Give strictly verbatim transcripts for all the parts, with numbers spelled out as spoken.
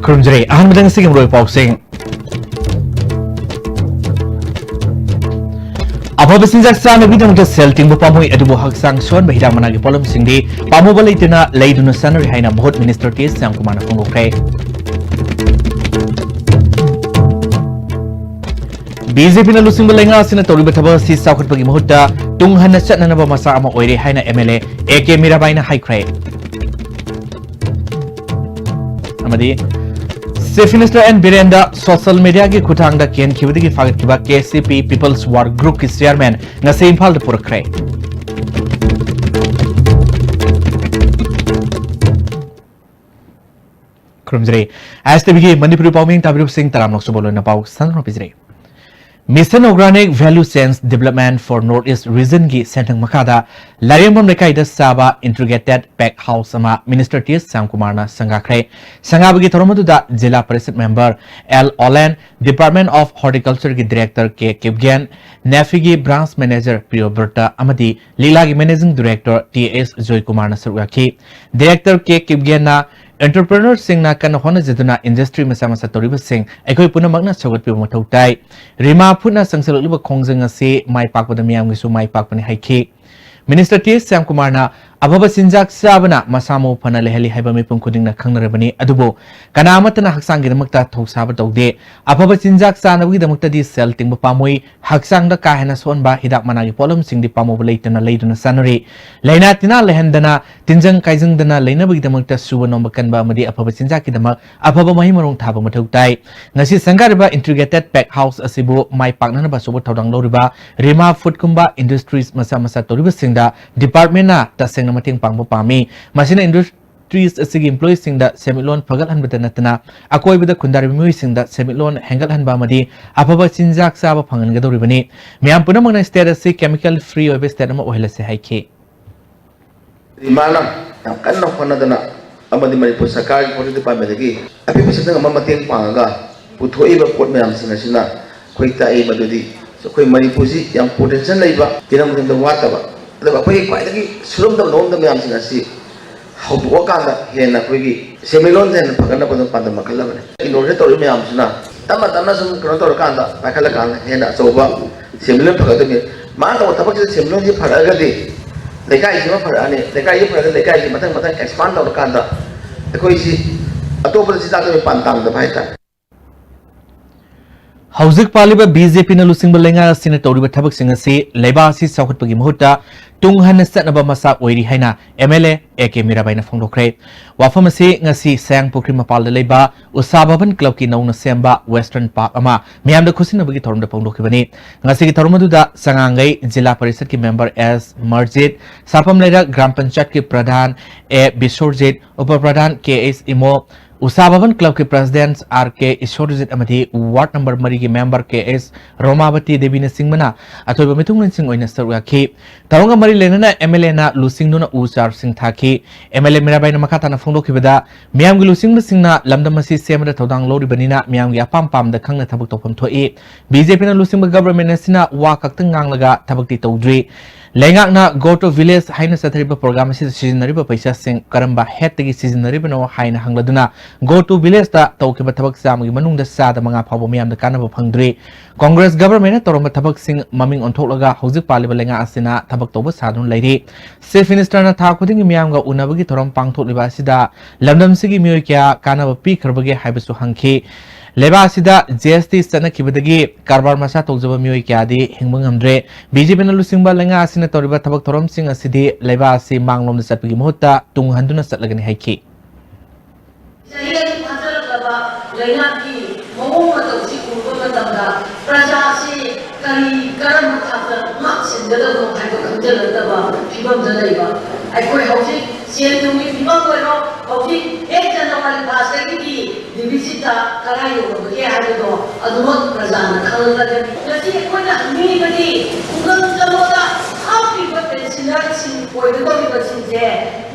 ꯈꯨꯔꯨꯝꯖꯔꯤ꯫ ꯑꯍꯥꯟꯕꯗ ꯉꯁꯤꯒꯤ ꯃꯔꯨꯑꯣꯏꯕ ꯄꯥꯎꯁꯤꯡ꯫ ꯑꯐꯕ ꯆꯤꯟꯖꯥꯛ ꯆꯥꯅꯕꯒꯤꯗꯃꯛꯇ ꯁꯦꯜ ꯇꯤꯡꯕ ꯄꯥꯝꯃꯣꯏ, ꯑꯗꯨꯕꯨ ꯍꯛꯆꯥꯡ ꯁꯣꯟꯕ ꯍꯤꯗꯥꯛ ꯃꯅꯥꯒꯤ ꯄꯣꯠꯂꯝꯁꯤꯡꯗꯤ ꯄꯥꯝꯃꯨꯕ ꯂꯩꯇꯅ ꯂꯩꯗꯨꯅ ꯆꯥꯅꯔꯤ ꯍꯥꯏꯅ ꯃꯍꯨꯠ minister T S ꯁ꯭ꯌꯥꯝꯀꯨꯃꯥꯔꯅ ꯐꯣꯡꯗꯣꯛꯈ꯭ꯔꯦ꯫ B J ꯄꯤꯅ ꯂꯨꯆꯤꯡꯕ ꯂꯩꯉꯥꯛ ꯑꯁꯤꯅ ꯇꯧꯔꯤꯕ ꯊꯕꯛ ꯑꯁꯤ ꯆꯥꯎꯈꯠꯄꯒꯤ ꯃꯍꯨꯠꯇ ꯇꯨꯡ ꯍꯟꯅ ꯆꯠꯅꯅꯕ ꯃꯆꯥꯛ ꯑꯃ ꯑꯣꯏꯔꯦ ꯍꯥꯏꯅ M L A A K ꯃꯤꯔꯥꯕꯥꯏꯅ ꯍꯥꯏꯈ꯭ꯔꯦ꯫ ꯑꯃꯗꯤ ꯆꯤꯐ ꯃꯤꯅꯤꯁꯇꯔ ꯑꯦꯟ ꯕꯤꯔꯦꯟꯗ ꯁꯣꯁꯤꯌꯦꯜ ꯃꯤꯗꯤꯌꯥꯒꯤ ꯈꯨꯠꯊꯥꯡꯗ ꯀꯦꯟꯈꯤꯕꯗꯒꯤ ꯐꯥꯒꯠꯈꯤꯕ ꯀꯦ ꯁꯤ ꯄꯤ ꯄꯤꯄꯜꯁ ꯋꯥꯔ ꯒ꯭ꯔꯨꯞꯀꯤ ꯆꯤꯌꯥꯔꯃꯦꯟ ꯉꯁꯤ ꯏꯝꯐꯥꯜꯗ ꯄꯨꯔꯛꯈ꯭ꯔꯦ꯫ ꯈꯨꯔꯨꯝꯖꯔꯤ꯫ ꯑꯥꯏ ꯑꯦꯁ ꯇꯤ ꯚꯤꯒꯤ ꯃꯅꯤꯄꯨꯔꯤ ꯄꯥꯎꯃꯤ ꯇꯥꯕꯤꯔꯤꯕꯁꯤꯡ ꯇꯔꯥꯝꯅ ꯑꯣꯛꯆꯕ ꯂꯣꯏꯅ ꯄꯥꯎ ꯁꯟꯗꯣꯛꯅ ꯄꯤꯖꯔꯤ꯫ Mission Organic Value Chains Development for North East Region ꯒꯤ ꯁꯦꯟꯊꯪ ꯃꯈꯥꯗ ꯂꯥꯏꯔꯦꯝꯕꯝ ꯂꯩꯀꯥꯏꯗ ꯁꯥꯕ Integrated Pack House ꯑꯃ ꯃꯤꯅꯤꯁꯇꯔ ꯇꯤ ꯑꯦꯁ ꯁ꯭ꯌꯥꯝꯀꯨꯃꯥꯔꯅ ꯁꯪꯒꯥꯈ꯭ꯔꯦ꯫ ꯁꯪꯒꯥꯕꯒꯤ ꯊꯧꯔꯝ ꯑꯗꯨꯗ zila parishad member L Olen, Department of Horticulture ꯒꯤ ꯗꯤꯔꯦꯛꯇꯔ ꯀꯦ ꯀꯤꯞꯒꯦꯟ, ꯅꯦꯐꯤꯒꯤ ꯕ꯭ꯔꯥꯟꯁ ꯃꯦꯅꯦꯖꯔ ꯄ꯭ꯔꯤꯌꯣꯕ꯭ꯔꯇ ꯑꯃꯗꯤ ꯂꯤꯛꯂꯥꯒꯤ ꯃꯦꯅꯦꯖꯤꯡ ꯗꯤꯔꯦꯛꯇꯔ ꯇꯤ ꯑꯦꯁ ꯖꯣꯏꯀꯨꯃꯥꯔꯅ ꯁꯔꯨꯛ ꯌꯥꯈꯤ꯫ ꯗꯤꯔꯦꯛꯇꯔ ꯀꯦ ꯀꯤꯞꯒꯦꯟꯅ ꯑꯦꯟꯇꯔꯄ꯭ꯔꯦꯅꯔꯁꯤꯡꯅ ꯀꯟꯅ ꯍꯣꯠꯅꯖꯗꯨꯅ ꯏꯟꯗꯁꯇ꯭ꯔꯤ ꯃꯆꯥ ꯃꯆꯥ ꯇꯧꯔꯤꯕꯁꯤꯡ ꯑꯩꯈꯣꯏ ꯄꯨꯝꯅꯃꯛꯅ ꯁꯧꯒꯠꯄꯤꯕ ꯃꯊꯧ ꯇꯥꯏ꯫ ꯔꯤꯃꯥ ꯐꯨꯗꯅ ꯆꯪꯁꯤꯜꯂꯛꯂꯤꯕ ꯈꯣꯡꯖꯪ ꯑꯁꯤ ꯃꯥꯏ ꯄꯥꯛꯄꯗ ꯃꯤꯌꯥꯝꯒꯤꯁꯨ ꯃꯥꯏ ꯄꯥꯛꯄꯅꯤ ꯍꯥꯏꯈꯤ꯫ ꯃꯤꯅꯤꯁꯇꯔ ꯇꯤ ꯑꯦꯁ ꯁ꯭ꯌꯥꯝꯀꯨꯃꯥꯔꯅ ꯑꯐꯕ ꯆꯤꯟꯖꯥꯛ ꯆꯥꯕꯅ ꯃꯁꯥ ꯃꯎ ꯐꯅ ꯂꯩꯍꯜꯂꯤ ꯍꯥꯏꯕ ꯃꯤꯄꯨꯝ ꯈꯨꯗꯤꯡꯅ ꯈꯪꯅꯔꯕꯅꯤ, ꯑꯗꯨꯕꯨ ꯀꯅꯥ ꯑꯃꯠꯇꯅ ꯍꯛꯆꯥꯡꯒꯤꯗꯃꯛꯇ ꯊꯧꯁꯥꯕ ꯇꯧꯗꯦ꯫ ꯑꯐꯕ ꯆꯤꯟꯖꯥꯛ ꯆꯥꯅꯕꯒꯤꯗꯃꯛꯇꯗꯤ ꯁꯦꯜ ꯇꯤꯡꯕ ꯄꯥꯝꯃꯨꯏ, ꯍꯛꯆꯥꯡꯗ ꯀꯥ ꯍꯦꯟꯅ ꯁꯣꯛꯍꯟꯕ ꯍꯤꯗꯥꯛ ꯃꯅꯥꯒꯤ ꯄꯣꯠꯂꯝꯁꯤꯡꯗꯤ ꯄꯥꯝꯃꯨꯕ ꯂꯩꯇꯅ ꯂꯩꯗꯨꯅ ꯆꯥꯅꯔꯤ꯫ ꯂꯥꯏꯅꯥ ꯇꯤꯟꯅꯥ ꯂꯩꯍꯟꯗꯅ, ꯇꯤꯟꯖꯪ ꯀꯥꯏꯖꯪꯗꯅ ꯂꯩꯅꯕꯒꯤꯗꯃꯛꯇ ꯁꯨꯕ ꯅꯣꯝꯕ ꯀꯟꯕ ꯑꯃꯗꯤ ꯑꯐꯕ ꯆꯤꯟꯖꯥꯛꯀꯤꯗꯃꯛ ꯑꯐꯕ ꯃꯍꯩ ꯃꯔꯣꯡ ꯊꯥꯕ ꯃꯊꯧ ꯇꯥꯏ꯫ ꯉꯁꯤ ꯁꯪꯒꯥꯔꯤꯕ Integrated Pack House ꯑꯁꯤꯕꯨ ꯃꯥꯏ ꯄꯥꯛꯅꯅꯕ ꯑꯆꯧꯕ ꯊꯧꯗꯥꯡ ꯂꯧꯔꯤꯕ ꯔꯤꯃꯥ ꯐꯨꯗꯀꯨꯝꯕ ꯏꯟꯗꯁꯇ꯭ꯔꯤꯁ ꯃꯆꯥ ꯃꯆꯥ ꯇꯧꯔꯤꯕꯁꯤꯡꯗ ꯗꯤꯄꯥꯔꯠꯃꯦꯟꯅ ꯇꯁꯦꯡꯅ ꯃꯇꯦꯡ ꯄꯥꯡꯕ ꯄꯥꯝꯃꯤ꯫ ꯃꯁꯤꯅ ꯏꯟꯗꯁꯇ꯭ꯔꯤꯁ ꯑꯁꯤꯒꯤ ꯏꯝꯄ꯭ꯂꯣꯌꯤꯁꯤꯡꯗ ꯁꯦꯟꯃꯤꯠꯂꯣꯟ ꯐꯒꯠꯍꯟꯕꯗ ꯅꯠꯇꯅ ꯑꯀꯣꯏꯕꯗ ꯈꯨꯟꯗꯥꯔꯤꯕ ꯃꯤꯑꯣꯏꯁꯤꯡꯗ ꯁꯦꯟꯃꯤꯠꯂꯣꯟ ꯍꯦꯟꯒꯠꯍꯟꯕ ꯑꯃꯗꯤ ꯑꯐꯕ ꯆꯤꯟꯖꯥꯛ ꯆꯥꯕ ꯐꯪꯍꯟꯒꯗꯧꯔꯤꯕꯅꯤ꯫ ꯃꯤꯌꯥꯝ ꯄꯨꯝꯅꯃꯛꯅ ꯁ꯭ꯇꯦꯠ ꯑꯁꯤ ꯀꯦꯃꯤꯀꯦꯜ ꯐ꯭ꯔꯤ ꯑꯣꯏꯕ ꯁ꯭ꯇꯦꯠ ꯑꯃ ꯑꯣꯏꯍꯜꯂꯁꯤ ꯍꯥꯏꯈꯤ꯫ ꯏꯃꯥꯅ ꯌꯥꯝ ꯀꯟꯅ ꯍꯣꯠꯅꯗꯅ ꯑꯃꯗꯤ ꯃꯅꯤꯄꯨꯔ ꯁꯔꯀꯥꯔꯒꯤ ꯐꯣꯔꯦꯁ ꯗꯤꯄꯥꯔꯠꯃꯦꯟꯗꯒꯤ ꯑꯄꯤꯛꯄ ꯁꯦꯟꯐꯝ ꯑꯃ ꯃꯇꯦꯡ ꯄꯥꯡꯉꯒ ꯄꯨꯊꯣꯛꯏꯕ ꯄꯣꯠ ꯃꯌꯥꯝꯁꯤꯡ ꯑꯁꯤꯅ ꯑꯩꯈꯣꯏ ꯇꯥꯛꯏ ꯃꯗꯨꯗꯤ ꯑꯩꯈꯣꯏ ꯃꯅꯤꯄꯨꯔꯁꯤ ꯌꯥꯝ ꯄꯣꯇꯦꯟꯁꯤꯌꯦꯜ ꯂꯩꯕ, ꯍꯤꯔꯝ ꯈꯨꯗꯤꯡꯃꯛꯇ ꯋꯥꯠꯇꯕ, ꯑꯗꯨꯒ ꯑꯩꯈꯣꯏꯒꯤ ꯈ꯭ꯋꯥꯏꯗꯒꯤ ꯁꯨꯔꯝꯗꯕ ꯅꯣꯝꯗꯕ ꯃꯌꯥꯝꯁꯤꯡ ꯑꯁꯤ ꯍꯧꯗꯣꯛꯑꯀꯥꯟꯗ ꯍꯦꯟꯅ ꯑꯩꯈꯣꯏꯒꯤ ꯁꯦꯟꯃꯤꯠꯂꯣꯟꯁꯦ ꯍꯦꯟꯅ ꯐꯒꯠꯅꯕ ꯑꯗꯨꯝ ꯄꯥꯟꯗꯝ ꯀꯜꯂꯕꯅꯤ꯫ Inauguration ꯇꯧꯔꯤ ꯃꯌꯥꯝꯁꯤꯅ ꯇꯞꯅ ꯇꯞꯅ ꯁꯨꯝ ꯀꯩꯅꯣ ꯇꯧꯔꯀꯥꯟꯗ, ꯄꯥꯏꯈꯠꯂꯀꯥꯟꯗ ꯍꯦꯟꯅ ꯑꯆꯧꯕ ꯁꯦꯟꯃꯤꯠꯂꯣꯟ ꯐꯒꯠꯇꯣꯏꯅꯤ꯫ ꯃꯥꯅ ꯇꯧꯕ ꯊꯕꯛꯁꯤꯗ ꯁꯦꯟꯃꯤꯠꯂꯣꯟꯁꯤ ꯐꯔꯛꯑꯒꯗꯤ ꯂꯩꯀꯥꯏꯁꯤꯃ ꯐꯔꯛꯑꯅꯤ, ꯂꯩꯀꯥꯏꯁꯤ ꯐꯔꯒ ꯂꯩꯀꯥꯏꯁꯤ ꯃꯊꯪ ꯃꯊꯪ expand ꯇꯧꯔꯀꯥꯟꯗ ꯑꯩꯈꯣꯏꯁꯤ ꯑꯇꯣꯞꯄꯗ ꯆꯤꯟꯖꯥꯛꯇ ꯃꯤꯄꯥꯟ ꯇꯥꯡꯗꯕ ꯍꯥꯏꯇꯥꯔꯦ꯫ ꯍꯧꯖꯤꯛ ꯄꯥꯜꯂꯤꯕ ꯕꯤ ꯖꯦ ꯄꯤꯅ ꯂꯨꯆꯤꯡꯕ ꯂꯩꯉꯥꯛ ꯑꯁꯤꯅ ꯇꯧꯔꯤꯕ ꯊꯕꯛꯁꯤꯡ ꯑꯁꯤ ꯂꯩꯕꯥꯛ ꯑꯁꯤ ꯆꯥꯎꯈꯠꯄꯒꯤ ꯃꯍꯨꯠꯇ ꯇꯨꯡ ꯍꯟꯅ ꯆꯠꯅꯕ ꯃꯆꯥꯛ ꯑꯣꯏꯔꯤ ꯍꯥꯏꯅ M L A A K ꯃꯤꯔꯥꯕꯥꯏꯅ ꯐꯣꯡꯗꯣꯛꯈ꯭ꯔꯦ꯫ ꯋꯥꯐꯝ ꯑꯁꯤ ꯉꯁꯤ ꯁꯌꯥꯡꯄꯨꯈ꯭ꯔꯤ ꯃꯄꯥꯜꯗ ꯂꯩꯕ ꯎꯁꯥ ꯚꯕꯟ ꯀ꯭ꯂꯕꯀꯤ ꯅꯧꯅ ꯁꯦꯝꯕ ꯋꯦꯁꯇꯔꯟ ꯄꯥꯔꯛ ꯑꯃ ꯃꯤꯌꯥꯝꯗ ꯈꯨꯠꯁꯤꯟꯅꯕꯒꯤ ꯊꯧꯔꯝꯗ ꯐꯣꯡꯗꯣꯛꯈꯤꯕꯅꯤ꯫ ꯉꯁꯤꯒꯤ ꯊꯧꯔꯝ ꯑꯗꯨꯗ ꯆꯉꯥꯡꯒꯩ ꯖꯤꯂꯥ ꯄꯔꯤꯁꯠꯀꯤ ꯃꯦꯝꯕꯔ ꯑꯦꯁ ꯃꯔꯖꯤꯠ, ꯁꯥꯐꯝ ꯂꯩꯔꯛ ꯒ꯭ꯔꯥꯝ ꯄꯟꯆꯥꯌꯠꯀꯤ ꯄ꯭ꯔꯙꯥꯟ ꯑꯦ ꯕꯤꯁꯣꯔꯖꯤꯠ, ꯎꯄ ꯄ꯭ꯔꯙꯥꯟ ꯀꯦ ꯑꯦꯁ ꯏꯃꯣ, ꯎꯁꯥ ꯚꯕꯟ ꯀ꯭ꯂꯕꯀꯤ ꯄ꯭ꯔꯁꯤꯗꯦꯟꯠ ꯑꯥꯔ ꯀꯦ ꯏꯁꯣꯔꯖꯤꯠ ꯑꯃꯗꯤ ꯋꯥꯔꯗ ꯅꯝꯕꯔ ꯃꯔꯤꯒꯤ ꯃꯦꯝꯕꯔ ꯀꯦ ꯑꯦꯁ ꯔꯣꯃꯥꯕꯇꯤ ꯗꯦꯕꯤꯅꯆꯤꯡꯕꯅ ꯑꯊꯣꯏꯕ ꯃꯤꯊꯨꯡꯂꯦꯟꯁꯤꯡ ꯑꯣꯏꯅ ꯁꯔꯨꯛ ꯌꯥꯈꯤ꯫ ꯊꯧꯔꯝꯒ ꯃꯔꯤ ꯂꯩꯅꯅ ꯑꯦꯝ ꯑꯦꯜ ꯑꯦꯅ ꯂꯨꯆꯤꯡꯗꯨꯅ ꯎ ꯆꯥꯔꯁꯤꯡ ꯊꯥꯈꯤ꯫ ꯑꯦꯝ ꯑꯦꯜ ꯑꯦ ꯃꯤꯔꯥꯕꯥꯏꯅ ꯃꯈꯥ ꯇꯥꯅ ꯐꯣꯡꯗꯣꯛꯈꯤꯕꯗ, ꯃꯤꯌꯥꯝꯒꯤ ꯂꯨꯆꯤꯡꯕꯁꯤꯡꯅ ꯂꯝꯗꯝ ꯑꯁꯤ ꯁꯦꯝꯕꯗ ꯊꯧꯗꯥꯡ ꯂꯧꯔꯤꯕꯅꯤꯅ ꯃꯤꯌꯥꯝꯒꯤ ꯑꯄꯥꯝ ꯄꯥꯝꯗ ꯈꯪꯅ ꯊꯕꯛ ꯇꯧꯐꯝ ꯊꯣꯛꯏ꯫ ꯕꯤ ꯖꯦ ꯄꯤꯅ ꯂꯨꯆꯤꯡꯕ ꯒꯕꯔꯃꯦꯟꯠ ꯑꯁꯤꯅ ꯋꯥ ꯈꯛꯇꯪ ꯉꯥꯡꯂꯒ ꯊꯕꯛꯇꯤ ꯇꯧꯗ꯭ꯔꯤ꯫ ꯂꯩꯉꯥꯛꯅ Go to Village ꯍꯥꯏꯅ ꯆꯠꯊꯔꯤꯕ ꯄ꯭ꯔꯣꯒ꯭ꯔꯥꯝ ꯑꯁꯤꯗ ꯁꯤꯖꯤꯟꯅꯔꯤꯕ ꯄꯩꯁꯥꯁꯤꯡ ꯀꯔꯝꯕ ꯍꯦꯠꯇꯒꯤ ꯁꯤꯖꯤꯟꯅꯔꯤꯕꯅꯣ ꯍꯥꯏꯅ ꯍꯪꯂꯗꯨꯅ, Go to Village ꯇ ꯇꯧꯈꯤꯕ ꯊꯕꯛ ꯆꯥꯝꯃꯒꯤ ꯃꯅꯨꯡꯗ ꯆꯥꯗ ꯃꯉꯥ ꯐꯥꯎꯕ ꯃꯤꯌꯥꯝꯗ ꯀꯥꯟꯅꯕ ꯐꯪꯗ꯭ꯔꯤ꯫ ꯀꯣꯡꯒ꯭ꯔꯦꯁ ꯒꯕꯔꯃꯦꯟꯠꯅ ꯇꯧꯔꯝꯕ ꯊꯕꯛꯁꯤꯡ ꯃꯃꯤꯡ ꯑꯣꯟꯊꯣꯛꯂꯒ ꯍꯧꯖꯤꯛ ꯄꯥꯜꯂꯤꯕ ꯂꯩꯉꯥꯛ ꯑꯁꯤꯅ ꯊꯕꯛ ꯇꯧꯕ ꯁꯥꯗꯨꯅ ꯂꯩꯔꯤ꯫ ꯆꯤꯐ ꯃꯤꯅꯤꯁꯇꯔꯅ ꯊꯥ ꯈꯨꯗꯤꯡꯒꯤ ꯃꯤꯌꯥꯝꯒ ꯎꯅꯕꯒꯤ ꯊꯧꯔꯝ ꯄꯥꯡꯊꯣꯛꯂꯤꯕ ꯑꯁꯤꯗ ꯂꯝꯗꯝꯁꯤꯒꯤ ꯃꯤꯑꯣꯏ ꯀꯌꯥ ꯀꯥꯟꯅꯕ ꯄꯤꯈ꯭ꯔꯕꯒꯦ ꯍꯥꯏꯕꯁꯨ ꯍꯪꯈꯤ꯫ ꯂꯩꯕꯥꯛ ꯑꯁꯤꯗ ꯖꯤ ꯑꯦꯁ ꯇꯤ ꯆꯠꯅꯈꯤꯕꯗꯒꯤ ꯀꯔꯕꯥꯔ ꯃꯆꯥ ꯇꯧꯖꯕ ꯃꯤꯑꯣꯏ ꯀꯌꯥꯗꯤ ꯍꯤꯡꯕ ꯉꯝꯗ꯭ꯔꯦ꯫ ꯕꯤ ꯖꯦ ꯄꯤꯅ ꯂꯨꯆꯤꯡꯕ ꯂꯩꯉꯥꯛ ꯑꯁꯤꯅ ꯇꯧꯔꯤꯕ ꯊꯕꯛ ꯊꯧꯔꯝꯁꯤꯡ ꯑꯁꯤꯗꯤ ꯂꯩꯕꯥꯛ ꯑꯁꯤ ꯃꯥꯡꯂꯣꯝꯗ ꯆꯠꯄꯒꯤ ꯃꯍꯨꯠꯇ ꯇꯨꯡ ꯍꯟꯗꯨꯅ ꯆꯠꯂꯒꯅꯤ ꯍꯥꯏꯈꯤ꯫ ꯆꯍꯤ ꯑꯅꯤ ꯐꯥꯖꯤꯜꯂꯛꯂꯕ ꯂꯩꯉꯥꯛꯀꯤ ꯃꯑꯣꯡ ꯃꯇꯧꯁꯤ ꯎꯕ ꯃꯇꯝꯗ ꯄ꯭ꯔꯖꯥꯁꯤ ꯀꯔꯤ, ꯀꯔꯝꯕ ꯊꯥꯛꯇ ꯉꯥꯛ ꯁꯦꯟꯒꯗꯕꯅꯣ ꯍꯥꯏꯕ ꯈꯪꯖꯤꯜꯂꯛꯇꯕ ꯐꯤꯕꯝꯗ ꯂꯩꯕ꯫ ꯑꯩꯈꯣꯏ ꯍꯧꯖꯤꯛ ꯁꯦꯟ ꯊꯨꯝꯒꯤ ꯐꯤꯕꯝ ꯑꯣꯏꯔꯣ, ꯍꯧꯖꯤꯛ ꯍꯦꯛ ꯖꯅꯋꯥꯔꯤ ꯊꯥꯁꯤꯗꯒꯤꯗꯤ ꯗꯤꯐꯤꯁꯤꯠꯇ ꯀꯔꯥꯏ ꯌꯧꯔꯕꯒꯦ ꯍꯥꯏꯕꯗꯣ ꯑꯗꯨꯃꯛ ꯄ꯭ꯔꯖꯥꯅ ꯈꯪꯂꯒꯅꯤ꯫ ꯉꯁꯤ ꯑꯩꯈꯣꯏꯅ ꯍꯪꯅꯤꯡꯉꯤꯕꯗꯤ ꯈꯨꯡꯒꯪ ꯆꯠꯂꯣꯗ ꯍꯥꯞꯄꯤꯕ ꯄꯦꯟꯁꯤꯅꯔꯁꯤꯡ ꯑꯣꯏꯒꯗꯧꯔꯤꯕꯁꯤꯡꯁꯦ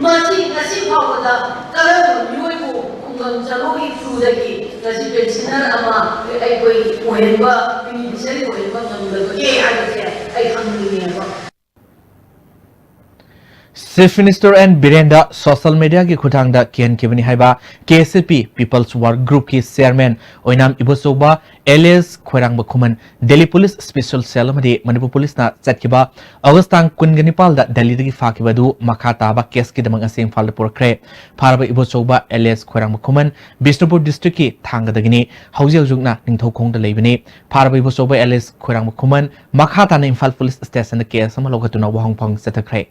ꯃꯁꯤ ꯉꯁꯤ ꯐꯥꯎꯕꯗ ꯀꯔꯝꯕ ꯃꯤꯑꯣꯏꯕꯨ ꯈꯨꯡꯒꯪ ꯆꯠꯂꯣꯒꯤ ꯊ꯭ꯔꯨꯗꯒꯤ ꯉꯁꯤ ꯄꯦꯟꯁꯤꯅꯔ ꯑꯃ ꯑꯩꯈꯣꯏ ꯑꯣꯏꯍꯟꯕ, ꯕꯦꯅꯤꯐꯤꯁꯔꯤ ꯑꯣꯏꯍꯟꯕ ꯉꯝꯗꯕꯒꯦ ꯍꯥꯏꯕꯁꯦ ꯑꯩ ꯈꯪꯅꯤꯡꯉꯦꯕ꯫ Chief Minister N Birenda social media ꯒꯤ ꯈꯨꯠꯊꯥꯡꯗ ꯀꯤꯍꯟꯈꯤꯕꯅꯤ ꯍꯥꯏꯕ K S P People's Work Group ꯀꯤ chairman ꯑꯣꯏꯅꯥꯝ ꯏꯕꯣꯆꯧꯕ ꯑꯦꯂꯤꯁ ꯈꯣꯏꯔꯥꯡꯕ ꯈꯨꯃꯟ ꯗꯦꯜꯂꯤ ꯄꯨꯂꯤꯁ special cell ꯑꯃꯗꯤ ꯃꯅꯤꯄꯨꯔ ꯄꯨꯂꯤꯁꯅ ꯆꯠꯈꯤꯕ ꯑꯣꯒꯁ ꯇꯥꯡ ꯀꯨꯟꯒ ꯅꯤꯄꯥꯜꯗ ꯗꯦꯜꯂꯤꯗꯒꯤ ꯐꯥꯈꯤꯕ ꯑꯗꯨ ꯃꯈꯥ ꯇꯥꯕ case ꯀꯤꯗꯃꯛ ꯉꯁꯤ ꯏꯝꯐꯥꯜꯗ ꯄꯨꯔꯛꯈ꯭ꯔꯦ꯫ ꯐꯥꯔꯕ ꯏꯕꯣꯆꯧꯕ ꯑꯦꯂꯤꯁ ꯈꯣꯏꯔꯥꯡꯕ ꯈꯨꯃꯟ ꯕꯤꯁꯅꯨꯄꯨꯔ district ꯀꯤ ꯊꯥꯡꯒꯗꯒꯤꯅꯤ꯫ ꯍꯧꯖꯤꯛ ꯍꯧꯖꯤꯛꯅ ꯅꯤꯡꯊꯧꯈꯣꯡꯗ ꯂꯩꯕꯅꯤ꯫ ꯐꯥꯔꯕ ꯏꯕꯣꯆꯧꯕ ꯑꯦꯂꯤꯁ ꯈꯣꯏꯔꯥꯡꯕ ꯈꯨꯃꯟ ꯃꯈꯥ ꯇꯥꯅ ꯏꯝꯐꯥꯜ ꯄꯨꯂꯤꯁ station ꯗ case ꯑꯃ ꯂꯧꯈꯠꯇꯨꯅ ꯋꯥꯍꯪ ꯐꯪ ꯆꯠꯊꯈ꯭ꯔꯦ꯫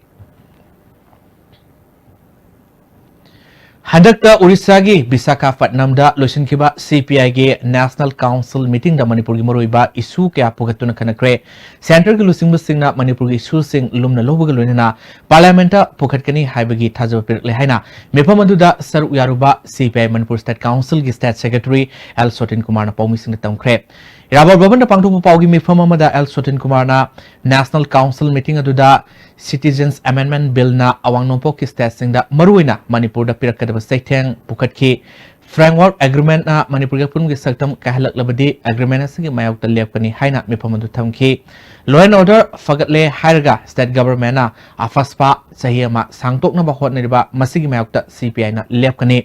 ꯍꯟꯗꯛꯇ ꯑꯣꯔꯤꯁꯥꯒꯤ ꯕꯤꯁꯥꯈꯥꯄꯠꯅꯝꯗ ꯂꯣꯏꯁꯤꯟꯈꯤꯕ C P I ꯒꯤ National Council meeting ꯗ ꯃꯅꯤꯄꯨꯔꯒꯤ ꯃꯔꯨꯑꯣꯏꯕ issue ꯀꯌꯥ ꯄꯨꯈꯠꯇꯨꯅ ꯈꯟꯅꯈ꯭ꯔꯦ꯫ Centre ꯒꯤ ꯂꯨꯆꯤꯡꯕꯁꯤꯡꯅ ꯃꯅꯤꯄꯨꯔꯒꯤ issue ꯁꯤꯡ ꯂꯨꯝꯅ ꯂꯧꯕꯒ ꯂꯣꯏꯅꯅ Parliament ꯇ ꯄꯨꯈꯠꯀꯅꯤ ꯍꯥꯏꯕꯒꯤ ꯊꯥꯖꯕ ꯄꯤꯔꯛꯂꯦ ꯍꯥꯏꯅ ꯃꯤꯐꯝ ꯑꯗꯨꯗ ꯁꯔꯨꯛ ꯌꯥꯔꯨꯕ C P I Manipur State Council ꯒꯤ State Secretary L ꯁꯣꯇꯤꯟ ꯀꯨꯃꯥꯔꯅ ꯄꯥꯎꯃꯤꯁꯤꯡꯗ ꯇꯝꯈ꯭ꯔꯦ꯫ ꯏꯔꯥꯕꯣꯠ ꯚꯕꯟꯗ ꯄꯥꯡꯊꯣꯛꯄ ꯄꯥꯎꯒꯤ ꯃꯤꯐꯝ ꯑꯃꯗ L ꯁꯣꯇꯤꯟ ꯀꯨꯃꯥꯔꯅ National Council meeting ꯑꯗꯨꯗ Citizens Amendment Bill ꯅ ꯑꯋꯥꯡ ꯅꯣꯡꯄꯣꯛꯀꯤ state ꯁꯤꯡꯗ ꯃꯔꯨꯑꯣꯏꯅ ꯃꯅꯤꯄꯨꯔꯗ ꯄꯤꯔꯛꯀꯗꯕ ꯆꯩꯊꯦꯡ ꯄꯨꯈꯠꯈꯤ꯫ Framework Agreement ꯅ ꯃꯅꯤꯄꯨꯔꯒꯤ ꯑꯄꯨꯟꯕꯒꯤ ꯁꯛꯇꯝ ꯀꯥꯏꯍꯜꯂꯛꯂꯕꯗꯤ agreement ꯑꯁꯤꯒꯤ ꯃꯥꯌꯣꯛꯇ ꯂꯦꯞꯀꯅꯤ ꯍꯥꯏꯅ ꯃꯤꯐꯝ ꯑꯗꯨ ꯊꯝꯈꯤ꯫ Law and order ꯐꯒꯠꯂꯦ ꯍꯥꯏꯔꯒ state government ꯅ ꯑꯐꯁꯄꯥ ꯆꯍꯤ ꯑꯃ ꯁꯥꯡꯗꯣꯛꯅꯕ ꯍꯣꯠꯅꯔꯤꯕ ꯃꯁꯤꯒꯤ ꯃꯥꯌꯣꯛꯇ C P I ꯅ ꯂꯦꯞꯀꯅꯤ꯫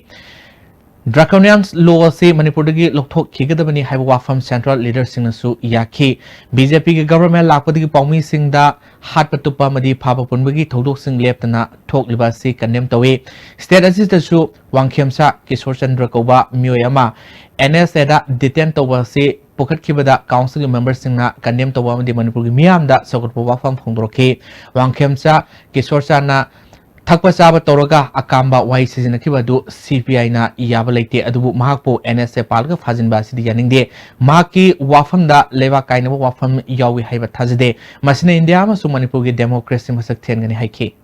Draconian law ꯑꯁꯤ ꯃꯅꯤꯄꯨꯔꯗꯒꯤ ꯂꯧꯊꯣꯛꯈꯤꯒꯗꯕꯅꯤ ꯍꯥꯏꯕ ꯋꯥꯐꯝ central leader ꯁꯤꯡꯅꯁꯨ ꯌꯥꯈꯤ꯫ B J P ꯒꯤ government ꯂꯥꯛꯄꯗꯒꯤ ꯄꯥꯎꯃꯤꯁꯤꯡꯗ ꯍꯥꯠꯄ ꯇꯨꯞꯄ ꯑꯃꯗꯤ ꯐꯥꯕ ꯄꯨꯟꯕꯒꯤ ꯊꯧꯗꯣꯛꯁꯤꯡ ꯂꯦꯞꯇꯅ ꯊꯣꯛꯂꯤꯕ ꯑꯁꯤ condemn ꯇꯧꯏ꯫ State ꯑꯁꯤꯗꯁꯨ ꯋꯥꯡꯈꯦꯝꯆꯥ ꯀꯤꯁꯣꯔ ꯆꯟꯗ꯭ꯔ ꯀꯧꯕ ꯃꯤꯑꯣꯏ ꯑꯃ N S A the detain ꯇꯧꯕ ꯑꯁꯤ ꯄꯨꯈꯠꯈꯤꯕꯗ council ꯒꯤ member ꯁꯤꯡꯅ condemn ꯇꯧꯕ ꯑꯃꯗꯤ ꯃꯅꯤꯄꯨꯔꯒꯤ ꯃꯤꯌꯥꯝꯗ ꯁꯧꯒꯠꯄ ꯋꯥꯐꯝ ꯐꯣꯡꯗꯣꯔꯛꯈꯤ꯫ ꯋꯥꯡꯈꯦꯝꯆꯥ ꯀꯤꯁꯣꯔ ꯆꯥꯅ ꯊꯛꯄ ꯆꯥꯕ ꯇꯧꯔꯒ ꯑꯀꯥꯝꯕ ꯋꯥꯍꯩ ꯁꯤꯖꯤꯟꯅꯈꯤꯕ ꯑꯗꯨ C P I ꯅ ꯌꯥꯕ ꯂꯩꯇꯦ, ꯑꯗꯨꯕꯨ ꯃꯍꯥꯛꯄꯨ N S A ꯄꯥꯜꯂꯒ ꯐꯥꯖꯤꯟꯕ ꯑꯁꯤꯗꯤ ꯌꯥꯅꯤꯡꯗꯦ꯫ ꯃꯍꯥꯛꯀꯤ ꯋꯥꯐꯝꯗ ꯂꯩꯕꯥꯛ ꯀꯥꯏꯅꯕ ꯋꯥꯐꯝ ꯌꯥꯎꯏ ꯍꯥꯏꯕ ꯊꯥꯖꯗꯦ꯫ ꯃꯁꯤꯅ ꯏꯟꯗꯤꯌꯥ ꯑꯃꯁꯨꯡ ꯃꯅꯤꯄꯨꯔꯒꯤ democracy ꯃꯁꯛ ꯊꯦꯟꯒꯅꯤ ꯍꯥꯏꯈꯤ꯫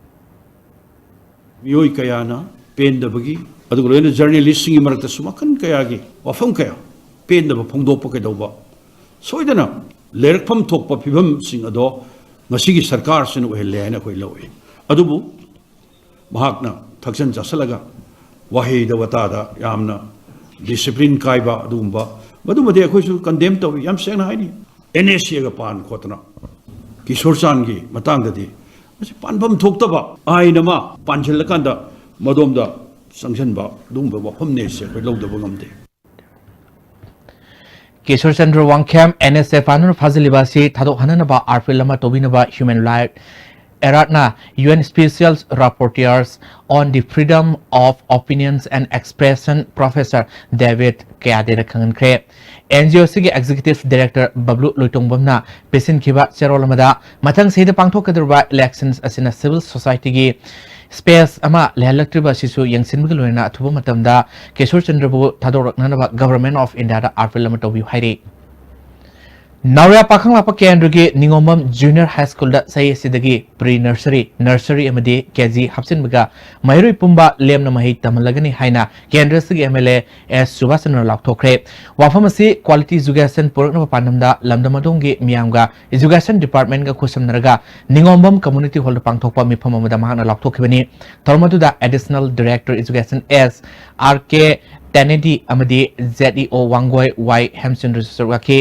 ꯃꯤꯑꯣꯏ ꯀꯌꯥꯅ ꯄꯦꯟꯗꯕꯒꯤ, ꯑꯗꯨꯒ ꯂꯣꯏꯅ journalist ꯁꯤꯡꯒꯤ ꯃꯔꯛꯇꯁꯨ ꯃꯈꯜ ꯀꯌꯥꯒꯤ ꯋꯥꯐꯝ ꯀꯌꯥ, ꯄꯦꯟꯗꯕ ꯐꯣꯡꯗꯣꯛꯄ ꯀꯩꯗꯧꯕ ꯁꯣꯏꯗꯅ ꯂꯩꯔꯛꯐꯝ ꯊꯣꯛꯄ ꯐꯤꯕꯝꯁꯤꯡ ꯑꯗꯣ ꯉꯁꯤꯒꯤ ꯁꯔꯀꯥꯔꯁꯤꯅ ꯑꯣꯏꯍꯜꯂꯦ ꯍꯥꯏꯅ ꯑꯩꯈꯣꯏ ꯂꯧꯏ꯫ ꯑꯗꯨꯕꯨ ꯃꯍꯥꯛꯅ ꯊꯛꯆꯟ ꯆꯥꯁꯤꯜꯂꯒ ꯋꯥꯍꯩꯗ ꯋꯥꯇꯥꯗ ꯌꯥꯝꯅ discipline ꯀꯥꯏꯕ ꯑꯗꯨꯒꯨꯝꯕ, ꯃꯗꯨꯃꯗꯤ ꯑꯩꯈꯣꯏꯁꯨ condemn ꯇꯧꯏ꯫ ꯌꯥꯝ ꯁꯦꯡꯅ ꯍꯥꯏꯅꯤ, N S A ꯒ ꯄꯥꯟ ꯈꯣꯠꯇꯅ ꯀꯤꯁꯣꯔ ꯆꯥꯟꯒꯤ ꯃꯇꯥꯡꯗꯗꯤ ꯃꯁꯤ ꯄꯥꯟꯐꯝ ꯊꯣꯛꯇꯕ ꯑꯥꯏꯟ ꯑꯃ ꯄꯥꯟꯁꯤꯜꯂꯀꯥꯟꯗ ꯃꯗꯣꯝꯗ ꯆꯪꯁꯤꯟꯕ ꯑꯗꯨꯒꯨꯝꯕ ꯋꯥꯐꯝꯅꯦꯁꯦ ꯑꯩꯈꯣꯏ ꯂꯧꯗꯕ ꯉꯝꯗꯦ꯫ Keshor Chandra Wangkhem, N S F ꯑꯥꯔꯅ ꯐꯥꯖꯤꯜꯂꯤꯕ ꯑꯁꯤ ꯊꯥꯗꯣꯛꯍꯟꯅꯅꯕ ꯑꯥꯔꯄꯤꯜ ꯑꯃ ꯇꯧꯕꯤꯅꯕ Human Rights Act-ꯅ U N Special Rapporteurs on the Freedom of Opinions and Expression Professor David Kayadeda ꯈꯪꯍꯟꯈ꯭ꯔꯦ꯫ ꯑꯦꯟ ꯖꯤ ꯑꯣ ꯑꯁꯤꯒꯤ ꯑꯦꯛꯖꯤꯀ꯭ꯌꯨꯇꯤꯚ ꯗꯥꯏꯔꯦꯛꯇꯔ ꯕꯕ꯭ꯂꯨ ꯂꯣꯏꯇꯣꯡꯕꯝꯅ ꯄꯤꯁꯤꯟꯈꯤꯕ ꯆꯦꯔꯣꯜ ꯑꯃꯗ ꯃꯊꯪ ꯆꯍꯤꯗ ꯄꯥꯡꯊꯣꯛꯀꯗꯧꯔꯤꯕ ꯏꯂꯦꯛꯁꯟ ꯑꯁꯤꯅ ꯁꯤꯚꯤꯜ ꯁꯣꯁꯥꯏꯇꯤꯒꯤ ꯁ꯭ꯄꯦꯁ ꯑꯃ ꯂꯩꯍꯜꯂꯛꯇ꯭ꯔꯤꯕ ꯑꯁꯤꯁꯨ ꯌꯦꯡꯁꯤꯟꯕꯒ ꯂꯣꯏꯅꯅ ꯑꯊꯨꯕ ꯃꯇꯝꯗ ꯀꯦꯁꯣꯔ ꯆꯟꯗ꯭ꯔꯕꯨ ꯊꯥꯗꯣꯔꯛꯅꯅꯕ ꯒꯚꯔꯟꯃꯦꯟꯠ ꯑꯣꯐ ꯏꯟꯗꯤꯌꯥꯗ ꯑꯥꯔꯄꯤꯜ ꯑꯃ ꯇꯧꯕꯤꯌꯨ ꯍꯥꯏꯔꯤ꯫ ꯅꯥꯎꯔꯦꯝ ꯄꯥꯈꯪꯂꯥꯛꯄ ꯀꯦꯟꯗ꯭ꯔꯒꯤ ꯅꯤꯉꯣꯝꯕꯝ ꯖꯨꯅꯤꯌꯔ ꯍꯥꯏ ꯁ꯭ꯀꯨꯜꯗ ꯆꯍꯤ ꯑꯁꯤꯗꯒꯤ ꯄ꯭ꯔꯤ ꯅꯔꯁꯔꯤ, ꯅꯔꯁꯔꯤ ꯑꯃꯗꯤ ꯀꯦ ꯖꯤ ꯍꯥꯞꯆꯤꯟꯕꯒ ꯃꯍꯩꯔꯣꯏ ꯄꯨꯝꯕ ꯂꯦꯝꯅ ꯃꯍꯩ ꯇꯝꯍꯜꯂꯒꯅꯤ ꯍꯥꯏꯅ ꯀꯦꯟꯗ꯭ꯔ ꯑꯁꯤꯒꯤ ꯑꯦꯝ ꯑꯦꯜ ꯑꯦ ꯑꯦꯁ ꯁꯨꯕꯥꯁ ꯆꯟꯗ꯭ꯔꯅ ꯂꯥꯎꯊꯣꯛꯈ꯭ꯔꯦ꯫ ꯋꯥꯐꯝ ꯑꯁꯤ ꯀ꯭ꯋꯥꯂꯤꯇꯤ ꯏꯖꯨꯀꯦꯁꯟ ꯄꯨꯔꯛꯅꯕ ꯄꯥꯟꯗꯝꯗ ꯂꯝꯗꯝ ꯑꯗꯣꯝꯒꯤ ꯃꯤꯌꯥꯝꯒ ꯏꯖꯨꯀꯦꯁꯟ ꯗꯤꯄꯥꯔꯠꯃꯦꯟꯠꯒ ꯈꯨꯠꯁꯝꯅꯔꯒ ꯅꯤꯉꯣꯝꯕꯝ ꯀꯝꯃ꯭ꯌꯨꯅꯤꯇꯤ ꯍꯣꯜꯗ ꯄꯥꯡꯊꯣꯛꯄ ꯃꯤꯐꯝ ꯑꯃꯗ ꯃꯍꯥꯛꯅ ꯂꯥꯎꯊꯣꯛꯈꯤꯕꯅꯤ꯫ ꯊꯧꯔꯝ ꯑꯗꯨꯗ ꯑꯦꯗꯤꯁꯅꯦꯜ ꯗꯥꯏꯔꯦꯛꯇꯔ ꯏꯖꯨꯀꯦꯁꯟ ꯑꯦꯁ ꯑꯥꯔ ꯀꯦ ꯇꯦꯅꯦꯗꯤ ꯑꯃꯗꯤ ꯖꯦꯠ ꯏ ꯑꯣ ꯋꯥꯡꯒꯣꯏ ꯋꯥꯏ ꯍꯦꯝꯆꯟꯗ꯭ꯔꯁꯨ ꯁꯔꯨꯛ ꯌꯥꯈꯤ꯫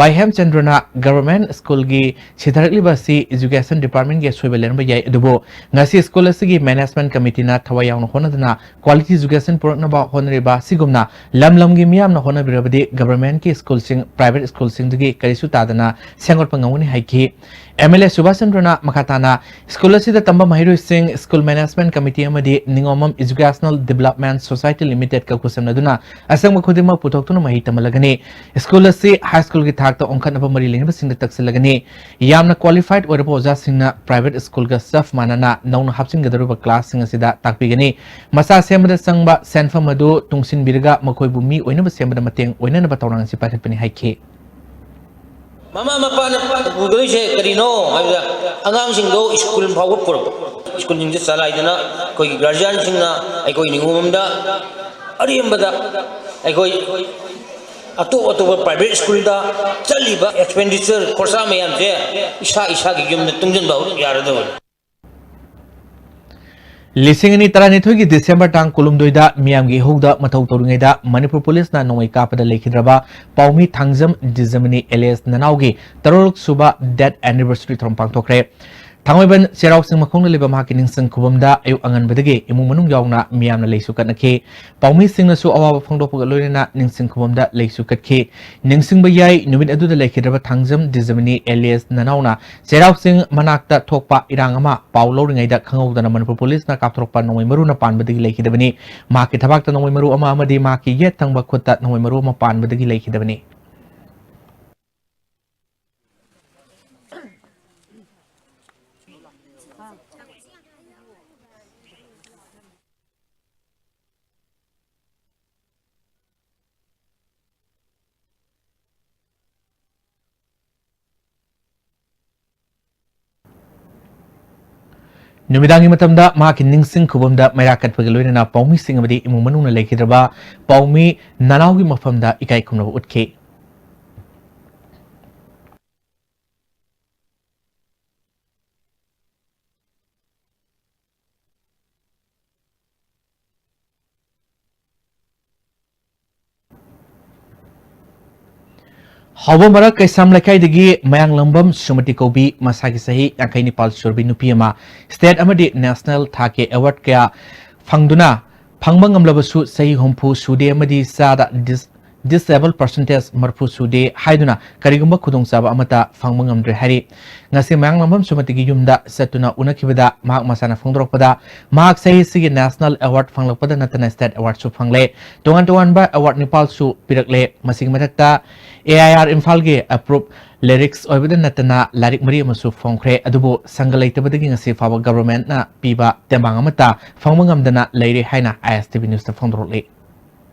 ꯋꯥꯏ ꯍꯦꯝꯆꯟꯗ꯭ꯔꯅ ꯒꯚꯔꯟꯃꯦꯟꯠ ꯁ꯭ꯀꯨꯜꯒꯤ ꯁꯤꯊꯔꯛꯂꯤꯕ ꯑꯁꯤ ꯏꯖꯨꯀꯦꯁꯟ ꯗꯤꯄꯥꯔꯠꯃꯦꯟꯠꯒꯤ ꯑꯁꯣꯏꯕ ꯂꯩꯔꯝꯕ ꯌꯥꯏ, ꯑꯗꯨꯕꯨ ꯉꯁꯤ ꯁ꯭ꯀꯨꯜ ꯑꯁꯤꯒꯤ ꯃꯦꯅꯦꯖꯃꯦꯟꯠ ꯀꯃꯤꯇꯤꯅ ꯊꯋꯥꯏ ꯌꯥꯎꯅ ꯍꯣꯠꯅꯗꯨꯅ ꯀ꯭ꯋꯥꯂꯤꯇꯤ ꯏꯖꯨꯀꯦꯁꯟ ꯄꯨꯔꯛꯅꯕ ꯍꯣꯠꯅꯔꯤꯕ ꯑꯁꯤꯒꯨꯝꯅ ꯂꯝ ꯂꯝꯒꯤ ꯃꯤꯌꯥꯝꯅ ꯍꯣꯠꯅꯕꯤꯔꯕꯗꯤ ꯒꯚꯔꯟꯃꯦꯟꯠꯀꯤ ꯁ꯭ꯀꯨꯜꯁꯤꯡ ꯄ꯭ꯔꯥꯏꯚꯦꯠ ꯁ꯭ꯀꯨꯜꯁꯤꯡꯗꯒꯤ ꯀꯔꯤꯁꯨ ꯇꯥꯗꯅ ꯁꯦꯝꯒꯠꯄ ꯉꯝꯒꯅꯤ ꯍꯥꯏꯈꯤ꯫ ꯑꯦꯝ ꯑꯦꯜ ꯑꯦ ꯁꯨꯕꯥꯁ ꯆꯟꯗ꯭ꯔꯅ ꯃꯈꯥ ꯇꯥꯅ ꯁ꯭ꯀꯨꯜ ꯑꯁꯤꯗ ꯇꯝꯕ ꯃꯍꯩꯔꯣꯏꯁꯤꯡ ꯁ꯭ꯀꯨꯜ ꯃꯦꯅꯦꯖꯃꯦꯟꯠ ꯀꯃꯤꯇꯤ ꯑꯃꯗꯤ ꯅꯤꯉꯣꯝꯕꯝ ꯏꯖꯨꯀꯦꯁꯅꯦꯜ ꯗꯤꯕꯦꯂꯞꯃꯦꯟꯠ ꯁꯣꯁꯥꯏꯇꯤ ꯂꯤꯃꯤꯇꯦꯗꯀ ꯈꯨꯠꯁꯝꯅꯗꯨꯅ ꯑꯁꯪꯕ ꯈꯨꯗꯤꯡꯃꯛ ꯄꯨꯊꯣꯛꯇꯨꯅ ꯃꯍꯩ ꯇꯝꯍꯜꯂꯒꯅꯤ꯫ ꯁ꯭ꯀꯨꯜ ꯑꯁꯤ ꯍꯥꯏ ꯁ꯭ꯀꯨꯜꯒꯤ ꯊꯥꯛꯇ ꯑꯣꯟꯈꯠꯅꯕ ꯃꯔꯤ ꯂꯩꯅꯕꯁꯤꯡꯗ ꯇꯛꯁꯤꯜꯂꯒꯅꯤ꯫ ꯌꯥꯝꯅ ꯀ꯭ꯋꯥꯂꯤꯐꯥꯏꯗ ꯑꯣꯏꯔꯕ ꯑꯣꯖꯥꯁꯤꯡꯅ ꯄ꯭ꯔꯥꯏꯚꯦꯠ ꯁ꯭ꯀꯨꯜꯒ ꯆꯞ ꯃꯥꯟꯅꯅ ꯅꯧꯅ ꯍꯥꯞꯆꯤꯟꯒꯗꯧꯔꯤꯕ ꯀ꯭ꯂꯥꯁꯁꯤꯡ ꯑꯁꯤꯗ ꯇꯥꯛꯄꯤꯒꯅꯤ꯫ ꯃꯆꯥ ꯁꯦꯝꯕꯗ ꯆꯪꯕ ꯁꯦꯟꯐꯝ ꯑꯗꯨ ꯇꯨꯡꯁꯤꯟꯕꯤꯔꯒ ꯃꯈꯣꯏꯕꯨ ꯃꯤ ꯑꯣꯏꯅꯕ ꯁꯦꯝꯕꯗ ꯃꯇꯦꯡ ꯑꯣꯏꯅꯅꯕ ꯊꯧꯔꯥꯡ ꯑꯁꯤ ꯄꯥꯏꯈꯠꯄꯅꯤ ꯍꯥꯏꯈꯤ꯫ ꯃꯃꯥ ꯃꯄꯥꯅ ꯄꯨꯒꯗꯣꯏꯁꯦ ꯀꯔꯤꯅꯣ ꯍꯥꯏꯕꯗ, ꯑꯉꯥꯡꯁꯤꯡꯗꯣ ꯁ꯭ꯀꯨꯜ ꯐꯥꯎꯕ ꯄꯨꯔꯛꯄ, ꯁ꯭ꯀꯨꯜꯁꯤꯡꯁꯦ ꯆꯂꯥꯏꯗꯅ ꯑꯩꯈꯣꯏꯒꯤ ꯒꯥꯔꯖꯤꯌꯥꯟꯁꯤꯡꯅ ꯑꯩꯈꯣꯏ ꯅꯤꯉꯣꯝꯕꯝꯗ ꯑꯔꯦꯝꯕꯗ ꯑꯩꯈꯣꯏ ꯑꯇꯣꯞ ꯑꯇꯣꯞꯄ ꯄ꯭ꯔꯥꯏꯚꯦꯠ ꯁ꯭ꯀꯨꯜꯗ ꯆꯠꯂꯤꯕ ꯑꯦꯛꯁꯄꯦꯟꯗꯤꯆꯔ, ꯈꯣꯔꯁꯥ ꯃꯌꯥꯝꯁꯦ ꯏꯁꯥ ꯏꯁꯥꯒꯤ ꯌꯨꯝꯗ ꯇꯨꯡꯁꯤꯟꯕ ꯌꯥꯔꯗꯕꯅꯤ꯫ ꯂꯤꯁꯤꯡ ꯑꯅꯤ ꯇꯔꯥꯅꯤꯊꯣꯏꯒꯤ ꯗꯤꯁꯦꯝꯕꯔ ꯇꯥꯡ ꯀꯨꯟꯍꯨꯝꯗꯣꯏꯗ ꯃꯤꯌꯥꯝꯒꯤ ꯏꯍꯧꯗ ꯃꯊꯧ ꯇꯧꯔꯤꯉꯩꯗ ꯃꯅꯤꯄꯨꯔ ꯄꯨꯂꯤꯁꯅ ꯅꯣꯡꯃꯩ ꯀꯥꯞꯄꯗ ꯂꯩꯈꯤꯗ꯭ꯔꯕ ꯄꯥꯎꯃꯤ ꯊꯥꯡꯖꯝ ꯗꯤꯖꯃꯅꯤ ꯑꯦꯂꯤꯌꯥꯁ ꯅꯅꯥꯎꯒꯤ ꯇꯔꯥꯔꯛ ꯁꯨꯕ ꯗꯦꯠ ꯑꯦꯅꯤꯚꯔꯁꯔꯤ ꯊꯧꯔꯝ ꯄꯥꯡꯊꯣꯛꯈ꯭ꯔꯦ꯫ ꯊꯥꯡꯃꯩꯕꯟ ꯆꯩꯔꯥꯎ ꯆꯤꯡ ꯃꯈꯣꯡꯗ ꯂꯩꯕ ꯃꯍꯥꯛꯀꯤ ꯅꯤꯡꯁꯤꯡ ꯈꯨꯕꯝꯗ ꯑꯌꯨꯛ ꯑꯉꯟꯕꯗꯒꯤ ꯏꯃꯨꯡ ꯃꯅꯨꯡ ꯌꯥꯎꯅ ꯃꯤꯌꯥꯝꯅ ꯂꯩꯁꯨ ꯀꯠꯅꯈꯤ꯫ ꯄꯥꯎꯃꯤꯁꯤꯡꯅꯁꯨ ꯑꯋꯥꯕ ꯐꯣꯡꯗꯣꯛꯄꯒ ꯂꯣꯏꯅꯅ ꯅꯤꯡꯁꯤꯡ ꯈꯨꯕꯝꯗ ꯂꯩꯁꯨ ꯀꯠꯈꯤ꯫ ꯅꯤꯡꯁꯤꯡꯕ ꯌꯥꯏ, ꯅꯨꯃꯤꯠ ꯑꯗꯨꯗ ꯂꯩꯈꯤꯗ꯭ꯔꯕ ꯊꯥꯡꯖꯝ ꯗꯤꯖꯃꯅꯤ alias ꯅꯅꯥꯎꯅ ꯆꯩꯔꯥꯎ ꯆꯤꯡ ꯃꯅꯥꯛꯇ ꯊꯣꯛꯄ ꯏꯔꯥꯡ ꯑꯃ ꯄꯥꯎ ꯂꯧꯔꯤꯉꯩꯗ ꯈꯪꯍꯧꯗꯅ ꯃꯅꯤꯄꯨꯔ ꯄꯨꯂꯤꯁꯅ ꯀꯥꯞꯊꯣꯔꯛꯄ ꯅꯣꯡꯃꯩ ꯃꯔꯨꯅ ꯄꯥꯟꯕꯗꯒꯤ ꯂꯩꯈꯤꯗꯕꯅꯤ꯫ ꯃꯍꯥꯛꯀꯤ ꯊꯕꯥꯛꯇ ꯅꯣꯡꯃꯩ ꯃꯔꯨ ꯑꯃ ꯑꯃꯗꯤ ꯃꯍꯥꯛꯀꯤ ꯌꯦꯠ ꯊꯪꯕ ꯈꯨꯠꯇ ꯅꯣꯡꯃꯩ ꯃꯔꯨ ꯑꯃ ꯄꯥꯟꯕꯗꯒꯤ ꯂꯩꯈꯤꯗꯕꯅꯤ꯫ ꯅꯨꯃꯤꯗꯥꯡꯒꯤ ꯃꯇꯝꯗ ꯃꯍꯥꯛꯀꯤ ꯅꯤꯡꯁꯤꯡ ꯈꯨꯕꯝꯗ ꯃꯩꯔꯥ ꯀꯠꯄꯒ ꯂꯣꯏꯅꯅ ꯄꯥꯎꯃꯤꯁꯤꯡ ꯑꯃꯗꯤ ꯏꯃꯨꯡ ꯃꯅꯨꯡꯅ ꯂꯩꯈꯤꯗ꯭ꯔꯕ ꯄꯥꯎꯃꯤ ꯅꯅꯥꯎꯒꯤ ꯃꯐꯝꯗ ꯏꯀꯥꯏ ꯈꯨꯝꯅꯕ ꯎꯠꯈꯤ꯫ ꯍꯥꯎꯕꯝ ꯃꯔꯛ ꯀꯩꯁꯥꯝ ꯂꯩꯀꯥꯏꯗꯒꯤ ꯃꯌꯥꯡꯂꯝꯕꯝ ꯁꯨꯃꯇꯤ ꯀꯧꯕꯤ ꯃꯁꯥꯒꯤ ꯆꯍꯤ ꯌꯥꯡꯈꯩ ꯅꯤꯄꯥꯜ ꯁꯨꯔꯕꯤ ꯅꯨꯄꯤ ꯑꯃ state ꯑꯃꯗꯤ national ꯊꯥꯛꯀꯤ award ꯀꯌꯥ ꯐꯪꯗꯨꯅ ꯐꯪꯕ ꯉꯝꯂꯕꯁꯨ ꯆꯍꯤ ꯍꯨꯝꯐꯨ ꯁꯨꯗꯦ ꯑꯃꯗꯤ ꯆꯥꯗ dis-, disable percentage ꯃꯔꯤꯐꯨ ꯁꯨꯗꯦ ꯍꯥꯏꯗꯨꯅ ꯀꯔꯤꯒꯨꯝꯕ ꯈꯨꯗꯣꯡꯆꯥꯕ ꯑꯃꯠꯇ ꯐꯪꯕ ꯉꯝꯗ꯭ꯔꯦ ꯍꯥꯏꯔꯤ꯫ ꯉꯁꯤ ꯃꯌꯥꯡꯂꯝꯕꯝ ꯁꯨꯃꯇꯤꯒꯤ ꯌꯨꯝꯗ ꯆꯠꯇꯨꯅ ꯎꯅꯈꯤꯕꯗ ꯃꯍꯥꯛ ꯃꯁꯥꯅ ꯐꯣꯡꯗꯣꯔꯛꯄꯗ ꯃꯍꯥꯛ ꯆꯍꯤꯁꯤꯒꯤ national award ꯐꯪꯂꯛꯄꯗ ꯅꯠꯇꯅ state awardꯁꯨ ꯐꯪꯂꯦ꯫ ꯇꯣꯉꯥꯟ ꯇꯣꯉꯥꯟꯕ award ꯅꯤꯄꯥꯜꯁꯨ ꯄꯤꯔꯛꯂꯦ꯫ ꯃꯁꯤꯒꯤ ꯃꯊꯛꯇ A I R ꯏꯝꯐꯥꯜꯒꯤ approve lyrics ꯑꯣꯏꯕꯗ ꯅꯠꯇꯅ ꯂꯥꯏꯔꯤꯛ ꯃꯔꯤ ꯑꯃꯁꯨ ꯐꯣꯡꯈ꯭ꯔꯦ꯫ ꯑꯗꯨꯕꯨ ꯁꯪꯒ ꯂꯩꯇꯕꯗꯒꯤ ꯉꯁꯤ ꯐꯥꯎꯕ governmentꯅ ꯄꯤꯕ ꯇꯦꯡꯕꯥꯡ ꯑꯃꯠꯇ ꯐꯪꯕ ꯉꯝꯗꯅ ꯂꯩꯔꯦ ꯍꯥꯏꯅ I S T V newsꯇ ꯐꯣꯡꯗꯣꯔꯛꯂꯤ꯫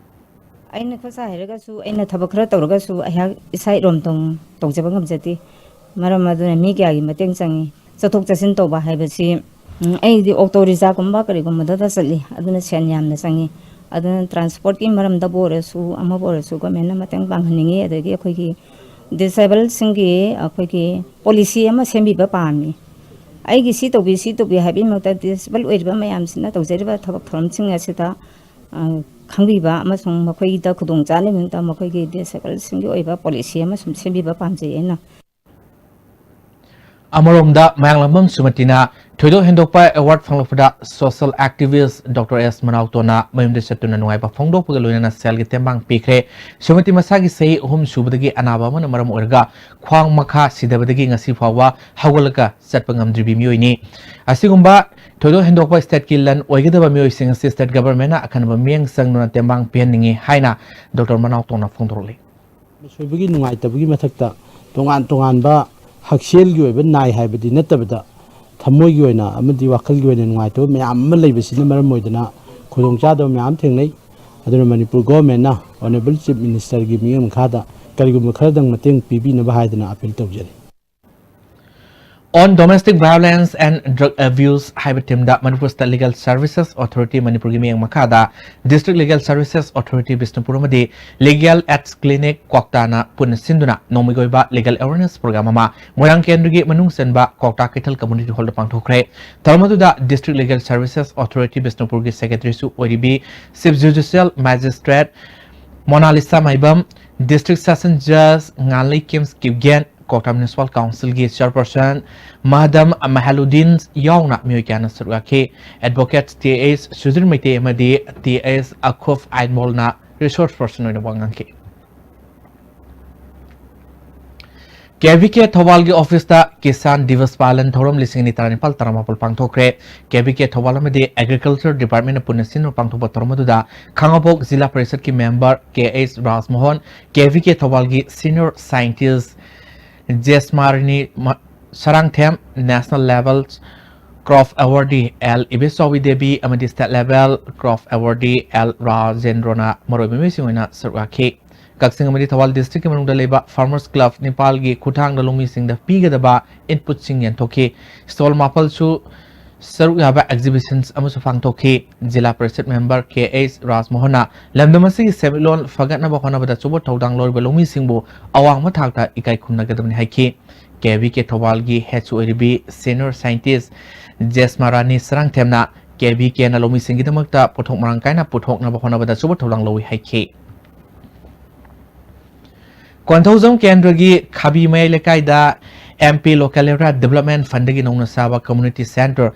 ꯑꯩꯅ ꯈꯨꯠ ꯁꯥ ꯍꯩꯔꯒꯁꯨ, ꯑꯩꯅ ꯊꯕꯛ ꯈꯔ ꯇꯧꯔꯒꯁꯨ ꯑꯩꯍꯥꯛ ꯏꯁꯥ ꯏꯔꯣꯝꯗꯣꯝ ꯇꯧꯖꯕ ꯉꯝꯖꯗꯦ꯫ ꯃꯔꯝ ꯑꯗꯨꯅ ꯃꯤ ꯀꯌꯥꯒꯤ ꯃꯇꯦꯡ ꯆꯪꯉꯤ꯫ ꯆꯠꯊꯣꯛ ꯆꯠꯁꯤꯟ ꯇꯧꯕ ꯍꯥꯏꯕꯁꯤ, ꯎꯝ, ꯑꯩꯗꯤ auto reserveꯀꯨꯝꯕ ꯀꯔꯤꯒꯨꯝꯕꯗꯗ ꯆꯠꯂꯤ꯫ ꯑꯗꯨꯅ ꯁꯦꯟ ꯌꯥꯝꯅ ꯆꯪꯉꯤ꯫ ꯑꯗꯨꯅ transportꯀꯤ ꯃꯔꯝꯗꯕꯨ ꯑꯣꯏꯔꯁꯨ, ꯑꯃꯕꯨ ꯑꯣꯏꯔꯁꯨ governmentꯅ ꯃꯇꯦꯡ ꯄꯥꯡꯍꯟꯅꯤꯡꯉꯤ꯫ ꯑꯗꯒꯤ ꯑꯩꯈꯣꯏꯒꯤ disableꯁꯤꯡꯒꯤ ꯑꯩꯈꯣꯏꯒꯤ policy ꯑꯃ ꯁꯦꯝꯕꯤꯕ ꯄꯥꯝꯃꯤ꯫ ꯑꯩꯒꯤ ꯁꯤ ꯇꯧꯕꯤ, ꯁꯤ ꯇꯧꯕꯤ ꯍꯥꯏꯕꯒꯤ ꯃꯍꯨꯠꯇ disable ꯑꯣꯏꯔꯤꯕ ꯃꯌꯥꯝꯁꯤꯅ ꯇꯧꯖꯔꯤꯕ ꯊꯕꯛ ꯊꯧꯔꯝꯁꯤꯡ ꯑꯁꯤꯗ, ꯑ, ꯈꯪꯕꯤꯕ ꯑꯃꯁꯨꯡ ꯃꯈꯣꯏꯗ ꯈꯨꯗꯣꯡ ꯆꯥꯅꯕꯒꯤꯗꯃꯛꯇ ꯃꯈꯣꯏꯒꯤ disableꯁꯤꯡꯒꯤ ꯑꯣꯏꯕ policy ꯑꯃ ꯁꯨꯝ ꯁꯦꯝꯕꯤꯕ ꯄꯥꯝꯖꯩ ꯑꯩꯅ꯫ ꯑꯃꯔꯣꯝꯗ, ꯃꯌꯥꯡꯂꯥꯡꯕꯝ ꯁꯨꯃꯇꯤꯅ ꯊꯣꯏꯗꯣꯛ ꯍꯦꯟꯗꯣꯛꯄ ꯑꯦꯋꯥꯔꯗ ꯐꯪꯂꯛꯄꯗ ꯁꯣꯁꯤꯌꯦꯜ ꯑꯦꯛꯇꯤꯚꯤꯁ꯭ꯠ ꯗꯣꯛꯇꯔ ꯑꯦꯁ ꯃꯅꯥꯎꯇꯣꯟꯅ ꯃꯌꯨꯝꯗ ꯆꯠꯇꯨꯅ ꯅꯨꯡꯉꯥꯏꯕ ꯐꯣꯡꯗꯣꯛꯄꯒ ꯂꯣꯏꯅꯅ ꯁꯦꯜꯒꯤ ꯇꯦꯡꯕꯥꯡ ꯄꯤꯈ꯭ꯔꯦ꯫ ꯁꯨꯃꯇꯤ ꯃꯁꯥꯒꯤ ꯆꯍꯤ ꯑꯍꯨꯝ ꯁꯨꯕꯗꯒꯤ ꯑꯅꯥꯕ ꯑꯃꯅ ꯃꯔꯝ ꯑꯣꯏꯔꯒ ꯈ꯭ꯋꯥꯡ ꯃꯈꯥ ꯁꯤꯗꯕꯗꯒꯤ ꯉꯁꯤ ꯐꯥꯎꯕ ꯍꯧꯒꯠꯂꯒ ꯆꯠꯄ ꯉꯝꯗ꯭ꯔꯤꯕꯤ ꯃꯤꯑꯣꯏꯅꯤ꯫ ꯑꯁꯤꯒꯨꯝꯕ ꯊꯣꯏꯗꯣꯛ ꯍꯦꯟꯗꯣꯛꯄ ꯁ꯭ꯇꯦꯠꯀꯤ ꯂꯟ ꯑꯣꯏꯒꯗꯕ ꯃꯤꯑꯣꯏꯁꯤꯡ ꯑꯁꯤ ꯁ꯭ꯇꯦꯠ ꯒꯚꯔꯟꯃꯦꯟꯠꯅ ꯑꯈꯟꯅꯕ ꯃꯤꯠꯌꯦꯡ ꯆꯪꯗꯨꯅ ꯇꯦꯡꯕꯥꯡ ꯄꯤꯍꯟꯅꯤꯡꯏ ꯍꯥꯏꯅ ꯗꯣꯛꯇꯔ ꯃꯅꯥꯎꯇꯣꯟꯅ ꯐꯣꯡꯗꯣꯔꯛꯂꯤ꯫ ꯁꯣꯏꯕꯒꯤ ꯅꯨꯡꯉꯥꯏꯇꯕꯒꯤ ꯃꯊꯛꯇ ꯇꯣꯉꯥꯟ ꯇꯣꯉꯥꯟꯕ ꯍꯛꯁꯦꯜꯒꯤ ꯑꯣꯏꯕ ꯅꯥꯏ ꯍꯥꯏꯕꯗꯤ ꯅꯠꯇꯕꯗ, ꯊꯃꯣꯏꯒꯤ ꯑꯣꯏꯅ ꯑꯃꯗꯤ ꯋꯥꯈꯜꯒꯤ ꯑꯣꯏꯅ ꯅꯨꯡꯉꯥꯏꯇꯕ ꯃꯌꯥꯝ ꯑꯃ ꯂꯩꯕꯁꯤꯅ ꯃꯔꯝ ꯑꯣꯏꯗꯨꯅ ꯈꯨꯗꯣꯡꯆꯥꯗꯕ ꯃꯌꯥꯝ ꯊꯦꯡꯅꯩ꯫ ꯑꯗꯨꯅ ꯃꯅꯤꯄꯨꯔ ꯒꯣꯚꯔꯟꯃꯦꯟꯠꯅ ꯑꯣꯅꯔꯦꯕꯜ ꯆꯤꯐ ꯃꯤꯅꯤꯁꯇꯔꯒꯤ ꯃꯤꯠꯌꯦꯡ ꯃꯈꯥꯗ ꯀꯔꯤꯒꯨꯝꯕ ꯈꯔꯗꯪ ꯃꯇꯦꯡ ꯄꯤꯕꯤꯅꯕ ꯍꯥꯏꯗꯨꯅ ꯑꯥꯄꯤꯜ ꯇꯧꯖꯔꯤ꯫ On Domestic Violence and Drug Abuse ꯍꯥꯏꯕ ꯊꯤꯝꯗ Manipur state legal services authority ꯃꯅꯤꯄꯨꯔꯒꯤ ꯃꯤꯠꯌꯦꯡ ꯃꯈꯥꯗ district legal services authority Bishnupur ꯑꯃꯗꯤ ꯂꯤꯒꯦꯜ ꯑꯦꯗꯁ ꯀ꯭ꯂꯤꯅꯤꯛ ꯀ꯭ꯋꯥꯛꯇꯥꯅ ꯄꯨꯟꯅ ꯁꯤꯟꯗꯨꯅ ꯅꯣꯡꯃꯒꯤ ꯑꯣꯏꯕ ꯂꯤꯒꯦꯜ ꯑꯦꯋꯦꯔꯅꯦꯁ ꯄ꯭ꯔꯣꯒ꯭ꯔꯥꯝ ꯑꯃ ꯃꯣꯏꯔꯥꯡ ꯀꯦꯟꯗ꯭ꯔꯒꯤ ꯃꯅꯨꯡ ꯆꯟꯕ ꯀ꯭ꯋꯥꯛꯇꯥ ꯀꯩꯊꯦꯜ ꯀꯝꯃꯨꯅꯤꯇꯤ ꯍꯣꯜꯗ ꯄꯥꯡꯊꯣꯛꯈ꯭ꯔꯦ꯫ ꯊꯧꯔꯝ ꯑꯗꯨꯗ ꯗꯤꯁꯇ꯭ꯔꯤꯛ ꯂꯤꯒꯦꯜ ꯁꯔꯚꯤꯁꯦꯁ ꯑꯣꯊꯣꯔꯤꯇꯤ ꯕꯤꯁꯅꯨꯄꯨꯔꯒꯤ ꯁꯦꯀ꯭ꯔꯦꯇꯔꯤꯁꯨ ꯑꯣꯏꯔꯤꯕꯤ chief judicial magistrate Monalisa Maibam, district session ꯖꯖ ꯉꯥꯟꯂꯩ ꯀꯤꯝꯁ ꯀꯤꯞꯒꯦꯟ, ꯀ꯭ꯋꯥꯛꯇꯥ ꯃ꯭ꯌꯨꯅꯤꯁꯤꯄꯥꯜ ꯀꯥꯎꯟꯁꯤꯜꯒꯤ ꯆꯦꯌꯔꯄꯔꯁꯟ ꯃꯍꯗꯝ ꯃꯍꯦꯂꯨꯗꯤꯟ ꯌꯥꯎꯅ ꯃꯤꯑꯣꯏ ꯀꯌꯥꯅ ꯁꯔꯨꯛ ꯌꯥꯈꯤ꯫ ꯑꯦꯗꯚꯣꯀꯦꯠ ꯇꯤ ꯑꯦꯁ ꯁꯨꯙꯤꯔ ꯃꯩꯇꯩ ꯑꯃꯗꯤ ꯇꯤ ꯑꯦꯁ ꯑꯈꯨꯐ ꯑꯥꯏꯟꯃꯣꯜꯅ ꯔꯤꯁꯣꯔꯁ ꯄꯔꯁꯟ ꯑꯣꯏꯅ ꯋꯥ ꯉꯥꯡꯈꯤ꯫ ꯀꯦ ꯚꯤ ꯀꯦ ꯊꯧꯕꯥꯜꯒꯤ ꯑꯣꯐꯤꯁꯇ ꯀꯤꯁꯥꯟ ꯗꯤꯕꯁ ꯄꯥꯂꯟ ꯊꯧꯔꯝ ꯂꯤꯁꯤꯡ ꯑꯅꯤ ꯇꯔꯥꯅꯤꯄꯥꯜ ꯇꯔꯥꯃꯥꯄꯜ ꯄꯥꯡꯊꯣꯛꯈ꯭ꯔꯦ꯫ ꯀꯦ ꯚꯤ ꯀꯦ ꯊꯧꯕꯥꯜ ꯑꯃꯗꯤ ꯑꯦꯒ꯭ꯔꯤꯀꯜꯆꯔ ꯗꯤꯄꯥꯔꯠꯃꯦꯟꯠꯅ ꯄꯨꯟꯅ ꯁꯤꯟꯗꯨꯅ ꯄꯥꯡꯊꯣꯛꯄ ꯊꯧꯔꯝ ꯑꯗꯨꯗ ꯈꯥꯉꯕꯣꯛ ꯖꯤꯂꯥ ꯄꯔꯤꯁꯠꯀꯤ member K H Rajmohan, K V K ꯊꯧꯕꯥꯜꯒꯤ ꯁꯤꯅꯤꯌꯔ ꯁꯥꯏꯟꯇꯤꯁ ꯖꯦꯁꯃꯥꯔꯤꯅꯤ ꯃ-, Sarangthem, national level crop awardee L Ibechaobi Devi ꯑꯃꯗꯤ state level crop awardee L ꯔꯥꯖꯦꯟꯗ꯭ꯔꯣꯅ ꯃꯔꯨꯑꯣꯏꯕ ꯃꯤꯑꯣꯏꯁꯤꯡ ꯑꯣꯏꯅ ꯁꯔꯨꯛ ꯌꯥꯈꯤ꯫ ꯀꯛꯆꯤꯡ ꯑꯃꯗꯤ ꯊꯧꯕꯥꯜ ꯗꯤꯁꯇ꯭ꯔꯤꯛꯀꯤ ꯃꯅꯨꯡꯗ ꯂꯩꯕ ꯐꯥꯔꯃꯔꯁ ꯀ꯭ꯂꯕ ꯅꯤꯄꯥꯜꯒꯤ ꯈꯨꯠꯊꯥꯡꯗ ꯂꯧꯃꯤꯁꯤꯡꯗ ꯄꯤꯒꯗꯕ ꯏꯟꯄꯨꯠꯁꯤꯡ ꯌꯦꯟꯊꯣꯛꯈꯤ꯫ ꯁ꯭ꯇꯣꯜ ꯃꯥꯄꯜꯁꯨ ꯁꯔꯨꯛ ꯌꯥꯕ ꯑꯦꯛꯖꯤꯕꯤꯁꯟꯁ ꯑꯃꯁꯨ ꯄꯥꯡꯊꯣꯛꯈꯤ꯫ ꯖꯤꯂꯥ ꯄꯔꯤꯁꯠ ꯃꯦꯝꯕꯔ ꯀꯦ ꯑꯩꯆ ꯔꯥꯖꯃꯣꯍꯟꯅ ꯂꯝꯗꯝ ꯑꯁꯤꯒꯤ ꯁꯦꯟꯃꯤꯠꯂꯣꯟ ꯐꯒꯠꯅꯕ ꯍꯣꯠꯅꯕꯗ ꯑꯆꯧꯕ ꯊꯧꯗꯥꯡ ꯂꯧꯔꯤꯕ ꯂꯧꯃꯤꯁꯤꯡꯕꯨ ꯑꯋꯥꯡꯕ ꯊꯥꯛꯇ ꯏꯀꯥꯏ ꯈꯨꯝꯅꯒꯗꯕꯅꯤ ꯍꯥꯏꯈꯤ꯫ ꯀꯦ ꯚꯤ ꯀꯦ ꯊꯧꯕꯥꯜꯒꯤ ꯍꯦꯗꯁꯨ ꯑꯣꯏꯔꯤꯕꯤ ꯁꯤꯅꯤꯌꯔ ꯁꯥꯏꯟꯇꯤꯁ ꯖꯦꯁꯃꯥ ꯔꯥꯅꯤ ꯁꯔꯥꯡꯊꯦꯝꯅ ꯀꯦ ꯚꯤ ꯀꯦꯅ ꯂꯧꯃꯤꯁꯤꯡꯒꯤꯗꯃꯛꯇ ꯄꯣꯠꯊꯣꯛ ꯃꯔꯥꯡ ꯀꯥꯏꯅ ꯄꯨꯊꯣꯛꯅꯕ ꯍꯣꯠꯅꯕꯗ ꯑꯆꯧꯕ ꯊꯧꯗꯥꯡ ꯂꯧꯏ ꯍꯥꯏꯈꯤ꯫ ꯀꯣꯟꯊꯧꯖꯝ ꯀꯦꯟꯗ꯭ꯔꯒꯤ ꯈꯥꯕꯤ ꯃꯌꯥꯏ ꯂꯩꯀꯥꯏꯗ M P Local Area Development Fundꯗꯒꯤ ꯅꯧꯅ ꯁꯥꯕ Community Centre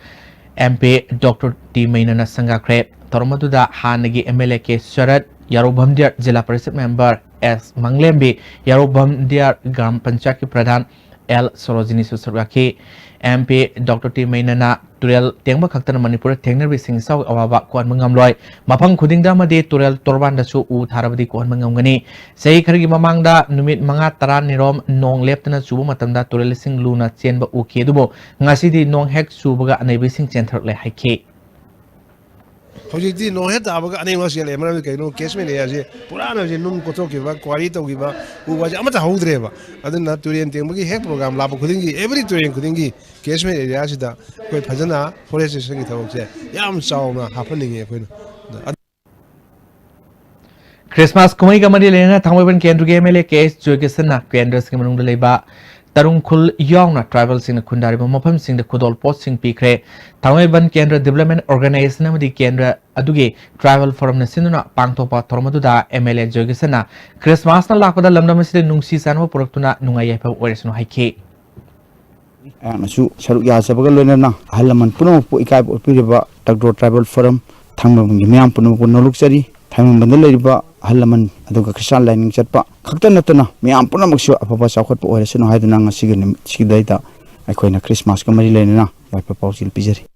M P Doctor T ꯃꯩꯅꯅ ꯁꯪꯒꯥꯈ꯭ꯔꯦ꯫ ꯊꯧꯔꯝ ꯑꯗꯨꯗ ꯍꯥꯟꯅꯒꯤ M L A K Sarat, ꯌꯥꯔꯧꯕꯝꯗꯤꯌꯥꯔ ꯖꯤꯂꯥ ꯄꯔꯤꯁꯠ ꯃꯦꯝꯕꯔ S ꯃꯪꯂꯦꯝꯕꯤ, ꯌꯥꯔꯧꯕꯝꯗꯤꯌꯥꯔ ꯒ꯭ꯔꯥꯝ ꯄꯟꯆꯥꯌꯠꯀꯤ ꯄ꯭ꯔꯙꯥꯟ L ꯁꯣꯔꯣꯖꯤꯅꯤꯁꯨ ꯁꯔꯨꯛ ꯌꯥꯈꯤ꯫ M P Doctor T ꯃꯩꯅꯅ ꯇꯨꯔꯦꯜ ꯇꯦꯡꯕ ꯈꯛꯇꯅ ꯃꯅꯤꯄꯨꯔꯗ ꯊꯦꯡꯅꯔꯤꯕ ꯏꯁꯤꯡ ꯏꯆꯥꯎꯒꯤ ꯑꯋꯥꯕ ꯀꯣꯛꯍꯟꯕ ꯉꯝꯂꯣꯏ꯫ ꯃꯐꯝ ꯈꯨꯗꯤꯡꯗ ꯑꯃꯗꯤ ꯇꯨꯔꯦꯜ ꯇꯣꯔꯕꯥꯟꯗꯁꯨ ꯎ ꯊꯥꯔꯕꯗꯤ ꯀꯣꯛꯍꯟꯕ ꯉꯝꯒꯅꯤ꯫ ꯆꯍꯤ ꯈꯔꯒꯤ ꯃꯃꯥꯡꯗ ꯅꯨꯃꯤꯠ ꯃꯉꯥ ꯇꯔꯥꯅꯤꯔꯣꯝ ꯅꯣꯡ ꯂꯦꯞꯇꯅ ꯆꯨꯕ ꯃꯇꯝꯗ ꯇꯨꯔꯦꯜ ꯏꯁꯤꯡ ꯂꯨꯅ ꯆꯦꯟꯕ ꯎꯈꯤ, ꯑꯗꯨꯕꯨ ꯉꯁꯤꯗꯤ ꯅꯣꯡ ꯍꯦꯛ ꯆꯨꯕꯒ ꯑꯅꯩꯕ ꯏꯁꯤꯡ ꯆꯦꯟꯊꯔꯛꯂꯦ ꯍꯥꯏꯈꯤ꯫ ꯍꯧꯖꯤꯛꯇꯤ ꯅꯣꯡ ꯍꯦꯛ ꯇꯥꯕꯒ ꯑꯅꯩꯕ ꯆꯦꯜꯂꯛꯑꯦ꯫ ꯃꯔꯝꯗꯤ ꯀꯩꯅꯣ? Catchment areaꯁꯦ ꯄꯨꯔꯥꯅ ꯍꯧꯖꯤꯛ ꯅꯨꯡ ꯀꯣꯊꯣꯛꯈꯤꯕ, quarry ꯇꯧꯈꯤꯕ, ꯎ ꯋꯥꯁꯦ ꯑꯃꯠꯇ ꯍꯧꯗ꯭ꯔꯦꯕ꯫ ꯑꯗꯨꯅ ꯇꯨꯔꯦꯟ ꯇꯦꯡꯕꯒꯤ ꯍꯦꯛ program ꯂꯥꯛꯄ ꯈꯨꯗꯤꯡꯒꯤ, every ꯇꯨꯔꯦꯟ ꯈꯨꯗꯤꯡꯒꯤ catchment areaꯁꯤꯗ ꯑꯩꯈꯣꯏ ꯐꯖꯅ forestation-ꯒꯤ ꯊꯕꯛꯁꯦ ꯌꯥꯝ ꯆꯥꯎꯅ ꯍꯥꯞꯍꯟꯅꯤꯡꯉꯤ ꯑꯩꯈꯣꯏꯅ꯫ ꯈ꯭ꯔꯤꯁꯃꯥꯁ ꯀꯨꯝꯍꯩꯒ ꯃꯔꯤ ꯂꯩꯅꯅ ꯊꯥꯡꯃꯩꯕꯟ ꯀꯦꯟꯗ꯭ꯔꯒꯤ M L A K H ꯖꯣꯏꯀꯤꯁꯟꯅ ꯀꯦꯟꯗ꯭ꯔꯁꯤꯡꯒꯤ ꯃꯅꯨꯡꯗ ꯂꯩꯕ ꯇꯔꯨꯡꯈꯨꯜ ꯌꯥꯎꯅ tribal-ꯁꯤꯡꯅ ꯈꯨꯟꯗꯥꯔꯤꯕ ꯃꯐꯝꯁꯤꯡꯗ ꯈꯨꯗꯣꯜ ꯄꯣꯠꯁꯤꯡ ꯄꯤꯈ꯭ꯔꯦ꯫ ꯊꯥꯡꯃꯩꯕꯟ ꯀꯦꯟꯗ꯭ꯔ Development Organisation ꯑꯃꯗꯤ ꯀꯦꯟꯗ꯭ꯔ ꯑꯗꯨꯒꯤ tribal forum-ꯅ ꯁꯤꯟꯗꯨꯅ ꯄꯥꯡꯊꯣꯛꯄ ꯊꯧꯔꯝ ꯑꯗꯨꯗ M L A ꯖꯣꯏꯀꯤꯁꯟꯅ ꯈ꯭ꯔꯤꯁꯃꯥꯁꯅ ꯂꯥꯛꯄꯗ ꯂꯝꯗꯝ ꯑꯁꯤꯗ ꯅꯨꯡꯁꯤ ꯆꯥꯟꯅꯕ ꯄꯨꯔꯛꯇꯨꯅ ꯅꯨꯡꯉꯥꯏ ꯌꯥꯏꯐꯕ ꯑꯣꯏꯔꯁꯅꯨ ꯍꯥꯏꯈꯤ꯫ ꯑꯩꯍꯥꯛꯅꯁꯨ ꯁꯔꯨꯛ ꯌꯥꯖꯕꯒ ꯂꯣꯏꯅꯅ ꯑꯍꯜ ꯂꯃꯟ ꯄꯨꯝꯅꯃꯛꯄꯨ ꯏꯀꯥꯏꯕ ꯎꯠꯄꯤꯔꯤꯕ ꯇꯒꯗ꯭ꯔꯣ tribal forum ꯊꯥꯡꯃꯩꯕꯟꯒꯤ ꯃꯤꯌꯥꯝ ꯄꯨꯝꯅꯃꯛꯄꯨ ꯅꯣꯂꯨꯛꯆꯔꯤ꯫ ꯊꯥꯡꯃꯩꯕꯟꯗ ꯂꯩꯔꯤꯕ ꯑꯍꯜ ꯂꯃꯟ ꯑꯗꯨꯒ ꯈ꯭ꯔꯤꯁꯇꯥꯟ ꯂꯥꯏꯅꯤꯡ ꯆꯠꯄ ꯈꯛꯇ ꯅꯠꯇꯅ ꯃꯤꯌꯥꯝ ꯄꯨꯝꯅꯃꯛꯁꯨ ꯑꯐꯕ ꯆꯥꯎꯈꯠꯄ ꯑꯣꯏꯔꯁꯅꯨ ꯍꯥꯏꯗꯨꯅ ꯉꯁꯤꯒꯤ ꯅꯨꯃꯤꯠꯁꯤꯗꯩꯗ ꯑꯩꯈꯣꯏꯅ ꯈ꯭ꯔꯤꯁꯃꯥꯁꯀ ꯃꯔꯤ ꯂꯩꯅꯅ ꯌꯥꯏꯐ ꯄꯥꯎꯖꯦꯜ ꯄꯤꯖꯔꯤ꯫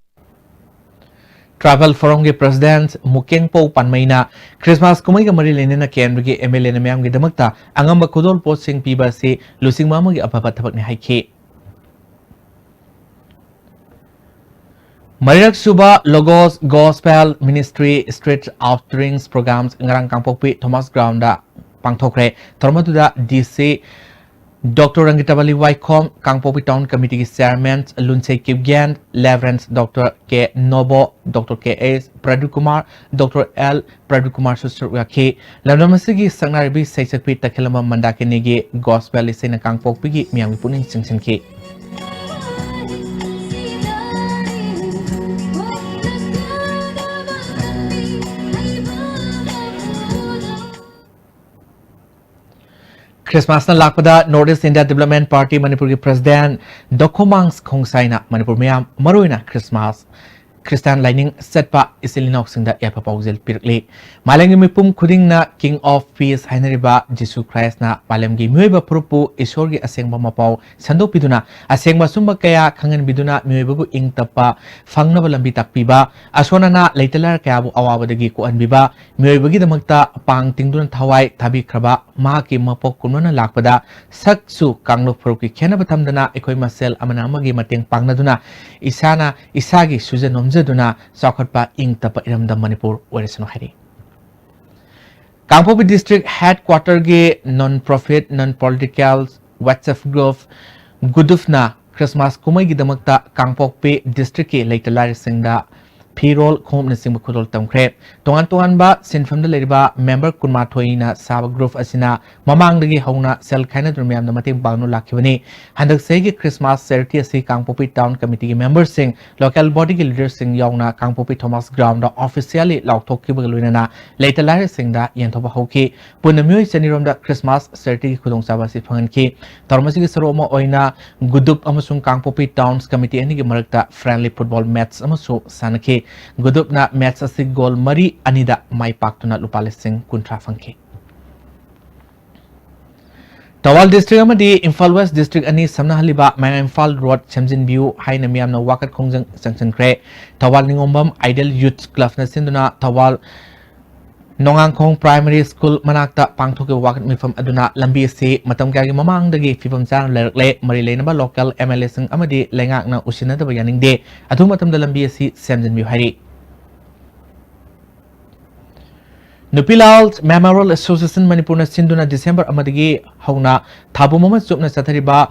Tribal Forum-ꯒꯤ President ꯃꯨꯀꯦꯡꯄꯧ ꯄꯥꯟꯃꯩꯅ ꯈ꯭ꯔꯤꯁꯃꯥꯁ ꯀꯨꯝꯍꯩꯒ ꯃꯔꯤ ꯂꯩꯅꯅ ꯀꯦꯟꯗ꯭ꯔꯒꯤ M L A-ꯅ ꯃꯤꯌꯥꯝꯒꯤꯗꯃꯛꯇ ꯑꯉꯝꯕ ꯈꯨꯗꯣꯜ ꯄꯣꯠꯁꯤꯡ ꯄꯤꯕ ꯑꯁꯤ ꯂꯨꯆꯤꯡꯕ ꯑꯃꯒꯤ ꯑꯐꯕ ꯊꯕꯛꯅꯤ ꯍꯥꯏꯈꯤ꯫ ꯃꯔꯤꯔꯛ ꯁꯨꯕ Logos Gospel Ministry Street Outreach Programs ꯉꯔꯥꯡ ꯀꯥꯡꯄꯣꯛꯄꯤ Thomas Ground-ꯗ ꯄꯥꯡꯊꯣꯛꯈ꯭ꯔꯦ꯫ ꯊꯧꯔꯝ ꯑꯗꯨꯗ D C Doctor ꯔꯪꯒꯤꯇꯥꯕꯂꯤ ꯋꯥꯏꯈꯣꯝ, ꯀꯥꯡꯄꯣꯛꯄꯤ Town Committee-ꯒꯤ Chairman ꯂꯨꯟꯁꯩ Kipgen, Reverend Doctor K ꯅꯣꯕꯣ, Doctor K H ꯄ꯭ꯔꯗꯨꯀꯨꯃꯥꯔ, Doctor L ꯄ꯭ꯔꯗꯨꯀꯨꯃꯥꯔꯁꯨ ꯁꯔꯨꯛ ꯌꯥꯈꯤ꯫ ꯂꯝꯗꯝ ꯑꯁꯤꯒꯤ ꯁꯛꯅꯥꯏꯔꯕꯤ ꯁꯩꯁꯛꯄꯤ ꯇꯈꯦꯂꯝꯕꯝ ꯃꯟꯗꯥꯀꯤꯅꯤꯒꯤ gospel ꯏꯁꯩꯅ ꯀꯥꯡꯄꯣꯛꯄꯤꯒꯤ ꯃꯤꯌꯥꯝꯒꯤ ꯄꯨꯛꯅꯤꯡ ꯆꯤꯡꯁꯤꯟꯈꯤ꯫ ꯈ꯭ꯔꯤꯁꯃꯥꯁꯅ ꯂꯥꯛꯄꯗ North East India Development Party ꯃꯅꯤꯄꯨꯔꯒꯤ president ꯗꯣꯈꯣꯃꯥꯡ ꯈꯣꯡꯁꯥꯏꯅ ꯃꯅꯤꯄꯨꯔ ꯃꯤꯌꯥꯝ, ꯃꯔꯨꯑꯣꯏꯅ ꯈ꯭ꯔꯤꯁꯃꯥꯁ ꯈ꯭ꯔꯤꯁꯇꯥꯟ ꯂꯥꯏꯅꯤꯡ ꯆꯠꯄ ꯏꯆꯤꯜ ꯏꯅꯥꯎꯁꯤꯡꯗ ꯌꯥꯏꯐ ꯄꯥꯎꯖꯦꯜ ꯄꯤꯔꯛꯂꯤ꯫ ꯃꯥꯂꯦꯝꯒꯤ ꯃꯤꯄꯨꯝ ꯈꯨꯗꯤꯡꯅ King of Peace ꯍꯥꯏꯅꯔꯤꯕ ꯖꯤꯁꯨ ꯈ꯭ꯔꯥꯏꯁꯅ ꯃꯥꯂꯦꯝꯒꯤ ꯃꯤꯑꯣꯏꯕ ꯐꯨꯔꯨꯞꯄꯨ ꯏꯁꯣꯔꯒꯤ ꯑꯁꯦꯡꯕ ꯃꯄꯥꯎ ꯁꯟꯗꯣꯛꯄꯤꯗꯨꯅ, ꯑꯁꯦꯡꯕ ꯑꯆꯨꯝꯕ ꯀꯌꯥ ꯈꯪꯍꯟꯕꯤꯗꯨꯅ, ꯃꯤꯑꯣꯏꯕꯕꯨ ꯏꯪ ꯇꯞꯄ ꯐꯪꯅꯕ ꯂꯝꯕꯤ ꯇꯥꯛꯄꯤꯕ, ꯑꯁꯣꯟ ꯑꯅꯥ ꯂꯩꯇ ꯂꯥꯏꯔ ꯀꯌꯥꯕꯨ ꯑꯋꯥꯕꯗꯒꯤ ꯀꯣꯛꯍꯟꯕꯤꯕ, ꯃꯤꯑꯣꯏꯕꯒꯤꯗꯃꯛꯇ ꯄꯥꯡ ꯇꯤꯡꯗꯨꯅ ꯊꯋꯥꯏ ꯊꯥꯕꯤꯈ꯭ꯔꯕ ꯃꯍꯥꯛꯀꯤ ꯃꯄꯣꯛ ꯀꯨꯝꯂꯣꯟꯅ ꯂꯥꯛꯄꯗ ꯁꯛꯁꯨ ꯀꯥꯡꯂꯨꯞ ꯐꯨꯔꯨꯞꯀꯤ ꯈꯦꯟꯅꯕ ꯊꯝꯗꯅ ꯑꯩꯈꯣꯏ ꯃꯁꯦꯜ ꯑꯃꯅ ꯑꯃꯒꯤ ꯃꯇꯦꯡ ꯄꯥꯡꯅꯗꯨꯅ ꯏꯁꯥꯅ ꯏꯁꯥꯒꯤ ꯁꯨꯖ ꯅꯣꯝꯖꯗꯨꯅ ꯆꯥꯎꯈꯠꯄ ꯏꯪ ꯇꯞꯄ ꯏꯔꯝꯗꯝ ꯃꯅꯤꯄꯨꯔ ꯑꯣꯏꯔꯁꯅꯨ ꯍꯥꯏꯔꯤ꯫ ꯀꯥꯡꯄꯣꯛꯄꯤ district headquarterꯒꯤ non profit, non political WhatsApp group ꯒꯨꯗꯨꯞꯅ ꯈ꯭ꯔꯤꯁꯃꯥꯁ ꯀꯨꯝꯍꯩꯒꯤꯗꯃꯛꯇ ꯀꯥꯡꯄꯣꯛꯄꯤ districtꯀꯤ ꯂꯩꯇ ꯂꯥꯏꯔꯁꯤꯡꯗ ꯐꯤꯔꯣꯜ, ꯈꯣꯡꯎꯞꯅꯆꯤꯡꯕ ꯈꯨꯗꯣꯜ ꯇꯝꯈ꯭ꯔꯦ꯫ ꯇꯣꯉꯥꯟ ꯇꯣꯉꯥꯟꯕ ꯁꯤꯟꯐꯝꯗ ꯂꯩꯔꯤꯕ member ꯀꯨꯟꯃꯥꯊꯣꯏꯅ ꯁꯥꯕ group ꯑꯁꯤꯅ ꯃꯃꯥꯡꯗꯒꯤ ꯍꯧꯅ ꯁꯦꯜ ꯈꯥꯏꯅꯗꯨꯅ ꯃꯤꯌꯥꯝꯗ ꯃꯇꯦꯡ ꯄꯥꯡꯗꯨꯅ ꯂꯥꯛꯈꯤꯕꯅꯤ꯫ ꯍꯟꯗꯛ ꯆꯍꯤꯒꯤ ꯈ꯭ꯔꯤꯁꯃꯥꯁ charity ꯑꯁꯤ ꯀꯥꯡꯄꯣꯛꯄꯤ town committeeꯒꯤ memberꯁꯤꯡ, local bodyꯒꯤ leaderꯁꯤꯡ ꯌꯥꯎꯅ ꯀꯥꯡꯄꯣꯛꯄꯤ ꯊꯣꯃꯥꯁ groundꯗ officially ꯂꯥꯎꯊꯣꯛꯈꯤꯕꯒ ꯂꯣꯏꯅꯅ ꯂꯩꯇ ꯂꯥꯏꯔꯁꯤꯡꯗ ꯌꯦꯟꯊꯣꯛꯄ ꯍꯧꯈꯤ꯫ ꯄꯨꯟꯅ ꯃꯤꯑꯣꯏ ꯆꯅꯤꯔꯣꯝꯗ ꯈ꯭ꯔꯤꯁꯃꯥꯁ charityꯒꯤ ꯈꯨꯗꯣꯡꯆꯥꯕ ꯑꯁꯤ ꯐꯪꯍꯟꯈꯤ꯫ ꯊꯧꯔꯝ ꯑꯁꯤꯒꯤ ꯁꯔꯨꯛ ꯑꯃ ꯑꯣꯏꯅ ꯒꯨꯗꯨꯞ ꯑꯃꯁꯨꯡ ꯀꯥꯡꯄꯣꯛꯄꯤ towns committee ꯑꯅꯤꯒꯤ ꯃꯔꯛꯇ friendly football match ꯑꯃꯁꯨ ꯁꯥꯟꯅꯈꯤ꯫ ꯒꯨꯗꯨꯞꯅ match ꯑꯁꯤ goal ꯃꯔꯤ ꯑꯅꯤꯗ ꯃꯥꯏ ꯄꯥꯛꯇꯨꯅ ꯂꯨꯄꯥ ꯂꯤꯁꯤꯡ ꯀꯨꯟꯊ꯭ꯔꯥ ꯐꯪꯈꯤ꯫ ꯊꯧꯕꯥꯜ district ꯑꯃꯗꯤ ꯏꯝꯐꯥꯜ West district ꯑꯅꯤ ꯁꯝꯅꯍꯜꯂꯤꯕ ꯃꯌꯥꯡ ꯏꯝꯐꯥꯜ road ꯁꯦꯝꯖꯤꯟꯕꯤꯌꯨ ꯍꯥꯏꯅ ꯃꯤꯌꯥꯝꯅ ꯋꯥꯀꯠ ꯈꯣꯡꯖꯪ ꯆꯪꯁꯤꯟꯈ꯭ꯔꯦ꯫ ꯊꯧꯕꯥꯜ ꯅꯤꯉꯣꯝꯕꯝ Ideal Youth Clubꯅ ꯁꯤꯟꯗꯨꯅ ꯊꯧꯕꯥꯜ ꯅꯣꯡꯉꯥꯡꯈꯣꯡ Primary School ꯃꯅꯥꯛꯇ ꯄꯥꯡꯊꯣꯛꯈꯤꯕ ꯋꯥꯀꯠ ꯃꯤꯐꯝ ꯑꯗꯨꯅ ꯂꯝꯕꯤ ꯑꯁꯤ ꯃꯇꯝ ꯀꯌꯥꯒꯤ ꯃꯃꯥꯡꯗꯒꯤ ꯐꯤꯕꯝ ꯆꯥꯅ ꯂꯩꯔꯛꯂꯦ, ꯃꯔꯤ ꯂꯩꯅꯕ local MLAꯁꯤꯡ ꯑꯃꯗꯤ ꯂꯩꯉꯥꯛꯅ ꯎꯁꯤꯟꯅꯗꯕ ꯌꯥꯅꯤꯡꯗꯦ, ꯑꯊꯨꯕ ꯃꯇꯝꯗ ꯂꯝꯕꯤ ꯑꯁꯤ ꯁꯦꯝꯖꯤꯟꯕꯤꯌꯨ ꯍꯥꯏꯔꯤ꯫ ꯅꯨꯄꯤꯂꯥꯜ Memorial Association ꯃꯅꯤꯄꯨꯔꯅ ꯁꯤꯟꯗꯨꯅ December ꯑꯃꯗꯒꯤ ꯍꯧꯅ ꯊꯥꯕꯨꯝ ꯑꯃ ꯆꯨꯞꯅ ꯆꯠꯊꯔꯤꯕ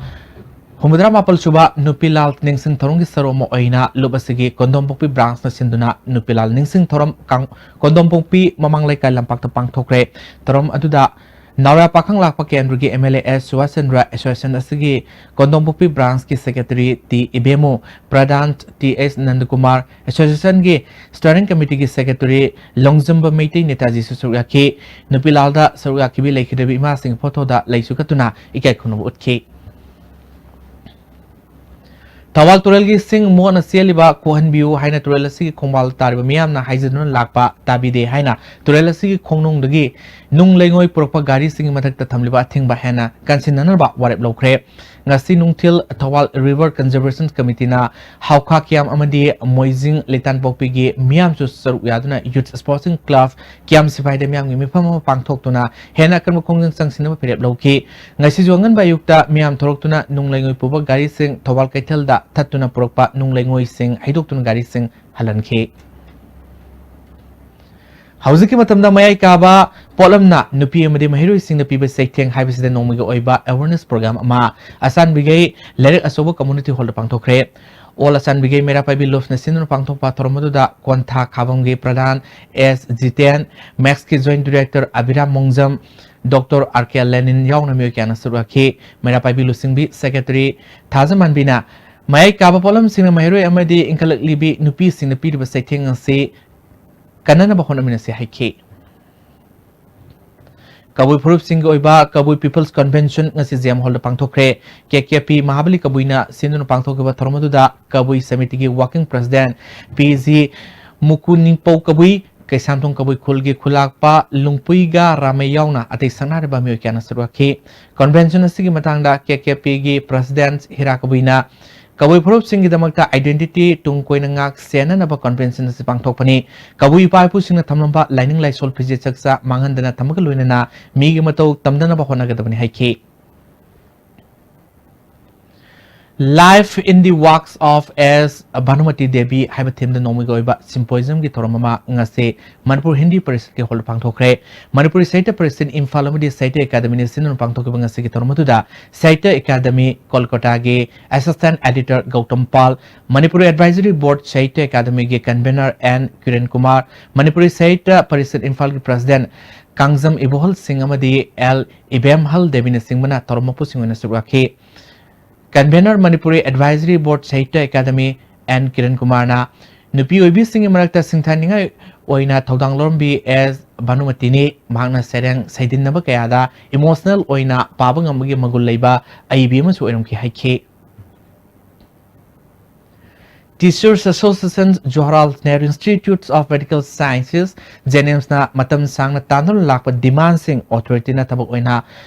ꯍꯨꯝꯐꯨꯇꯔꯥ ꯃꯥꯄꯜ ꯁꯨꯕ ꯅꯨꯄꯤꯂꯥꯜ ꯅꯤꯡꯁꯤꯡ ꯊꯧꯔꯝꯒꯤ ꯁꯔꯨꯛ ꯑꯃ ꯑꯣꯏꯅ ꯂꯨꯞ ꯑꯁꯤꯒꯤ ꯀꯣꯟꯗꯣꯝꯄꯣꯛꯄꯤ branchꯅ ꯁꯤꯟꯗꯨꯅ ꯅꯨꯄꯤꯂꯥꯜ ꯅꯤꯡꯁꯤꯡ ꯊꯧꯔꯝ ꯀꯥꯡ-, ꯀꯣꯟꯗꯣꯝꯄꯣꯛꯄꯤ ꯃꯃꯥꯡ ꯂꯩꯀꯥꯏ ꯂꯝꯄꯥꯛꯇ ꯄꯥꯡꯊꯣꯛꯈ꯭ꯔꯦ꯫ ꯊꯧꯔꯝ ꯑꯗꯨꯗ ꯅꯥꯎꯔꯥ ꯄꯥꯈꯪ ꯂꯥꯛꯄ ꯀꯦꯟꯗ꯭ꯔꯒꯤ M L A S Subhash Chandra, association ꯑꯁꯤꯒꯤ ꯀꯣꯟꯗꯣꯡꯄꯣꯛꯄꯤ branchꯀꯤ secretary T ꯏꯕꯦꯝꯃꯨ, ꯄ꯭ꯔꯙꯥꯟ T H ꯅꯟꯗꯀꯨꯃꯥꯔ, associationꯒꯤ steering committeeꯒꯤ secretary ꯂꯣꯡꯖꯝꯕ Meitei ꯅꯦꯇꯥꯖꯤꯁꯨ ꯁꯔꯨꯛ ꯌꯥꯈꯤ꯫ ꯅꯨꯄꯤ ꯂꯥꯜꯗ ꯁꯔꯨꯛ ꯌꯥꯈꯤꯕꯤ ꯂꯩꯈꯤꯗꯕ ꯏꯃꯥꯁꯤꯡ ꯐꯣꯇꯣꯗ ꯂꯩꯁꯨ ꯀꯠꯇꯨꯅ ꯏꯀꯥꯏ ꯈꯨꯝꯅꯕ ꯎꯠꯈꯤ꯫ ꯊꯧꯕꯥꯜ ꯇꯨꯔꯦꯜꯒꯤ ꯏꯁꯤꯡ ꯃꯣꯠꯅ ꯆꯦꯜꯂꯤꯕ ꯀꯣꯛꯍꯟꯕꯤꯌꯨ ꯍꯥꯏꯅ ꯇꯨꯔꯦꯜ ꯑꯁꯤꯒꯤ ꯈꯣꯡꯕꯥꯜ ꯇꯥꯔꯤꯕ ꯃꯤꯌꯥꯝꯅ ꯍꯥꯏꯖꯗꯨꯅ ꯂꯥꯛꯄ ꯇꯥꯕꯤꯗꯦ ꯍꯥꯏꯅ ꯇꯨꯔꯦꯜ ꯑꯁꯤꯒꯤ ꯈꯣꯡꯅꯨꯡꯗꯒꯤ ꯅꯨꯡ ꯂꯩꯉꯣꯏ ꯄꯨꯔꯛꯄ ꯒꯥꯔꯤꯁꯤꯡꯒꯤ ꯃꯊꯛꯇ ꯊꯝꯂꯤꯕ ꯑꯊꯤꯡꯕ ꯍꯦꯟꯅ ꯀꯟꯁꯤꯟꯅꯅꯕ ꯋꯥꯔꯦꯞ ꯂꯧꯈ꯭ꯔꯦ꯫ ꯉꯁꯤ ꯅꯨꯡꯊꯤꯜ ꯊꯧꯕꯥꯜ River Conservation Committeeꯅ ꯍꯥꯎꯈꯥ ꯀꯤꯌꯥꯝ ꯑꯃꯗꯤ ꯃꯣꯏꯖꯤꯡ ꯂꯩꯇꯥꯟꯄꯣꯛꯄꯤꯒꯤ ꯃꯤꯌꯥꯝꯁꯨ ꯁꯔꯨꯛ ꯌꯥꯗꯨꯅ Youth Sporting Club ꯀꯤꯌꯥꯝ ꯁꯤꯐꯥꯏꯗ ꯃꯤꯌꯥꯝꯒꯤ ꯃꯤꯐꯝ ꯑꯃ ꯄꯥꯡꯊꯣꯛꯇꯨꯅ ꯍꯦꯟꯅ ꯑꯀꯟꯕ ꯈꯣꯡꯖꯪ ꯆꯪꯁꯤꯟꯅꯕ ꯐꯤꯔꯦꯞ ꯂꯧꯈꯤ꯫ ꯉꯁꯤꯁꯨ ꯑꯉꯟꯕ ꯑꯌꯨꯛꯇ ꯃꯤꯌꯥꯝ ꯊꯣꯔꯛꯇꯨꯅ ꯅꯨꯡ ꯂꯩꯉꯣꯏ ꯄꯨꯕ ꯒꯥꯔꯤꯁꯤꯡ ꯊꯧꯕꯥꯜ ꯀꯩꯊꯦꯜꯗ ꯊꯠꯇꯨꯅ ꯄꯨꯔꯛꯄ ꯅꯨꯡ ꯂꯩꯉꯣꯏꯁꯤꯡ ꯍꯩꯗꯣꯛꯇꯨꯅ ꯒꯥꯔꯤꯁꯤꯡ ꯍꯜꯍꯟꯈꯤ꯫ ꯍꯧꯖꯤꯛꯀꯤ ꯃꯇꯝꯗ ꯃꯌꯥꯏ ꯀꯥꯕ ꯄꯣꯠꯂꯝꯅ ꯅꯨꯄꯤ ꯑꯃꯗꯤ ꯃꯍꯩꯔꯣꯏꯁꯤꯡꯗ ꯄꯤꯕ ꯆꯩꯊꯦꯡ ꯍꯥꯏꯕꯁꯤꯗ ꯅꯣꯡꯃꯒꯤ ꯑꯣꯏꯕ awareness program ꯑꯃ ꯑꯆꯥꯟꯕꯤꯒꯩ ꯂꯥꯏꯔꯤꯛ ꯑꯆꯧꯕ community hallꯗ ꯄꯥꯡꯊꯣꯛꯈ꯭ꯔꯦ꯫ All ꯑꯆꯥꯟꯕꯤꯒꯩ ꯃꯩꯔꯥ ꯄꯥꯏꯕꯤ ꯂꯨꯞꯅ ꯁꯤꯟꯗꯨꯅ ꯄꯥꯡꯊꯣꯛꯄ ꯊꯧꯔꯝ ꯑꯗꯨꯗ ꯀꯣꯟꯊꯥ ꯈꯥꯕꯝꯒꯤ ꯄ꯭ꯔꯙꯥꯟ S Jiten, ꯃꯦꯛꯁꯀꯤ joint director ꯑꯕꯤꯔꯥꯝ ꯃꯣꯡꯖꯝ, Doctor R K ꯂꯦꯅꯤꯟ ꯌꯥꯎꯅ ꯃꯤꯑꯣꯏ ꯀꯌꯥꯅ ꯁꯔꯨꯛ ꯌꯥꯈꯤ꯫ ꯃꯩꯔꯥ ꯄꯥꯏꯕꯤ ꯂꯨꯆꯤꯡꯕꯤ secretary ꯊꯥꯖꯃꯥꯟꯕꯤꯅ ꯃꯌꯥꯏ ꯀꯥꯕ ꯄꯣꯠꯂꯝꯁꯤꯡꯅ ꯃꯍꯩꯔꯣꯏ ꯑꯃꯗꯤ ꯏꯟꯈꯠꯂꯛꯂꯤꯕꯤ ꯅꯨꯄꯤꯁꯤꯡꯅ ꯄꯤꯔꯤꯕ ꯆꯩꯊꯦꯡ ꯑꯁꯤ ꯀꯟꯅꯅꯕ ꯍꯣꯠꯅꯃꯤꯟꯅꯁꯤ ꯍꯥꯏꯈꯤ꯫ ꯀꯕꯨꯏ ꯐꯨꯔꯨꯞꯁꯤꯡꯒꯤ ꯑꯣꯏꯕ ꯀꯕꯨꯏ People's Convention ꯉꯁꯤ J M Hallꯗ ꯄꯥꯡꯊꯣꯛꯈ꯭ꯔꯦ꯫ K K P ꯃꯍꯥꯕꯂꯤ ꯀꯕꯨꯏꯅ ꯁꯤꯟꯗꯨꯅ ꯄꯥꯡꯊꯣꯛꯈꯤꯕ ꯊꯧꯔꯝ ꯑꯗꯨꯗ ꯀꯕꯨꯏ ꯁꯃꯤꯇꯤꯒꯤ working president P G ꯃꯨꯀꯨꯅꯤꯡꯄꯧ ꯀꯕꯨꯏ, ꯀꯩꯁꯥꯝꯊꯣꯡ ꯀꯕꯨꯏ ꯈꯨꯜꯒꯤ ꯈꯨꯂꯥꯛꯄ ꯂꯨꯡꯄꯨꯏꯒ ꯔꯥꯃꯩ ꯌꯥꯎꯅ ꯑꯇꯩ ꯁꯛꯅꯥꯏꯔꯕ ꯃꯤꯑꯣꯏ ꯀꯌꯥꯅ ꯁꯔꯨꯛ ꯌꯥꯈꯤ꯫ Convention ꯑꯁꯤꯒꯤ ꯃꯇꯥꯡꯗ K K Pꯒꯤ president ꯍꯤꯔꯥ ꯀꯕꯨꯏꯅ ꯀꯕꯨꯏ ꯐꯨꯔꯨꯞꯁꯤꯡꯒꯤꯗꯃꯛꯇ identity ꯇꯨꯡ ꯀꯣꯏꯅ ꯉꯥꯛ ꯁꯦꯟꯅꯅꯕ convention ꯑꯁꯤ ꯄꯥꯡꯊꯣꯛꯄꯅꯤ꯫ ꯀꯕꯨꯏ ꯏꯄꯥ ꯏꯄꯨꯁꯤꯡꯅ ꯊꯝꯂꯝꯕ ꯂꯥꯏꯅꯤꯡ ꯂꯥꯏꯁꯣꯜ ꯐꯤꯖꯦꯠ ꯆꯛꯆꯥ ꯃꯥꯡꯍꯟꯗꯅ ꯊꯝꯕꯒ ꯂꯣꯏꯅꯅ ꯃꯤꯒꯤ ꯃꯇꯧ ꯇꯝꯗꯅꯕ ꯍꯣꯠꯅꯒꯗꯕꯅꯤ ꯍꯥꯏꯈꯤ꯫ Life in the Works of S Bhanumati Devi ꯍꯥꯏꯕ themeꯗ ꯅꯣꯡꯃꯒꯤ ꯑꯣꯏꯕ symposiumꯒꯤ ꯊꯧꯔꯝ ꯑꯃ ꯉꯁꯤ ꯃꯅꯤꯄꯨꯔ ꯍꯤꯟꯗꯤ ꯄꯔꯤꯁꯠꯀꯤ hallꯗ ꯄꯥꯡꯊꯣꯛꯈ꯭ꯔꯦ꯫ ꯃꯅꯤꯄꯨꯔꯤ ꯁꯥꯍꯤꯇ꯭ꯌ ꯄꯔꯤꯁꯠ ꯏꯝꯐꯥꯜ ꯑꯃꯗꯤ ꯁꯥꯍꯤꯇ꯭ꯌ ꯑꯦꯀꯥꯗꯃꯤꯅ ꯁꯤꯟꯗꯨꯅ ꯄꯥꯡꯊꯣꯛꯈꯤꯕ ꯉꯁꯤꯒꯤ ꯊꯧꯔꯝ ꯑꯗꯨꯗ ꯁꯥꯍꯤꯇ꯭ꯌ ꯑꯦꯀꯥꯗꯃꯤ ꯀꯣꯜꯀꯇꯥꯒꯤ assistant editor Gautam Pal, Manipuri advisory board Sahitya ꯑꯦꯀꯥꯗꯃꯤꯒꯤ convener N ꯀꯤꯔꯟ ꯀꯨꯃꯥꯔ, ꯃꯅꯤꯄꯨꯔꯤ ꯁꯥꯍꯤꯇ꯭ꯌ ꯄꯔꯤꯁꯠ ꯏꯝꯐꯥꯜꯒꯤ president ꯀꯥꯡꯖꯝ ꯏꯕꯣꯍꯜ ꯁꯤꯡ ꯑꯃꯗꯤ ꯑꯦꯜ ꯏꯕꯦꯝꯍꯜ ꯗꯦꯕꯤꯅꯆꯤꯡꯕꯅ ꯊꯧꯔꯝ ꯃꯄꯨꯁꯤꯡ ꯑꯣꯏꯅ ꯁꯔꯨꯛ ꯌꯥꯈꯤ꯫ Convener Manipuri Advisory Board Sahitya Academy N Kiran Kumarꯅ ꯅꯨꯄꯤ ꯑꯣꯏꯕꯤꯁꯤꯡꯒꯤ ꯃꯔꯛꯇ ꯁꯤꯡꯊꯥꯅꯤꯡꯉꯥꯏ ꯑꯣꯏꯅ ꯊꯧꯗꯥꯡ ꯂꯧꯔꯝꯕꯤ ꯑꯦꯁ ꯚꯥꯅꯨꯃꯇꯤꯅꯤ꯫ ꯃꯍꯥꯛꯅ ꯁꯩꯔꯦꯡ ꯁꯩꯗꯤꯟꯅꯕ ꯀꯌꯥꯗ emotional ꯑꯣꯏꯅ ꯄꯥꯕ ꯉꯝꯕꯒꯤ ꯃꯒꯨꯟ ꯂꯩꯕ ꯑꯏꯕꯤ ꯑꯃꯁꯨ ꯑꯣꯏꯔꯝꯈꯤ ꯍꯥꯏꯈꯤ꯫ Teachers Association, Jawaharlal Nehru Institute of Medical Sciences, JNIMSꯅ ꯃꯇꯝ ꯁꯥꯡꯅ ꯇꯥꯟꯅꯗꯨꯅ ꯂꯥꯛꯄ demandꯁꯤꯡ authorityꯅ ꯊꯕꯛ ꯑꯣꯏꯅ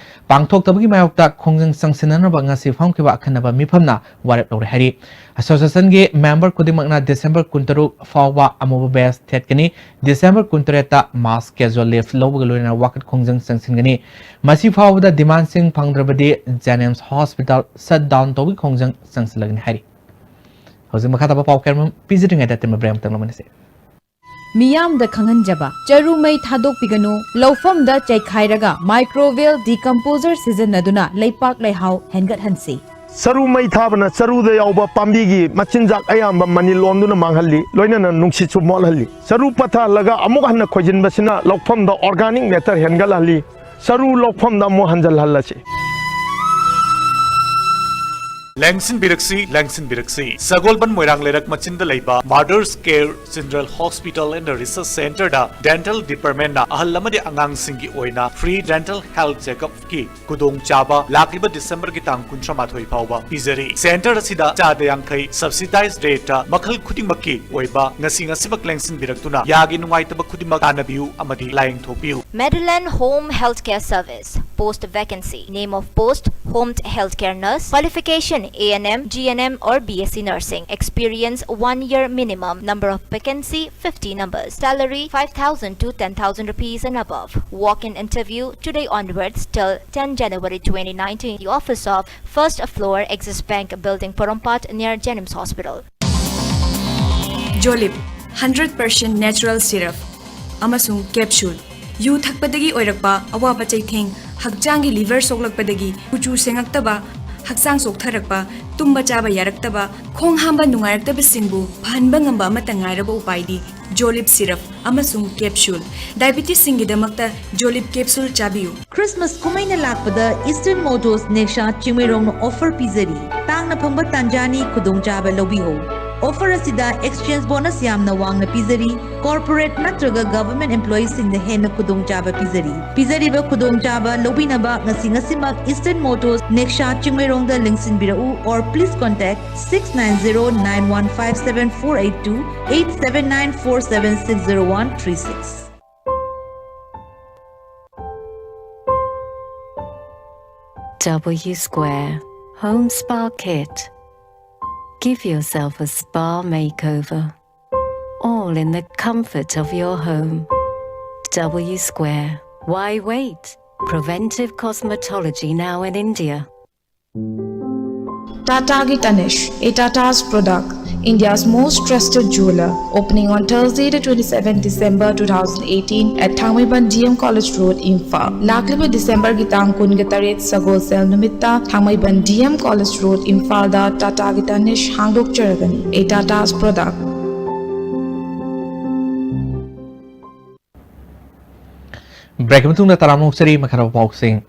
ꯄꯥꯡꯊꯣꯛꯇꯕꯒꯤ ꯃꯥꯌꯣꯛꯇ ꯈꯣꯡꯖꯪ ꯆꯪꯁꯤꯟꯅꯅꯕ ꯉꯁꯤ ꯐꯝꯈꯤꯕ ꯑꯈꯟꯅꯕ ꯃꯤꯐꯝꯅ ꯋꯥꯔꯦꯞ ꯂꯧꯔꯦ ꯍꯥꯏꯔꯤ꯫ Associationꯒꯤ member ꯈꯨꯗꯤꯡꯃꯛꯅ December ꯀꯨꯟꯇꯔꯨꯛ ꯐꯥꯎꯕ ꯑꯃꯨꯕ badge ꯊꯦꯠꯀꯅꯤ꯫ December ꯀꯨꯟꯇꯔꯦꯠꯇ mass casual leave ꯂꯧꯕꯒ ꯂꯣꯏꯅꯅ ꯋꯥꯀꯠ ꯈꯣꯡꯖꯪ ꯆꯪꯁꯤꯟꯒꯅꯤ꯫ ꯃꯁꯤ ꯐꯥꯎꯕꯗ demandꯁꯤꯡ ꯐꯪꯗ꯭ꯔꯕꯗꯤ JNIMS hospital shut down ꯇꯧꯕꯒꯤ ꯈꯣꯡꯖꯪ ꯆꯪꯁꯤꯜꯂꯒꯅꯤ ꯍꯥꯏꯔꯤ꯫ ꯍꯧꯖꯤꯛ ꯃꯈꯥ ꯇꯥꯕ ꯄꯥꯎ ꯀꯌꯥꯃꯔꯨꯝ ꯄꯤꯖꯗ꯭ꯔꯤꯉꯩꯗ ꯇꯦꯟꯕ break ꯑꯃꯇꯪ ꯂꯧꯃꯤꯟꯅꯁꯤ꯫ ꯃꯤꯌꯥꯝꯗ ꯈꯪꯍꯟꯖꯕ, ꯆꯔꯨ ꯃꯩ ꯊꯥꯗꯣꯛꯄꯤꯒꯅꯨ, ꯂꯧꯐꯝꯗ ꯆꯩꯈꯥꯏꯔꯒ microbial decomposer ꯁꯤꯖꯤꯟꯅꯗꯨꯅ ꯂꯩꯄꯥꯛ ꯂꯩꯍꯥꯎ ꯍꯦꯟꯒꯠꯍꯟꯁꯤ꯫ ꯆꯔꯨ ꯃꯩ ꯊꯥꯕꯅ ꯆꯔꯨꯗ ꯌꯥꯎꯕ ꯄꯥꯝꯕꯤꯒꯤ ꯃꯆꯤꯟꯖꯥꯛ ꯑꯌꯥꯝꯕ ꯃꯅꯤꯜ ꯑꯣꯟꯗꯨꯅ ꯃꯥꯡꯍꯜꯂꯤ, ꯂꯣꯏꯅꯅ ꯅꯨꯡꯁꯤꯠꯁꯨ ꯃꯣꯠꯍꯜꯂꯤ꯫ ꯆꯔꯨ ꯄꯠꯊꯍꯜꯂꯒ ꯑꯃꯨꯛ ꯍꯟꯅ ꯈꯣꯏꯖꯤꯟꯕꯁꯤꯅ ꯂꯧꯐꯝꯗ organic matter ꯍꯦꯟꯒꯠꯍꯜꯂꯤ꯫ ꯆꯔꯨ ꯂꯧꯐꯝꯗ ꯑꯃꯨꯛ ꯍꯟꯖꯤꯜꯍꯜꯂꯁꯤ꯫ ꯂꯦꯡꯁꯤꯟꯕꯤꯔꯛꯁꯤ, ꯂꯦꯡꯁꯤꯟꯕꯤꯔꯛꯁꯤ꯫ ꯁꯒꯣꯜꯕꯟ ꯃꯣꯏꯔꯥꯡ ꯂꯩꯔꯛ ꯃꯆꯤꯟꯗ ꯂꯩꯕ Mother's Care General Hospital and Research Centreꯗ dental departmentꯅ ꯑꯍꯜ ꯑꯃꯗꯤ ꯑꯉꯥꯡꯁꯤꯡꯒꯤ ꯑꯣꯏꯅ free dental health checkupꯀꯤ ꯈꯨꯗꯣꯡꯆꯥꯕ ꯂꯥꯛꯂꯤꯕ Decemberꯒꯤ ꯇꯥꯡ ꯀꯨꯟꯊ꯭ꯔꯥ ꯃꯥꯊꯣꯏ ꯐꯥꯎꯕ ꯄꯤꯖꯔꯤ꯫ Centre ꯑꯁꯤꯗ ꯆꯥꯗ ꯌꯥꯡꯈꯩ subsidized rateꯇ ꯃꯈꯜ ꯈꯨꯗꯤꯡꯃꯛꯀꯤ ꯑꯣꯏꯕ ꯉꯁꯤ ꯉꯁꯤꯃꯛ ꯂꯦꯡꯁꯤꯟꯕꯤꯔꯛꯇꯨꯅ ꯌꯥꯒꯤ ꯅꯨꯡꯉꯥꯏꯇꯕ ꯈꯨꯗꯤꯡꯃꯛ ꯇꯥꯟꯅꯕꯤꯌꯨ ꯑꯃꯗꯤ ꯂꯥꯌꯦꯡꯊꯣꯛꯄꯤꯌꯨ꯫ Meadowland Home Healthcare Service, post vacancy, name of post, Home Healthcare Nurse, qualification A N M, G N M or B S C Nursing, experience one year minimum, number of vacancy fifty numbers, salary five thousand to ten thousand rupees and above. Walk-in interview today onwards till ten January twenty nineteen, the office of first floor, Axis Bank Building, Porompat, near JNIMS Hospital. Jolib, hundred percent natural syrup ꯑꯃꯁꯨꯡ capsule꯫ U ꯊꯛꯄꯗꯒꯤ ꯑꯣꯏꯔꯛꯄ ꯑꯋꯥꯕ ꯆꯩꯊꯦꯡ, ꯍꯛꯆꯥꯡꯒꯤ liver ꯁꯣꯛꯂꯛꯄꯗꯒꯤ ꯀꯨꯆꯨ ꯁꯦꯡꯉꯛꯇꯕ, ꯍꯛꯆꯥꯡ ꯆꯣꯛꯊꯔꯛꯄ, ꯇꯨꯝꯕ ꯆꯥꯕ ꯌꯥꯔꯛꯇꯕ, ꯈꯣꯡ ꯍꯥꯝꯕ ꯅꯨꯡꯉꯥꯏꯔꯛꯇꯕꯁꯤꯡꯕꯨ ꯐꯍꯟꯕ ꯉꯝꯕ ꯑꯃꯠꯇ ꯉꯥꯏꯔꯕ ꯎꯄꯥꯏꯗꯤ ꯖꯣꯂꯤꯞ ꯁꯤꯔꯞ ꯑꯃꯁꯨꯡ ꯀꯦꯞꯁꯨꯜ꯫ ꯗꯥꯏꯕꯤꯇꯤꯁꯁꯤꯡꯒꯤꯗꯃꯛꯇ ꯖꯣꯂꯤꯞ ꯀꯦꯞꯁꯨꯜ ꯆꯥꯕꯤꯌꯨ꯫ ꯈ꯭ꯔꯤꯁꯃꯥꯁ ꯀꯨꯝꯍꯩꯅ ꯂꯥꯛꯄꯗ ꯏꯁꯇꯔꯟ ꯃꯣꯇꯣꯔꯁ ꯅꯦꯛꯁꯥ ꯆꯤꯡꯃꯩꯔꯣꯡꯅ ꯑꯣꯐꯔ ꯄꯤꯖꯔꯤ꯫ ꯇꯥꯡꯅ ꯐꯪꯕ ꯇꯥꯟꯖꯥꯅꯤ, ꯈꯨꯗꯣꯡꯆꯥꯕ ꯂꯧꯕꯤꯍꯧ꯫ ꯑꯣꯐꯔ ꯑꯁꯤꯗ ꯑꯦꯛꯁꯆꯦꯟꯖ ꯕꯣꯅꯁ ꯌꯥꯝꯅ ꯋꯥꯡꯅ ꯄꯤꯖꯔꯤ꯫ ꯀꯣꯔꯄꯣꯔꯦꯠ ꯅꯠꯇ꯭ꯔꯒ ꯒꯚꯔꯟꯃꯦꯟꯠ ꯑꯦꯝꯄ꯭ꯂꯣꯌꯤꯁꯤꯡꯗ ꯍꯦꯟꯅ ꯈꯨꯗꯣꯡꯆꯥꯕ ꯄꯤꯖꯔꯤ꯫ ꯄꯤꯖꯔꯤꯕ ꯈꯨꯗꯣꯡꯆꯥꯕ ꯂꯧꯕꯤꯅꯕ ꯉꯁꯤ ꯉꯁꯤꯃꯛ ꯏꯁꯇꯔꯟ ꯃꯣꯇꯣꯔꯁ ꯅꯦꯛꯁꯥ ꯆꯤꯡꯃꯩꯔꯣꯡꯗ ꯂꯦꯡꯁꯤꯟꯕꯤꯔꯛꯎ, or please contact six nine zero nine one five seven four eight two, eight seven nine four seven six zero one three six. W Square Home Spa Kit. Give yourself a spa makeover, all in the comfort of your home. W Square. Why wait? Preventive cosmetology now in India. Tata ki Tanishq, a Tata's product, India's most trusted jeweler. Opening on Thursday, the twenty-seventh December two thousand eighteen, at Thangmeiban D M College Road, Imphal. ꯂꯥꯛꯂꯤꯕ ꯗꯤꯁꯦꯝꯕꯔꯒꯤ ꯇꯥꯡ ꯀꯨꯟꯒ ꯇꯔꯦꯠ, ꯁꯒꯣꯜꯁꯦꯜ ꯅꯨꯃꯤꯠꯇ ꯊꯥꯡꯃꯩꯕꯟ D M College Road, ꯏꯝꯐꯥꯜꯗ Tata ki Tanishq ꯍꯥꯡꯗꯣꯛꯆꯔꯒꯅꯤ, a Tata's product. ꯕ꯭ꯔꯦꯛꯀꯤ ꯃꯇꯨꯡꯗ ꯇꯔꯥꯝꯅ ꯑꯣꯛꯆꯔꯤ꯫ ꯃꯈꯥ ꯇꯥꯕ ꯄꯥꯎꯁꯤꯡ꯫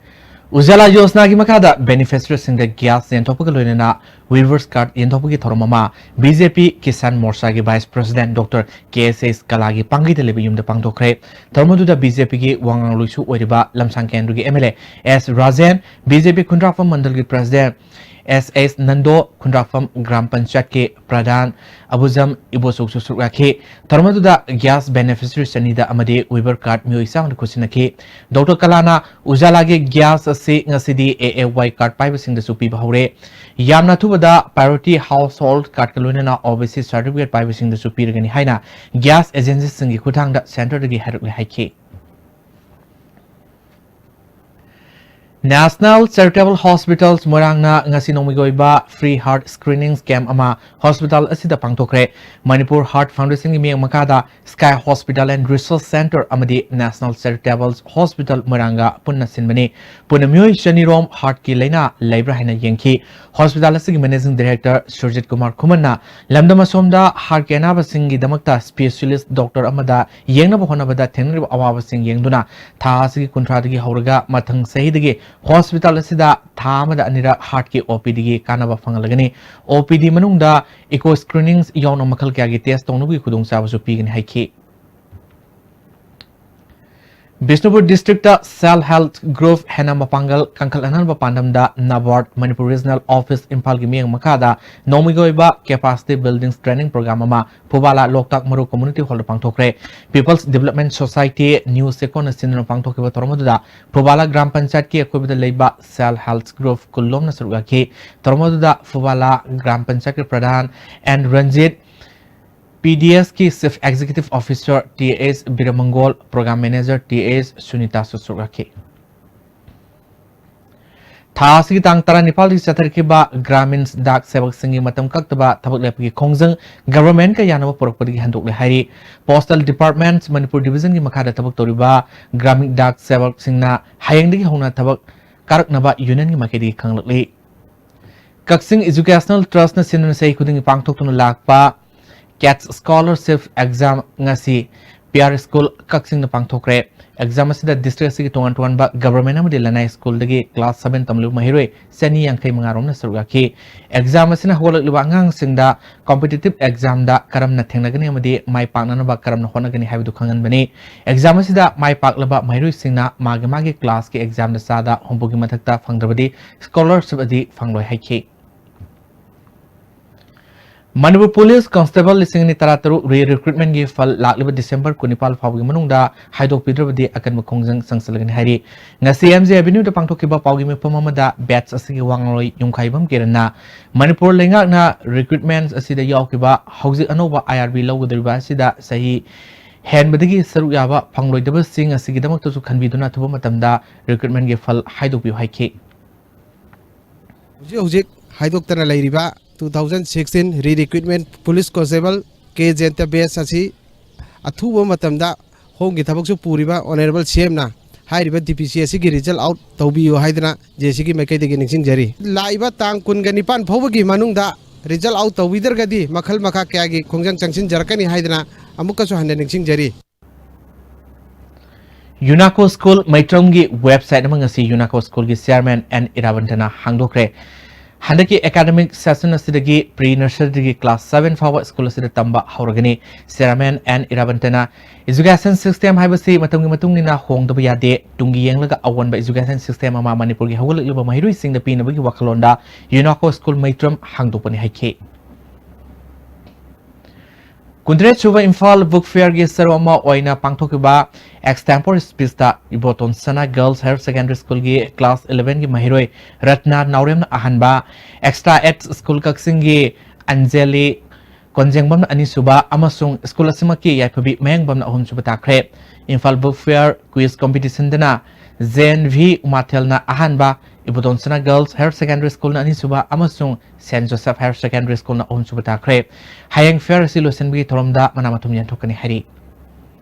ꯎꯖꯥꯂꯥ ꯌꯣꯖꯅꯥꯒꯤ ꯃꯈꯥꯗ ꯕꯦꯅꯤꯐꯤꯁꯔꯤꯁꯤꯡꯗ ꯒ꯭ꯌꯥꯁ ꯌꯦꯟꯊꯣꯛꯄꯒ ꯂꯣꯏꯅꯅ ꯋꯤꯚꯔꯁ ꯀꯥꯔꯗ ꯌꯦꯟꯊꯣꯛꯄꯒꯤ ꯊꯧꯔꯝ ꯑꯃ ꯕꯤ ꯖꯦ ꯄꯤ ꯀꯤꯁꯥꯟ ꯃꯣꯔꯆꯥꯒꯤ ꯚꯥꯏꯁ ꯄ꯭ꯔꯦꯁꯤꯗꯦꯟꯠ ꯗꯣꯛꯇꯔ ꯀꯦ ꯑꯦꯁ ꯑꯦꯁ ꯀꯂꯥꯒꯤ ꯄꯥꯡꯒꯩꯗ ꯂꯩꯕ ꯌꯨꯝꯗ ꯄꯥꯡꯊꯣꯛꯈ꯭ꯔꯦ꯫ ꯊꯧꯔꯝ ꯑꯗꯨꯗ ꯕꯤ ꯖꯦ ꯄꯤꯒꯤ ꯋꯥ ꯉꯥꯡꯂꯣꯏꯁꯨ ꯑꯣꯏꯔꯤꯕ ꯂꯝꯁꯥꯡ ꯀꯦꯟꯗ꯭ꯔꯒꯤ M L A S Rajen, B J P Khundrakpam ꯃꯟꯗꯜꯒꯤ president S S Nando, Khundrakpam gram ꯄꯟꯆꯥꯌꯠꯀꯤ ꯄ꯭ꯔꯙꯥꯟ ꯑꯕꯨꯖꯝ ꯏꯕꯣꯆꯧꯁꯨ ꯁꯔꯨꯛ ꯌꯥꯈꯤ꯫ ꯊꯧꯔꯝ ꯑꯗꯨꯗ ꯒ꯭ꯌꯥꯁ ꯕꯦꯅꯤꯐꯤꯁꯔꯤ ꯆꯅꯤꯗ ꯑꯃꯗꯤ ꯋꯤꯚꯔ ꯀꯥꯔꯗ ꯃꯤꯑꯣꯏ ꯆꯥꯝꯃꯗ ꯈꯨꯠꯁꯤꯟꯅꯈꯤ꯫ ꯗꯣꯛꯇꯔ ꯀꯂꯥꯅ ꯎꯖꯥꯂꯥꯒꯤ ꯒ꯭ꯌꯥꯁ ꯑꯁꯤ ꯉꯁꯤꯗꯤ ꯑꯦ ꯑꯦ ꯋꯥꯏ ꯀꯥꯔꯗ ꯄꯥꯏꯕꯁꯤꯡꯗꯁꯨ ꯄꯤꯕ ꯍꯧꯔꯦ꯫ ꯌꯥꯝꯅ ꯑꯊꯨꯕꯗ ꯄ꯭ꯔꯥꯏꯑꯣꯔꯤꯇꯤ ꯍꯥꯎꯁꯍꯣꯜꯗ ꯀꯥꯔꯗꯀ ꯂꯣꯏꯅꯅ ꯑꯣ ꯕꯤ ꯁꯤ ꯁꯔꯇꯤꯐꯤꯀꯦꯠ ꯄꯥꯏꯕꯁꯤꯡꯗꯁꯨ ꯄꯤꯔꯒꯅꯤ ꯍꯥꯏꯅ ꯒ꯭ꯌꯥꯁ ꯑꯦꯖꯦꯟꯁꯤꯁꯤꯡꯒꯤ ꯈꯨꯠꯊꯥꯡꯗ ꯁꯦꯟꯇꯔꯗꯒꯤ ꯍꯥꯏꯔꯛꯂꯦ ꯍꯥꯏꯈꯤ꯫ National Charitable Hospitals ꯃꯣꯏꯔꯥꯡꯅ ꯉꯁꯤ ꯅꯣꯡꯃꯒꯤ ꯑꯣꯏꯕ free heart screenings camp ꯑꯃ hospital ꯑꯁꯤꯗ ꯄꯥꯡꯊꯣꯛꯈ꯭ꯔꯦ꯫ ꯃꯅꯤꯄꯨꯔ Heart Foundationꯒꯤ ꯃꯤꯠꯌꯦꯡ ꯃꯈꯥꯗ Sky Hospital and Research Center ꯑꯃꯗꯤ National Charitable Hospital ꯃꯣꯏꯔꯥꯡꯒ ꯄꯨꯟꯅ ꯁꯤꯟꯕꯅꯤ꯫ ꯄꯨꯟꯅ ꯃꯤꯑꯣꯏ ꯆꯅꯤꯔꯣꯝ heartꯀꯤ ꯂꯥꯏꯅꯥ ꯂꯩꯕ꯭ꯔꯥ ꯍꯥꯏꯅ ꯌꯦꯡꯈꯤ꯫ Hospital ꯑꯁꯤꯒꯤ Managing Director ꯁꯨꯔꯖꯤꯠ ꯀꯨꯃꯥꯔ ꯈꯨꯃꯟꯅ ꯂꯝꯗꯝ ꯑꯁꯣꯝꯗ heartꯀꯤ ꯑꯅꯥꯕꯁꯤꯡꯒꯤꯗꯃꯛꯇ specialist doctor ꯑꯃꯗ ꯌꯦꯡꯅꯕ ꯍꯣꯠꯅꯕꯗ ꯊꯦꯡꯅꯔꯤꯕ ꯑꯋꯥꯕꯁꯤꯡ ꯌꯦꯡꯗꯨꯅ ꯊꯥ ꯑꯁꯤꯒꯤ ꯀꯨꯟꯊ꯭ꯔꯥꯗꯒꯤ ꯍꯧꯔꯒ ꯃꯊꯪ ꯆꯍꯤꯗꯒꯤ hospital ꯑꯁꯤꯗ ꯊꯥ ꯑꯃꯗ ꯑꯅꯤꯔꯛ heartꯀꯤ OPDꯒꯤ ꯀꯥꯟꯅꯕ ꯐꯪꯍꯜꯂꯒꯅꯤ꯫ OPD ꯃꯅꯨꯡꯗ echo screenings ꯌꯥꯎꯅ ꯃꯈꯜ ꯀꯌꯥꯒꯤ test ꯇꯧꯅꯕꯒꯤ ꯈꯨꯗꯣꯡꯆꯥꯕꯁꯨ ꯄꯤꯒꯅꯤ ꯍꯥꯏꯈꯤ꯫ ꯕꯤꯁꯅꯨꯄꯨꯔ districtꯇ Self Help Group ꯍꯦꯟꯅ ꯃꯄꯥꯡꯒꯜ ꯀꯟꯈꯠꯍꯟꯅꯕ ꯄꯥꯟꯗꯝꯗ NABARD ꯃꯅꯤꯄꯨꯔ Regional Office ꯏꯝꯐꯥꯜꯒꯤ ꯃꯤꯠꯌꯦꯡ ꯃꯈꯥꯗ ꯅꯣꯡꯃꯒꯤ ꯑꯣꯏꯕ capacity building training program ꯑꯃ ꯐꯨꯕꯥꯂꯥ ꯂꯣꯛꯇꯥꯛ ꯃꯔꯨ Community Hallꯗ ꯄꯥꯡꯊꯣꯛꯈ꯭ꯔꯦ꯫ People's Development Society, New ꯆꯦꯀꯣꯟꯅ ꯁꯤꯟꯗꯨꯅ ꯄꯥꯡꯊꯣꯛꯈꯤꯕ ꯊꯧꯔꯝ ꯑꯗꯨꯗ ꯐꯨꯕꯥꯂꯥ ꯒ꯭ꯔꯥꯝ ꯄꯟꯆꯥꯌꯠꯀꯤ ꯑꯀꯣꯏꯕꯗ ꯂꯩꯕ Self Help Group ꯀꯨꯟꯂꯣꯝꯅ ꯁꯔꯨꯛ ꯌꯥꯈꯤ꯫ ꯊꯧꯔꯝ ꯑꯗꯨꯗ ꯐꯨꯕꯥꯂꯥ ꯒ꯭ꯔꯥꯝ ꯄꯟꯆꯥꯌꯠꯀꯤ ꯄ꯭ꯔꯙꯥꯟ ꯑꯦꯟ ꯔꯟꯖꯤꯠ, PDSꯀꯤ Chief Executive Officer T S Birmangol, Program Manager T S ꯁꯨꯅꯤꯇꯥꯁꯨ ꯁꯔꯨꯛ ꯌꯥꯈꯤ꯫ ꯊꯥ ꯑꯁꯤꯒꯤ ꯇꯥꯡ ꯇꯔꯥꯅꯤꯄꯥꯜꯗꯒꯤ ꯆꯠꯊꯔꯛꯈꯤꯕ ꯒ꯭ꯔꯥꯃꯤꯟ ꯗꯥꯛ ꯁꯦꯕꯛꯁꯤꯡꯒꯤ ꯃꯇꯝ ꯀꯛꯇꯕ ꯊꯕꯛ ꯂꯦꯞꯄꯒꯤ ꯈꯣꯡꯖꯪ governmentꯀ ꯌꯥꯅꯕ ꯄꯨꯔꯛꯄꯗꯒꯤ ꯍꯟꯗꯣꯛꯂꯦ ꯍꯥꯏꯔꯤ꯫ Postal Department ꯃꯅꯤꯄꯨꯔ Divisionꯒꯤ ꯃꯈꯥꯗ ꯊꯕꯛ ꯇꯧꯔꯤꯕ ꯒ꯭ꯔꯥꯃꯤꯟ ꯗꯥꯛ ꯁꯦꯕꯛꯁꯤꯡꯅ ꯍꯌꯦꯡꯗꯒꯤ ꯍꯧꯅ ꯊꯕꯛ ꯀꯥꯔꯛꯅꯕ unionꯒꯤ ꯃꯥꯏꯀꯩꯗꯒꯤ ꯈꯪꯂꯛꯂꯤ꯫ ꯀꯛꯆꯤꯡ Educational Trustꯅ ꯁꯤꯟꯗꯨꯅ ꯆꯍꯤ ꯈꯨꯗꯤꯡꯒꯤ ꯄꯥꯡꯊꯣꯛꯇꯨꯅ ꯂꯥꯛꯄ CAT Scholarship Exam ꯉꯁꯤ ꯄꯤ ꯑꯥꯔ ꯁ꯭ꯀꯨꯜ ꯀꯛꯆꯤꯡꯗ ꯄꯥꯡꯊꯣꯛꯈ꯭ꯔꯦ꯫ Exam ꯑꯁꯤꯗ district ꯑꯁꯤꯒꯤ ꯇꯣꯉꯥꯟ ꯇꯣꯉꯥꯟꯕ government ꯑꯃꯗꯤ ꯂꯅꯥꯏ ꯁ꯭ꯀꯨꯜꯗꯒꯤ class seven ꯇꯝꯂꯤꯕ ꯃꯍꯩꯔꯣꯏ ꯆꯅꯤ ꯌꯥꯡꯈꯩ ꯃꯉꯥ ꯔꯣꯝꯅ ꯁꯔꯨꯛ ꯌꯥꯈꯤ꯫ Exam ꯑꯁꯤꯅ ꯍꯧꯒꯠꯂꯛꯂꯤꯕ ꯑꯉꯥꯡꯁꯤꯡꯗ competitive examꯗ ꯀꯔꯝꯅ ꯊꯦꯡꯅꯒꯅꯤ ꯑꯃꯗꯤ ꯃꯥꯏ ꯄꯥꯛꯅꯅꯕ ꯀꯔꯝꯅ ꯍꯣꯠꯅꯒꯅꯤ ꯍꯥꯏꯕꯗꯨ ꯈꯪꯍꯟꯕꯅꯤ꯫ Exam ꯑꯁꯤꯗ ꯃꯥꯏ ꯄꯥꯛꯂꯕ ꯃꯍꯩꯔꯣꯏꯁꯤꯡꯅ ꯃꯥꯒꯤ ꯃꯥꯒꯤ classꯀꯤ examꯗ ꯆꯥꯗ ꯍꯨꯝꯐꯨꯒꯤ ꯃꯊꯛꯇ ꯐꯪꯗ꯭ꯔꯕꯗꯤ scholarship ꯑꯗꯤ ꯐꯪꯂꯣꯏ ꯍꯥꯏꯈꯤ꯫ ꯃꯅꯤꯄꯨꯔ Police Constable ꯂꯤꯁꯤꯡ ꯑꯅꯤ ꯇꯔꯥꯇꯔꯨꯛ re-recruitmentꯀꯤ ꯐꯜ ꯂꯥꯛꯂꯤꯕ December ꯀꯨꯟꯅꯤꯄꯥꯜ ꯐꯥꯎꯕꯒꯤ ꯃꯅꯨꯡꯗ ꯍꯥꯏꯗꯣꯛꯄꯤꯗ꯭ꯔꯕꯗꯤ ꯑꯀꯟꯕ ꯈꯣꯡꯖꯪ ꯆꯪꯁꯤꯜꯂꯒꯅꯤ ꯍꯥꯏꯔꯤ꯫ ꯉꯁꯤ M J Avenueꯗ ꯄꯥꯡꯊꯣꯛꯈꯤꯕ ꯄꯥꯎꯒꯤ ꯃꯤꯐꯝ ꯑꯃꯗ batch ꯑꯁꯤꯒꯤ ꯋꯥ ꯉꯥꯡꯂꯣꯏ ꯌꯨꯝꯈꯥꯏꯕꯝ ꯀꯤꯔꯟꯅ ꯃꯅꯤꯄꯨꯔ ꯂꯩꯉꯥꯛꯅ recruitment ꯑꯁꯤꯗ ꯌꯥꯎꯈꯤꯕ ꯍꯧꯖꯤꯛ ꯑꯅꯧꯕ I R B ꯂꯧꯒꯗꯧꯔꯤꯕ ꯑꯁꯤꯗ ꯆꯍꯤ ꯍꯦꯟꯕꯗꯒꯤ ꯁꯔꯨꯛ ꯌꯥꯕ ꯐꯪꯂꯣꯏꯗꯕꯁꯤꯡ ꯑꯁꯤꯒꯤꯗꯃꯛꯇꯁꯨ ꯈꯟꯕꯤꯗꯨꯅ ꯑꯊꯨꯕ ꯃꯇꯝꯗ ꯔꯤꯀ꯭ꯔꯨꯠꯃꯦꯟꯒꯤ ꯐꯜ ꯍꯥꯏꯗꯣꯛꯄꯤꯌꯨ ꯍꯥꯏꯈꯤ꯫ ꯍꯧꯖꯤꯛ ꯍꯧꯖꯤꯛ ꯍꯥꯏꯗꯣꯛꯇꯅ ꯂꯩꯔꯤꯕ two thousand sixteen re-recruitment police constable K J T batch ꯑꯁꯤ ꯑꯊꯨꯕ ꯃꯇꯝꯗ ꯍꯣꯝꯒꯤ ꯊꯕꯛꯁꯨ ꯄꯨꯔꯤꯕ ꯑꯣꯅꯔꯦꯕꯜ ꯁꯤ ꯑꯦꯝꯅ ꯍꯥꯏꯔꯤꯕ ꯗꯤ ꯄꯤ ꯁꯤ ꯑꯁꯤꯒꯤ ꯔꯤꯖꯜ ꯑꯥꯎꯠ ꯇꯧꯕꯤꯌꯨ ꯍꯥꯏꯗꯅ ꯖꯦ ꯁꯤꯒꯤ ꯃꯥꯏꯀꯩꯗꯒꯤ ꯅꯤꯡꯁꯤꯡꯖꯔꯤ꯫ ꯂꯥꯛꯏꯕ ꯇꯥꯡ ꯀꯨꯟꯒ ꯅꯤꯄꯥꯟ ꯐꯥꯎꯕꯒꯤ ꯃꯅꯨꯡꯗ ꯔꯤꯖꯜ ꯑꯥꯎꯠ ꯇꯧꯕꯤꯗ꯭ꯔꯒꯗꯤ ꯃꯈꯜ ꯃꯈꯥ ꯀꯌꯥꯒꯤ ꯈꯣꯡꯖꯪ ꯆꯪꯁꯤꯟꯖꯔꯛꯀꯅꯤ ꯍꯥꯏꯗꯅ ꯑꯃꯨꯛꯀꯁꯨ ꯍꯟꯅ ꯅꯤꯡꯁꯤꯡꯖꯔꯤ꯫ ꯌꯨꯅꯥꯀꯣ ꯁ꯭ꯀꯨꯜ ꯃꯩꯇ꯭ꯔꯝꯒꯤ ꯋꯦꯕꯁꯥꯏꯠ ꯑꯃ ꯉꯁꯤ ꯌꯨꯅꯥꯀꯣ ꯁ꯭ꯀꯨꯜꯒꯤ ꯆꯤꯌꯔꯃꯦꯟ ꯑꯦꯟ ꯏꯔꯥꯕꯟꯇꯅ ꯍꯥꯡꯗꯣꯛꯈ꯭ꯔꯦ꯫ ꯍꯟꯗꯛꯀꯤ ꯑꯦꯀꯥꯗꯃꯤꯛ ꯁꯦꯁꯟ ꯑꯁꯤꯗꯒꯤ ꯄ꯭ꯔꯤ ꯅꯔꯁꯔꯤꯗꯒꯤ ꯀ꯭ꯂꯥꯁ ꯁꯚꯦꯟ ꯐꯥꯎꯕ ꯁ꯭ꯀꯨꯜ ꯑꯁꯤꯗ ꯇꯝꯕ ꯍꯧꯔꯒꯅꯤ꯫ ꯆꯤꯌꯔꯃꯦꯟ ꯑꯦꯟ ꯏꯔꯥꯕꯟꯇꯅ education system ꯍꯥꯏꯕꯁꯤ ꯃꯇꯝꯒꯤ ꯃꯇꯨꯡ ꯏꯟꯅ ꯍꯣꯡꯗꯕ ꯌꯥꯗꯦ, ꯇꯨꯡꯒꯤ ꯌꯦꯡꯂꯒ ꯑꯑꯣꯟꯕ education system ꯑꯃ ꯃꯅꯤꯄꯨꯔꯒꯤ ꯍꯧꯒꯠꯂꯛꯂꯤꯕ ꯃꯍꯩꯔꯣꯏꯁꯤꯡꯗ ꯄꯤꯅꯕꯒꯤ ꯋꯥꯈꯜꯂꯣꯟꯗ ꯌꯨꯅꯥꯀꯣ ꯁ꯭ꯀꯨꯜ ꯃꯩꯇ꯭ꯔꯝ ꯍꯥꯡꯗꯣꯛꯄꯅꯤ ꯍꯥꯏꯈꯤ꯫ ꯀꯨꯟꯇꯔꯦꯠ ꯁꯨꯕ ꯏꯝꯐꯥꯜ ꯕꯨꯛ ꯐꯤꯌꯔꯒꯤ ꯁꯔꯨꯛ ꯑꯃ ꯑꯣꯏꯅ ꯄꯥꯡꯊꯣꯛꯈꯤꯕ extempore speechꯇ Iboton Sana girls higher secondary ꯁ꯭ꯀꯨꯜꯒꯤ ꯀ꯭ꯂꯥꯁ elevenꯒꯤ ꯃꯍꯩꯔꯣꯏ ꯔꯠꯅꯥ ꯅꯥꯎꯔꯦꯝꯅ ꯑꯍꯥꯟꯕ, extra eight ꯁ꯭ꯀꯨꯜ ꯀꯛꯆꯤꯡꯒꯤ ꯑꯟꯖꯦꯂꯤ ꯀꯣꯟꯖꯦꯡꯕꯝꯅ ꯑꯅꯤꯁꯨꯕ ꯑꯃꯁꯨꯡ ꯁ꯭ꯀꯨꯜ ꯑꯁꯤꯃꯛꯀꯤ ꯌꯥꯏꯐꯕꯤ ꯃꯌꯥꯡꯕꯝꯅ ꯑꯍꯨꯝꯁꯨꯕ ꯇꯥꯈ꯭ꯔꯦ꯫ ꯏꯝꯐꯥꯜ ꯕꯨꯛ ꯐꯤꯌꯔ ꯀ꯭ꯋꯤꯖ ꯀꯣꯝꯄꯤꯇꯤꯁꯟꯗꯅ ꯖꯦ ꯑꯦꯟ ꯚꯤ ꯎꯃꯥꯊꯦꯜꯅ ꯑꯍꯥꯟꯕ, Iboton Sana girls higher secondary ꯁ꯭ꯀꯨꯜꯅ ꯑꯅꯤꯁꯨꯕ ꯑꯃꯁꯨꯡ ꯁꯦꯟꯠ ꯖꯣꯁꯦꯐ ꯍꯥꯌꯔ ꯁꯦꯀꯦꯟꯗꯔꯤ ꯁ꯭ꯀꯨꯜꯅ ꯑꯍꯨꯝꯁꯨꯕ ꯇꯥꯈ꯭ꯔꯦ꯫ ꯍꯌꯦꯡ ꯐꯤꯌꯔ ꯑꯁꯤ ꯂꯣꯏꯁꯤꯟꯕꯒꯤ ꯊꯧꯔꯝꯗ ꯃꯅꯥ ꯃꯊꯨꯝ ꯌꯦꯟꯊꯣꯛꯀꯅꯤ ꯍꯥꯏꯔꯤ꯫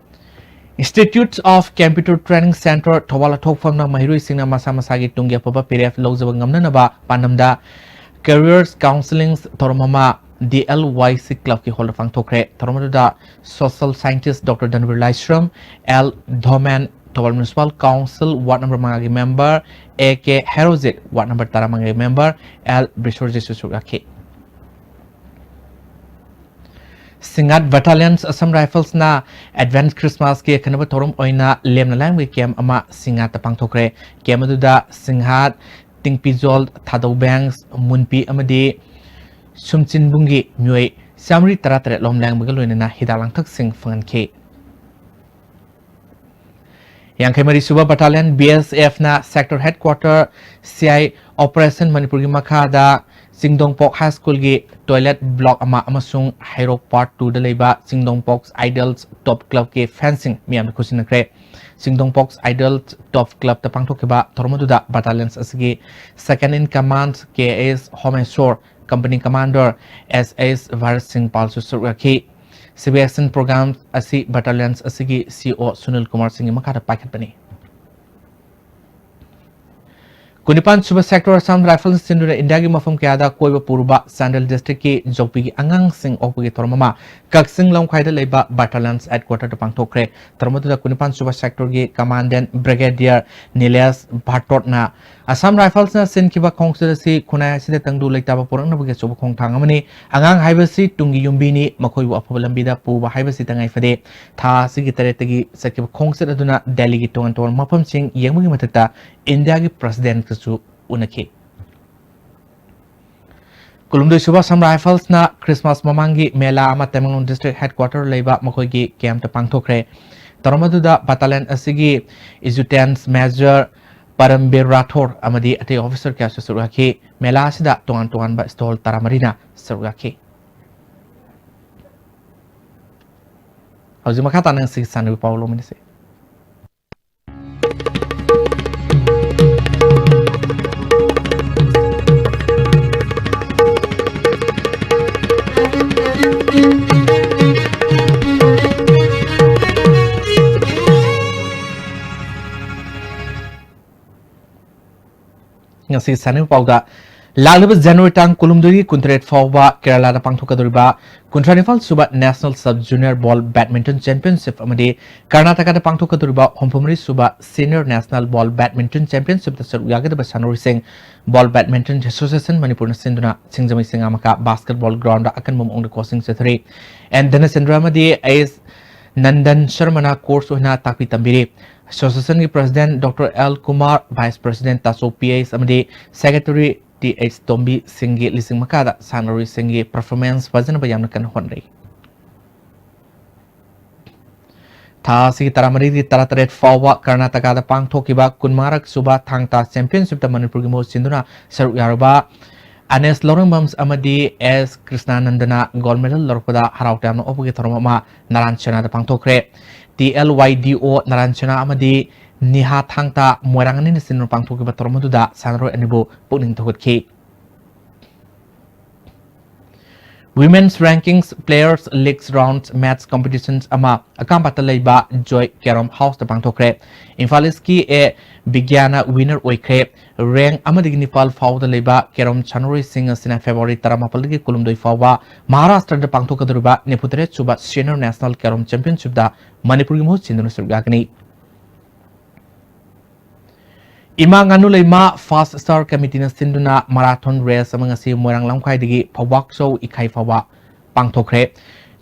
Institute of Computer Training Centre Thoubal ꯊꯣꯛꯐꯝꯅ ꯃꯍꯩꯔꯣꯏꯁꯤꯡꯅ ꯃꯁꯥ ꯃꯁꯥꯒꯤ ꯇꯨꯡꯒꯤ ꯑꯐꯕ ꯐꯤꯔꯦꯞ ꯂꯧꯖꯕ ꯉꯝꯅꯅꯕ ꯄꯥꯟꯗꯝꯗ Careers Counselling ꯊꯧꯔꯝ ꯑꯃ ꯗꯤ ꯑꯦꯜ ꯋꯥꯏ ꯁꯤ ꯀ꯭ꯂꯕꯀꯤ ꯍꯣꯜꯗ ꯄꯥꯡꯊꯣꯛꯈ꯭ꯔꯦ꯫ ꯊꯧꯔꯝ ꯑꯗꯨꯗ social scientist doctor Dhanbir Laishram, L Dhomen, Thoubal municipal council ward number ꯃꯉꯥꯒꯤ member A K Herojit, ward number ꯇꯔꯥꯃꯉꯥꯒꯤ ꯃꯦꯝꯕꯔ ꯑꯦꯜ ꯕꯤꯁ꯭ꯋꯔꯖꯤꯠꯁꯨ ꯁꯔꯨꯛ ꯌꯥꯈꯤ꯫ ꯁꯤꯡꯍꯥꯠ ꯕꯠꯇꯥꯂꯤꯌꯟꯁ ꯑꯁꯥꯝ ꯔꯥꯏꯐꯜꯁꯅ ꯑꯦꯗꯚꯥꯟꯁ ꯈ꯭ꯔꯤꯁꯃꯥꯁꯀꯤ ꯑꯈꯟꯅꯕ ꯊꯧꯔꯝ ꯑꯣꯏꯅ ꯂꯦꯝꯅ ꯂꯥꯏꯌꯦꯡꯕꯒꯤ ꯀꯦꯝꯞ ꯑꯃ ꯁꯤꯡꯍꯥꯠꯇ ꯄꯥꯡꯊꯣꯛꯈ꯭ꯔꯦ꯫ ꯀꯦꯝꯞ ꯑꯗꯨꯗ ꯁꯤꯡꯍꯥꯠ, ꯇꯤꯡꯄꯤꯖꯣꯜ, ꯊꯥꯗꯧꯕꯦꯡꯁ, ꯃꯨꯟꯄꯤ ꯑꯃꯗꯤ ꯁꯨꯝꯆꯤꯟꯕꯨꯡꯒꯤ ꯃꯤꯑꯣꯏ ꯆꯥꯃꯔꯤ ꯇꯔꯥꯇꯔꯦꯠ ꯂꯣꯝ ꯂꯥꯏꯌꯦꯡꯕꯒ ꯂꯣꯏꯅꯅ ꯍꯤꯗꯥꯛ ꯂꯥꯡꯊꯛꯁꯤꯡ ꯐꯪꯍꯟꯈꯤ꯫ ꯌꯥꯡꯈꯩ ꯃꯔꯤ ꯁꯨꯕ ꯕꯠꯇꯥꯂꯤꯌꯟ ꯕꯤ ꯑꯦꯁ ꯑꯦꯐꯅ sector headquarter C I operation ꯃꯅꯤꯄꯨꯔꯒꯤ ꯃꯈꯥꯗ ꯆꯤꯡꯗꯣꯡꯄꯣꯛ ꯍꯥꯏ ꯁ꯭ꯀꯨꯜꯒꯤ ꯇꯣꯏꯂꯦꯠ ꯕ꯭ꯂꯣꯛ ꯑꯃ ꯑꯃꯁꯨꯡ ꯍꯩꯔꯣꯛ ꯄꯥꯔꯠ ꯇꯨꯗ ꯂꯩꯕ ꯆꯤꯡꯗꯣꯡꯄꯣꯛ ꯑꯥꯏꯗꯜꯁ ꯇꯣꯞ ꯀ꯭ꯂꯕꯀꯤ ꯐꯦꯟꯁꯤꯡ ꯃꯤꯌꯥꯝꯅ ꯈꯨꯠꯁꯤꯟꯅꯈ꯭ꯔꯦ꯫ ꯆꯤꯡꯗꯣꯡꯄꯣꯛ ꯑꯥꯏꯗꯜꯁ ꯇꯣꯞ ꯀ꯭ꯂꯕꯇ ꯄꯥꯡꯊꯣꯛꯈꯤꯕ ꯊꯧꯔꯝ ꯑꯗꯨꯗ ꯕꯦꯇꯥꯂꯤꯌꯟꯁ ꯑꯁꯤꯒꯤ ꯁꯦꯀꯦꯟ ꯏꯟ ꯀꯃꯥꯟ ꯀꯦ ꯑꯦꯁ ꯍꯣꯃꯦꯁꯣꯔ, ꯀꯝꯄꯅꯤ ꯀꯃꯥꯟꯗꯔ ꯑꯦꯁ ꯑꯦꯁ ꯚꯥꯔꯠ ꯁꯤꯡ ꯄꯥꯜꯁꯨ ꯁꯔꯨꯛ ꯌꯥꯈꯤ꯫ ꯁꯤꯕꯤ ꯑꯦꯛꯁꯟ ꯄ꯭ꯔꯣꯒ꯭ꯔꯥꯝ ꯑꯁꯤ ꯕꯦꯇꯥꯂꯤꯌꯟꯁ ꯑꯁꯤꯒꯤ ꯁꯤ ꯏ ꯑꯣ ꯁꯨꯅꯤꯜ ꯀꯨꯃꯥꯔ ꯁꯤꯡꯒꯤ ꯃꯈꯥꯗ ꯄꯥꯏꯈꯠꯄꯅꯤ꯫ ꯀꯨꯟꯅꯤꯄꯥꯟ ꯁꯨꯕ ꯁꯦꯛꯇꯔ ꯑꯁꯥꯝ ꯔꯥꯏꯐꯜꯁ ꯁꯤꯟꯗꯨꯅ ꯏꯟꯗꯤꯌꯥꯒꯤ ꯃꯐꯝ ꯀꯌꯥꯗ ꯀꯣꯏꯕ ꯄꯨꯔꯨꯕ ꯆꯥꯟꯗꯦꯜ ꯗꯤꯁꯇ꯭ꯔꯤꯛꯀꯤ ꯖꯧꯄꯤꯒꯤ ꯑꯉꯥꯡꯁꯤꯡ ꯑꯣꯛꯄꯒꯤ ꯊꯧꯔꯝ ꯑꯃ ꯀꯛꯆꯤꯡ ꯂꯝꯈꯥꯏꯗ ꯂꯩꯕ ꯕꯦꯇꯥꯂꯤꯌꯟꯁ ꯍꯦꯗꯀ꯭ꯋꯥꯇꯔꯗ ꯄꯥꯡꯊꯣꯛꯈ꯭ꯔꯦ꯫ ꯊꯧꯔꯝ ꯑꯗꯨꯗ ꯀꯨꯟꯅꯤꯄꯥꯟ ꯁꯨꯕ ꯁꯦꯛꯇꯔꯒꯤ ꯀꯃꯥꯟꯗꯦꯟ ꯕ꯭ꯔꯤꯒꯦꯗꯤꯌꯔ ꯅꯤꯂꯦꯁ ꯚꯥꯇꯣꯠꯅ ꯑꯁꯥꯝ ꯔꯥꯏꯐꯜꯁꯅ ꯁꯤꯟꯈꯤꯕ ꯈꯣꯡꯆꯠ ꯑꯁꯤ ꯈꯨꯟꯅꯥꯏ ꯑꯁꯤꯗ ꯇꯪꯗꯨ ꯂꯩꯇꯥꯕ ꯄꯨꯔꯛꯅꯕꯒꯤ ꯑꯆꯧꯕ ꯈꯣꯡꯊꯥꯡ ꯑꯃꯅꯤ꯫ ꯑꯉꯥꯡ ꯍꯥꯏꯕꯁꯤ ꯇꯨꯡꯒꯤ ꯌꯨꯝꯕꯤꯅꯤ, ꯃꯈꯣꯏꯕꯨ ꯑꯐꯕ ꯂꯝꯕꯤꯗ ꯄꯨꯕ ꯍꯥꯏꯕꯁꯤ ꯇꯉꯥꯏ ꯐꯗꯦ꯫ ꯊꯥ ꯑꯁꯤꯒꯤ ꯇꯔꯦꯠꯇꯒꯤ ꯆꯠꯈꯤꯕ ꯈꯣꯡꯆꯠ ꯑꯗꯨꯅ ꯗꯦꯜꯂꯤꯒꯤ ꯇꯣꯉꯥꯟ ꯇꯣꯉꯥꯟꯕ ꯃꯐꯝꯁꯤꯡ ꯌꯦꯡꯕꯒꯤ ꯃꯊꯛꯇ ꯏꯟꯗꯤꯌꯥꯒꯤ ꯄ꯭ꯔꯁꯤꯗꯦꯟꯠꯀꯁꯨ ꯎꯅꯈꯤ꯫ ꯀꯨꯟꯍꯨꯝꯗꯣꯏ ꯁꯨꯕ ꯑꯁꯥꯝ ꯔꯥꯏꯐꯜꯁꯅ ꯈ꯭ꯔꯤꯁꯃꯥꯁ ꯃꯃꯥꯡꯒꯤ ꯃꯦꯂꯥ ꯑꯃ ꯇꯃꯦꯡꯂꯣꯡ ꯗꯤꯁꯇ꯭ꯔꯤꯛ ꯍꯦꯗꯀ꯭ꯋꯥꯇꯔ ꯂꯩꯕ ꯃꯈꯣꯏꯒꯤ ꯀꯦꯝꯞꯇ ꯄꯥꯡꯊꯣꯛꯈ꯭ꯔꯦ꯫ ꯊꯧꯔꯝ ꯑꯗꯨꯗ ꯕꯦꯇꯥꯂꯤꯌꯟ ꯑꯁꯤꯒꯤ ꯑꯦꯖꯨꯇꯦꯟꯠ ꯃꯦꯖꯔ ꯄꯔꯝꯕꯤꯔ ꯔꯥꯊꯣꯔ ꯑꯃꯗꯤ ꯑꯇꯩ ꯑꯣꯐꯤꯁꯔ ꯀꯌꯥꯁꯨ ꯁꯔꯨꯛ ꯌꯥꯈꯤ꯫ ꯃꯦꯂꯥ ꯑꯁꯤꯗ ꯇꯣꯉꯥꯟ ꯇꯣꯉꯥꯟꯕ ꯁ꯭ꯇꯣꯜ ꯇꯔꯥꯃꯔꯤꯅ ꯁꯔꯨꯛ ꯌꯥꯈꯤ꯫ ꯍꯧꯖꯤꯛ ꯃꯈꯥ ꯇꯥꯅ ꯉꯁꯤꯒꯤ ꯁꯥꯟꯅꯕꯒꯤ ꯄꯥꯎ ꯂꯧꯃꯤꯟꯅꯁꯤ꯫ ꯉꯁꯤꯒꯤ ꯁꯥꯟꯅꯕ ꯄꯥꯎꯗ, ꯂꯥꯛꯂꯤꯕ ꯖꯅꯋꯥꯔꯤ ꯇꯥꯡ ꯀꯨꯟꯍꯨꯝꯗꯣꯏꯗꯒꯤ ꯀꯨꯟꯇꯔꯦꯠ ꯐꯥꯎꯕ ꯀꯦꯔꯂꯥꯗ ꯄꯥꯡꯊꯣꯛꯀꯗꯧꯔꯤꯕ ꯀꯨꯟꯊ꯭ꯔꯥ ꯅꯤꯄꯥꯜ ꯁꯨꯕ ꯅꯦꯁꯅꯦꯜ ꯁꯕ ꯖꯨꯅꯤꯌꯔ ꯕꯣꯜ ꯕꯦꯗꯃꯤꯟꯇꯟ ꯆꯦꯝꯄꯤꯌꯟꯁꯤꯞ ꯑꯃꯗꯤ ꯀꯔꯅꯥꯇꯀꯥꯗ ꯄꯥꯡꯊꯣꯛꯀꯗꯧꯔꯤꯕ ꯍꯨꯝꯐꯨ ꯃꯔꯤ ꯁꯨꯕ ꯁꯤꯅꯤꯌꯔ ꯅꯦꯁꯅꯦꯜ ꯕꯣꯜ ꯕꯦꯗꯃꯤꯟꯇꯟ ꯆꯦꯝꯄꯤꯌꯟꯁꯤꯞꯇ ꯁꯔꯨꯛ ꯌꯥꯒꯗꯕ ꯁꯥꯟꯅꯔꯣꯏꯁꯤꯡ ꯕꯣꯜ ꯕꯦꯗꯃꯤꯟꯇꯟ ꯑꯦꯁꯣꯁꯤꯌꯦꯁꯟ ꯃꯅꯤꯄꯨꯔꯅ ꯁꯤꯟꯗꯨꯅ ꯁꯤꯡꯖꯃꯩ ꯁꯤꯡꯉꯥꯃꯈꯥ ꯕꯥꯁꯀꯦꯠꯕꯣꯜ ꯒ꯭ꯔꯥꯎꯟꯗ ꯑꯀꯟꯕ ꯃꯑꯣꯡꯗ ꯀꯣꯆꯤꯡ ꯆꯠꯊꯔꯤ꯫ ꯑꯦꯟ ꯙꯅꯆꯟꯗ꯭ꯔ ꯑꯃꯗꯤ ꯑꯩꯆ ꯅꯟꯗꯟ ꯁꯔꯃꯅ ꯀꯣꯆ ꯑꯣꯏꯅ ꯇꯥꯛꯄꯤ ꯇꯝꯕꯤꯔꯤ꯫ ꯑꯦꯁꯣꯁꯤꯌꯦꯁꯟꯒꯤ president doctor L Kumar, vice president Tachou P H ꯑꯃꯗꯤ ꯁꯦꯀ꯭ꯔꯦꯇꯔꯤ ꯇꯤ ꯑꯩꯆ ꯇꯣꯝꯕꯤ ꯁꯤꯡꯒꯤ ꯂꯤꯁꯤꯡ ꯃꯈꯥꯗ ꯁꯥꯟꯅꯔꯣꯏꯁꯤꯡꯒꯤ ꯄꯔꯐꯣꯔꯃꯦꯟꯁ ꯐꯖꯅꯕ ꯌꯥꯝꯅ ꯀꯟꯅ ꯍꯣꯠꯅꯔꯤ꯫ ꯊꯥ ꯑꯁꯤꯒꯤ ꯇꯔꯥꯃꯔꯤꯗꯒꯤ ꯇꯔꯥꯇꯔꯦꯠ ꯐꯥꯎꯕ ꯀꯔꯅꯥꯇꯀꯥꯗ ꯄꯥꯡꯊꯣꯛꯈꯤꯕ ꯀꯨꯟꯃꯉꯥꯔꯛ ꯁꯨꯕ ꯊꯥꯡ ꯇꯥ ꯆꯦꯝꯄꯤꯌꯟꯁꯤꯞꯇ ꯃꯅꯤꯄꯨꯔꯒꯤ ꯃꯍꯨꯠ ꯁꯤꯟꯗꯨꯅ ꯁꯔꯨꯛ ꯌꯥꯔꯨꯕ ꯑꯅꯦꯁ ꯂꯧꯔꯦꯝꯕꯝ ꯑꯃꯗꯤ ꯑꯦꯁ ꯀ꯭ꯔꯤꯁꯅꯥꯅꯟꯗꯅ gold medal ꯂꯧꯔꯛꯄꯗ ꯍꯔꯥꯎ ꯇꯌꯥꯝꯅ ꯑꯣꯛꯄꯒꯤ ꯊꯧꯔꯝ ꯑꯃ ꯅꯥꯔꯥꯟ ꯁꯦꯅꯥꯗ ꯄꯥꯡꯊꯣꯛꯈ꯭ꯔꯦ꯫ ꯇꯤ ꯑꯦꯜ ꯋꯥꯏ ꯗꯤ ꯑꯣ ꯅꯥꯔꯥꯟ ꯁꯦꯅꯥ ꯑꯃꯗꯤ ꯅꯤꯍꯥ ꯊꯥꯡꯇꯥ ꯃꯣꯏꯔꯥꯡ ꯑꯅꯤꯅ ꯁꯤꯟꯗꯨꯅ ꯄꯥꯡꯊꯣꯛꯈꯤꯕ ꯊꯧꯔꯝ ꯑꯗꯨꯗ ꯁꯥꯟꯅꯔꯣꯏ ꯑꯅꯤꯕꯨ ꯄꯨꯛꯅꯤꯡ ꯊꯧꯒꯠꯈꯤ꯫ Women's Rankings Players Leagues Round Match Competitions ꯑꯃ ꯑꯀꯥꯝꯄꯥꯠꯇ ꯂꯩꯕ ꯖꯣꯏ ꯀꯦꯔꯣꯝ ꯍꯥꯎꯁꯇ ꯄꯥꯡꯊꯣꯛꯈ꯭ꯔꯦ꯫ ꯏꯝꯐꯥꯜ ꯏꯁꯀꯤ ꯑꯦ ꯕꯤꯒ꯭ꯌꯥꯅ winner ꯑꯣꯏꯈ꯭ꯔꯦ꯫ Rank ꯑꯃꯗꯒꯤ ꯅꯤꯄꯥꯜ ꯐꯥꯎꯕꯗ ꯂꯩꯕ ꯀꯦꯔꯣꯝ ꯁꯥꯟꯅꯔꯣꯏꯁꯤꯡ ꯑꯁꯤꯅ ꯐꯦꯕ꯭ꯔꯨꯋꯥꯔꯤ ꯇꯔꯥꯃꯥꯄꯜꯗꯒꯤ ꯀꯨꯟꯍꯨꯝꯗꯣꯏ ꯐꯥꯎꯕ ꯃꯍꯥꯔꯥꯁꯇ꯭ꯔꯗ ꯄꯥꯡꯊꯣꯛꯀꯗꯧꯔꯤꯕ ꯅꯤꯐꯨꯇꯔꯦꯠ ꯁꯨꯕ Senior National Carom Championshipꯇ ꯃꯅꯤꯄꯨꯔꯒꯤ ꯃꯍꯨꯠ ꯁꯤꯟꯗꯨꯅ ꯁꯔꯨꯛ ꯌꯥꯒꯅꯤ꯫ ꯏꯃꯥ ꯉꯥꯅꯨ ꯂꯩꯃ Fast Star Committeeꯅ ꯁꯤꯟꯗꯨꯅ marathon race ꯑꯃ ꯉꯁꯤ ꯃꯣꯏꯔꯥꯡ ꯂꯝꯈꯥꯏꯗꯒꯤ ꯐꯧꯕꯥꯛꯆꯧ ꯏꯈꯥꯏ ꯐꯥꯎꯕ ꯄꯥꯡꯊꯣꯛꯈ꯭ꯔꯦ꯫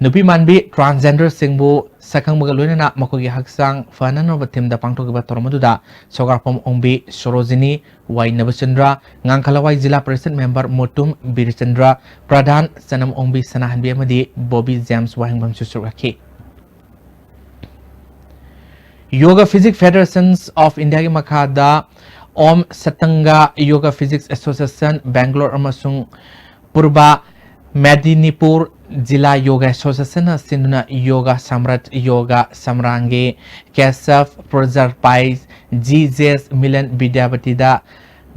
ꯅꯨꯄꯤ ꯃꯥꯟꯕꯤ transgenderꯁꯤꯡꯕꯨ ꯁꯛꯈꯪꯕꯒ ꯂꯣꯏꯅꯅ ꯃꯈꯣꯏꯒꯤ ꯍꯛꯆꯥꯡ ꯐꯅꯅꯕ themeꯗ ꯄꯥꯡꯊꯣꯛꯈꯤꯕ ꯊꯧꯔꯝ ꯑꯗꯨꯗ ꯁꯣꯒꯥꯔꯐꯝ ꯑꯣꯡꯕꯤ ꯁꯣꯔꯣꯖꯤꯅꯤ, ꯋꯥꯏ ꯅꯕꯆꯟꯗ꯭ꯔ, ꯉꯥꯡꯈꯂꯋꯥꯏ ꯖꯤꯂꯥ ꯄꯔꯤꯁꯗ member ꯃꯣꯇꯨꯝ ꯕꯤꯔꯆꯟꯗ꯭ꯔ, ꯄ꯭ꯔꯙꯥꯟ ꯆꯅꯝ ꯑꯣꯡꯕꯤ ꯁꯅꯥꯍꯟꯕꯤ ꯑꯃꯗꯤ ꯕꯣꯕꯤ ꯖꯦꯝꯁ ꯋꯥꯍꯦꯡꯕꯝꯁꯨ ꯁꯔꯨꯛ ꯌꯥꯈꯤ꯫ Yoga Physics Federations of Indiaꯒꯤ ꯃꯈꯥꯗ Om Satanga Yoga Physics Association, Bangalore ꯑꯃꯁꯨꯡ ꯄꯨꯔꯕ ꯃꯦꯗꯤꯅꯤꯄꯨꯔ ꯖꯤꯂꯥ ꯌꯣꯒꯥ ꯑꯦꯁꯣꯁꯤꯌꯦꯁꯟꯅ ꯁꯤꯟꯗꯨꯅ ꯌꯣꯒꯥ ꯁꯝꯔꯠ, ꯌꯣꯒꯥ ꯁꯝꯔꯥꯡꯒꯤ, ꯀꯦꯁꯕ ꯄ꯭ꯔꯖꯔꯄꯥꯏ, ꯖꯤ ꯖꯦꯁ ꯃꯤꯂꯟ ꯕꯤꯗ꯭ꯌꯥꯄꯇꯤꯗ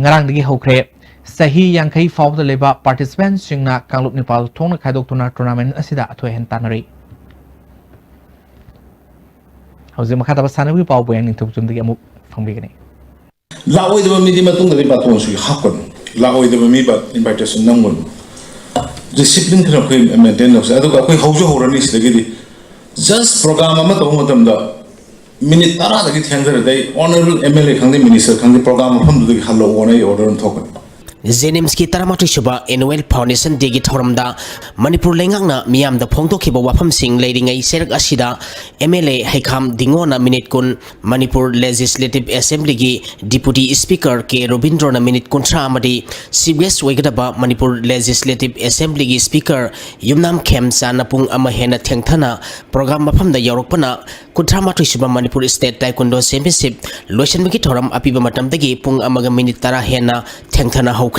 ꯉꯔꯥꯡꯗꯒꯤ ꯍꯧꯈ꯭ꯔꯦ꯫ ꯆꯍꯤ ꯌꯥꯡꯈꯩ ꯐꯥꯎꯕꯗ ꯂꯩꯕ participantꯁꯤꯡꯅ ꯀꯥꯡꯂꯨꯞ ꯅꯤꯄꯥꯜ ꯊꯣꯛꯅ ꯈꯥꯏꯗꯣꯛꯇꯨꯅ tournament ꯑꯁꯤꯗ ꯑꯊꯣꯏ ꯑꯍꯦꯟ ꯇꯥꯟꯅꯔꯤ꯫ ꯍꯧꯖꯤꯛ ꯃꯈꯥ ꯇꯥꯕ ꯁꯥꯟꯅꯕꯒꯤ ꯄꯥꯎ ꯕꯣꯌꯥꯡ ꯅꯤꯡꯊꯧꯖꯝꯗꯒꯤ ꯑꯃꯨꯛ ꯐꯪꯕꯤꯒꯅꯤ꯫ ꯂꯥꯛꯑꯣꯏꯗꯕ ꯃꯤꯗꯤ ꯃꯇꯨꯡꯗꯗꯤ ꯕꯥꯇꯣꯟꯁꯨ ꯍꯥꯞꯀꯅꯨ꯫ ꯂꯥꯛꯑꯣꯏꯗꯕ ꯃꯤ invitation ꯅꯝꯒꯅꯨ꯫ Discipline ꯈꯔ ꯑꯩꯈꯣꯏ maintain ꯇꯧꯁꯦ꯫ ꯑꯗꯨꯒ ꯑꯩꯈꯣꯏ ꯍꯧꯁꯨ ꯍꯧꯔꯅꯤ ꯁꯤꯗꯒꯤꯗꯤ꯫ Just program ꯑꯃ ꯇꯧꯕ ꯃꯇꯝꯗ minute ꯇꯔꯥꯗꯒꯤ ꯊꯦꯡꯊꯔꯗꯤ ꯑꯩ honourable M L A ꯈꯪꯗꯦ, minister ꯈꯪꯗꯦ, program ꯃꯐꯝꯗꯨꯗꯒꯤ ꯍꯜꯂꯛꯑꯣꯅ ꯑꯩ order ꯑꯃ ꯊꯣꯛꯀꯅꯤ꯫ JNIMSꯀꯤ ꯇꯔꯥꯃꯥꯊꯣꯏ ꯁꯨꯕ Annual Foundation Dayꯒꯤ ꯊꯧꯔꯝꯗ ꯃꯅꯤꯄꯨꯔ ꯂꯩꯉꯥꯛꯅ ꯃꯤꯌꯥꯝꯗ ꯐꯣꯡꯗꯣꯛꯈꯤꯕ ꯋꯥꯐꯝꯁꯤꯡ ꯂꯩꯔꯤꯉꯩ ꯆꯩꯔꯛ ꯑꯁꯤꯗ M L A ꯍꯩꯈꯥꯝ ꯗꯤꯡꯉꯣꯅ minute ꯀꯨꯟ, ꯃꯅꯤꯄꯨꯔ Legislative Assemblyꯒꯤ Deputy Speaker ꯀꯦ ꯔꯣꯕꯤꯟꯗ꯭ꯔꯣꯅ minute ꯀꯨꯟꯊ꯭ꯔꯥ ꯑꯃꯗꯤ Chief Guest ꯑꯣꯏꯒꯗꯕ ꯃꯅꯤꯄꯨꯔ Legislative Assemblyꯒꯤ Speaker ꯌꯨꯝꯅꯥꯝ ꯈꯦꯝꯆꯥꯟꯅ ꯄꯨꯡ ꯑꯃ ꯍꯦꯟꯅ ꯊꯦꯡꯊꯅ program ꯃꯐꯝꯗ ꯌꯧꯔꯛꯄꯅ ꯀꯨꯟꯊ꯭ꯔꯥ ꯃꯥꯊꯣꯏ ꯁꯨꯕ ꯃꯅꯤꯄꯨꯔ State Taekwondo Championship ꯂꯣꯏꯁꯤꯟꯕꯒꯤ ꯊꯧꯔꯝ ꯑꯄꯤꯕ ꯃꯇꯝꯗꯒꯤ ꯄꯨꯡ ꯑꯃꯒ minute ꯇꯔꯥ ꯍꯦꯟꯅ ꯊꯦꯡꯊꯅ ꯍꯧꯈ꯭ꯔꯦ꯫